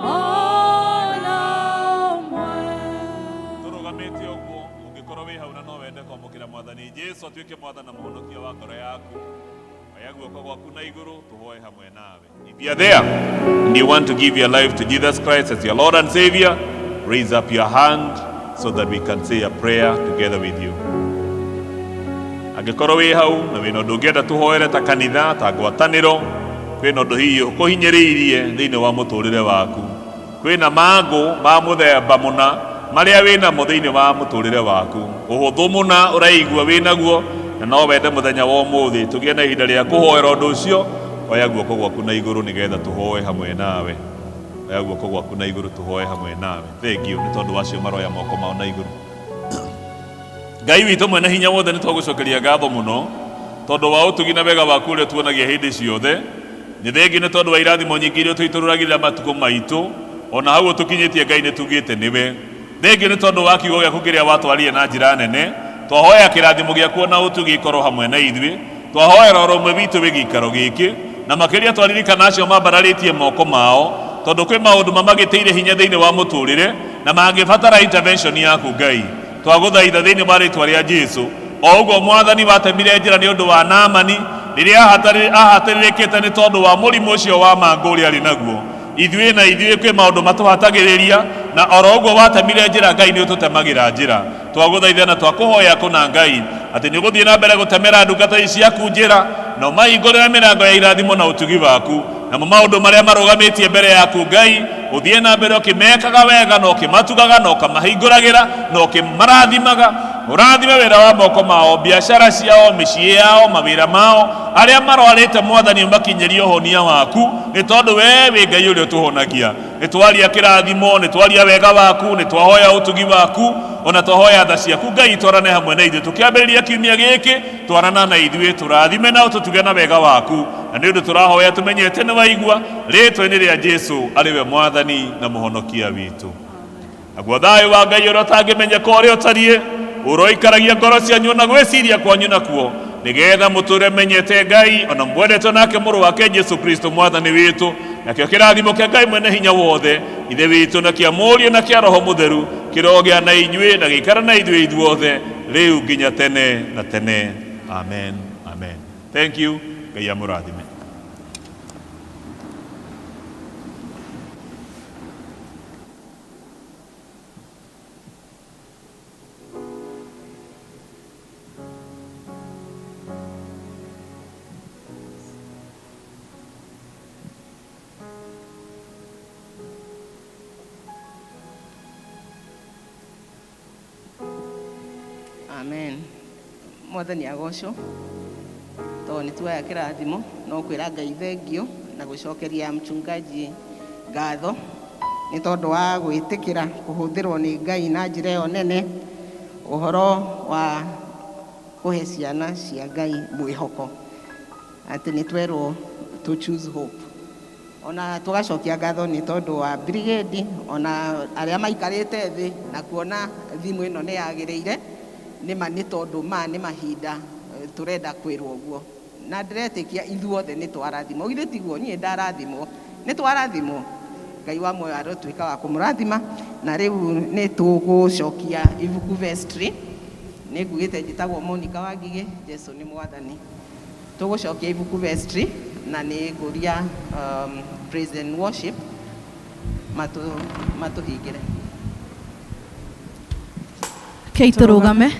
[SPEAKER 6] ona ũmwe.
[SPEAKER 7] Tũrũgamĩte ũguo, ũngĩkorwo wĩ hau na no wende kwamũkĩra Mwathani Jesu atuĩke Mwathani na Mũhonokia wa ngoro yaku, oya guoko gwaku na igũrũ tũhoe hamwe nawe. If you are there and you want to give your life to Jesus Christ as your Lord and Savior, raise up your hand so that we can say a prayer together with you. Angĩkorwo wĩ hau na wĩna ũndũ ũngĩenda tũhoere ta kanitha, ta ngwatanĩro, kwĩna ũndũ hihi ũkũhinyĩrĩirie thĩinĩ wa mũtũrĩre waku, kwĩna mangũ ma mũthemba mũna marĩa wĩnamo thĩinĩ wa mũtũrĩre waku, ũhũthũ mũna ũraigua wĩnaguo, na no wende mũthenya wa ũmũthĩ tũgĩe na ihinda rĩa kũhoera ũndũ ũcio, oya guoko gwaku na igũrũ nĩgetha tũhoe hamwe nawe. Oya guoko gwaku na igũrũ tũhoe hamwe nawe. Thengiũ nĩ tondũ wacio maroya moko mao na igũrũ. Ngai witũ mwene hinya wothe, nĩ twagũcokeria ngatho mũno tondũ wa ũtugi na wega waku ũrĩa tuonagia hĩndĩ ciothe. Nĩ thengiũ nĩ tondũ wa irathimo nyingĩ iria tũitũrũragĩra matukũ maitũ, ona hau ũtũkinyĩtie Ngai nĩ tugĩte nĩwe. Thengiũ nĩ tondũ wa kiugo gĩaku kĩrĩa watwarire na njĩra nene. Twahoya kĩrathimo gĩaku na ũtugi ikorwo hamwe na ithuĩ. Twahoera ũrũmwe witũ wĩ gĩikaro gĩkĩ, na makĩria twaririkana acio mambararĩtie moko mao, tondũ kwĩ maũndũ mamagĩtĩire hinya thĩinĩ wa mũtũrĩre na mangĩbatara intervention yaku Ngai. Twagũthaitha thĩinĩ wa rĩtwa rĩa Jesu, o ũguo Mwathani watemire njĩra nĩ ũndũ wa Naamani rĩrĩa ahatĩrĩrĩkĩte nĩ tondũ wa mũrimũ ũcio wa mangũ ũrĩa arĩ naguo, ithuĩ na ithuĩ kwĩ maũndũ matũhatagĩrĩria, na oro ũguo watemire njĩra Ngai nĩ ũtũtemagĩra njĩra. Twagũthaitha na twakũhoya kũna Ngai atĩ nĩ ũgũthiĩ na mbere gũtemera ndungata ici ciaku njĩra na ũmahingũrĩre mĩrango ya irathimo na ũtugi waku, namo maũndũ marĩa marũgamĩtie mbere yaku Ngai ũthiĩ na mbere ũkĩmekaga wega na ũkĩmatugaga na ũkamahingũragĩra na ũkĩmarathimaga. Ũrathime wĩra wa moko mao, biacara ciao, mĩciĩ yao, mawĩra mao, arĩa marwarĩte Mwathani ũmakinyĩrie ũhonia waku, nĩ tondũ we wĩ Ngai ũrĩa ũtũhonagia. Nĩ twaria kĩrathimo, nĩ twaria wega waku, nĩ twahoya ũtugi waku, ona twahoya tha ciaku Ngai twarane hamwe na ithuĩ tũkĩambĩrĩria kiumia gĩkĩ, twarana na ithuĩ, tũrathime na ũtũtuge na wega waku, na nĩ ũndũ tũrahoya tũmenyete nĩ waigua, rĩtwa-inĩ rĩa Jesu arĩ we Mwathani na Mũhonokia witũ. Naguo thayũ wa Ngai ũrĩa ũtangĩmenyeka ũrĩa ũtariĩ, ũroikaragia ngoro cianyu na gwĩciria kwanyu nakuo, nĩgetha mũtũre menyete Ngai ona mwendetwo nake mũrũ wake Jesu Kristo Mwathani witũ. Nakĩo kĩrathimo kĩa Ngai mwene hinya wothe Ithe witũ na kĩa Mũriũ na kĩa Roho Mũtheru kĩrogĩa na inyuĩ na gĩikara na ithuĩ ithuothe rĩu nginya tene na tene. Amen, amen. Thank you. Ngai amũrathime.
[SPEAKER 1] Amen. Mwathani agocwo tondũ nĩ tuoya kĩrathimo no kwĩra Ngai thengio na gũcokeria mchungaji ngatho nĩ tondũ wa gwĩtĩkĩra kũhũthĩrwo nĩ Ngai na njĩra ĩyo nene ũhoro wa kũhe ciana cia Ngai mwĩhoko atĩ nĩ twerwo to choose hope. Ona tũgacokia ngatho nĩ tondũ wa brigade ona arĩa maikarĩte thĩ na kuona thimũ ĩno nĩ yagĩrĩire nĩma nĩ tondũ ma nĩ mahinda tũrenda kwĩrwo ũguo na ndĩretĩkia ithuothe nĩ twarathimwo githĩ tiguo niĩ ndarathimwo nĩ twarathimwo Ngai wa muoyo arotuĩka wa kũmũrathima na rĩu nĩ tũgũcokia ibuku vestry nĩ ngugĩte njĩtagwo Monica Wangigĩ Jesu nĩ mwathani tũgũcokia ibuku vestry na nĩ ngũria praise and worship matũhingĩre.
[SPEAKER 2] Kei tũrũgame.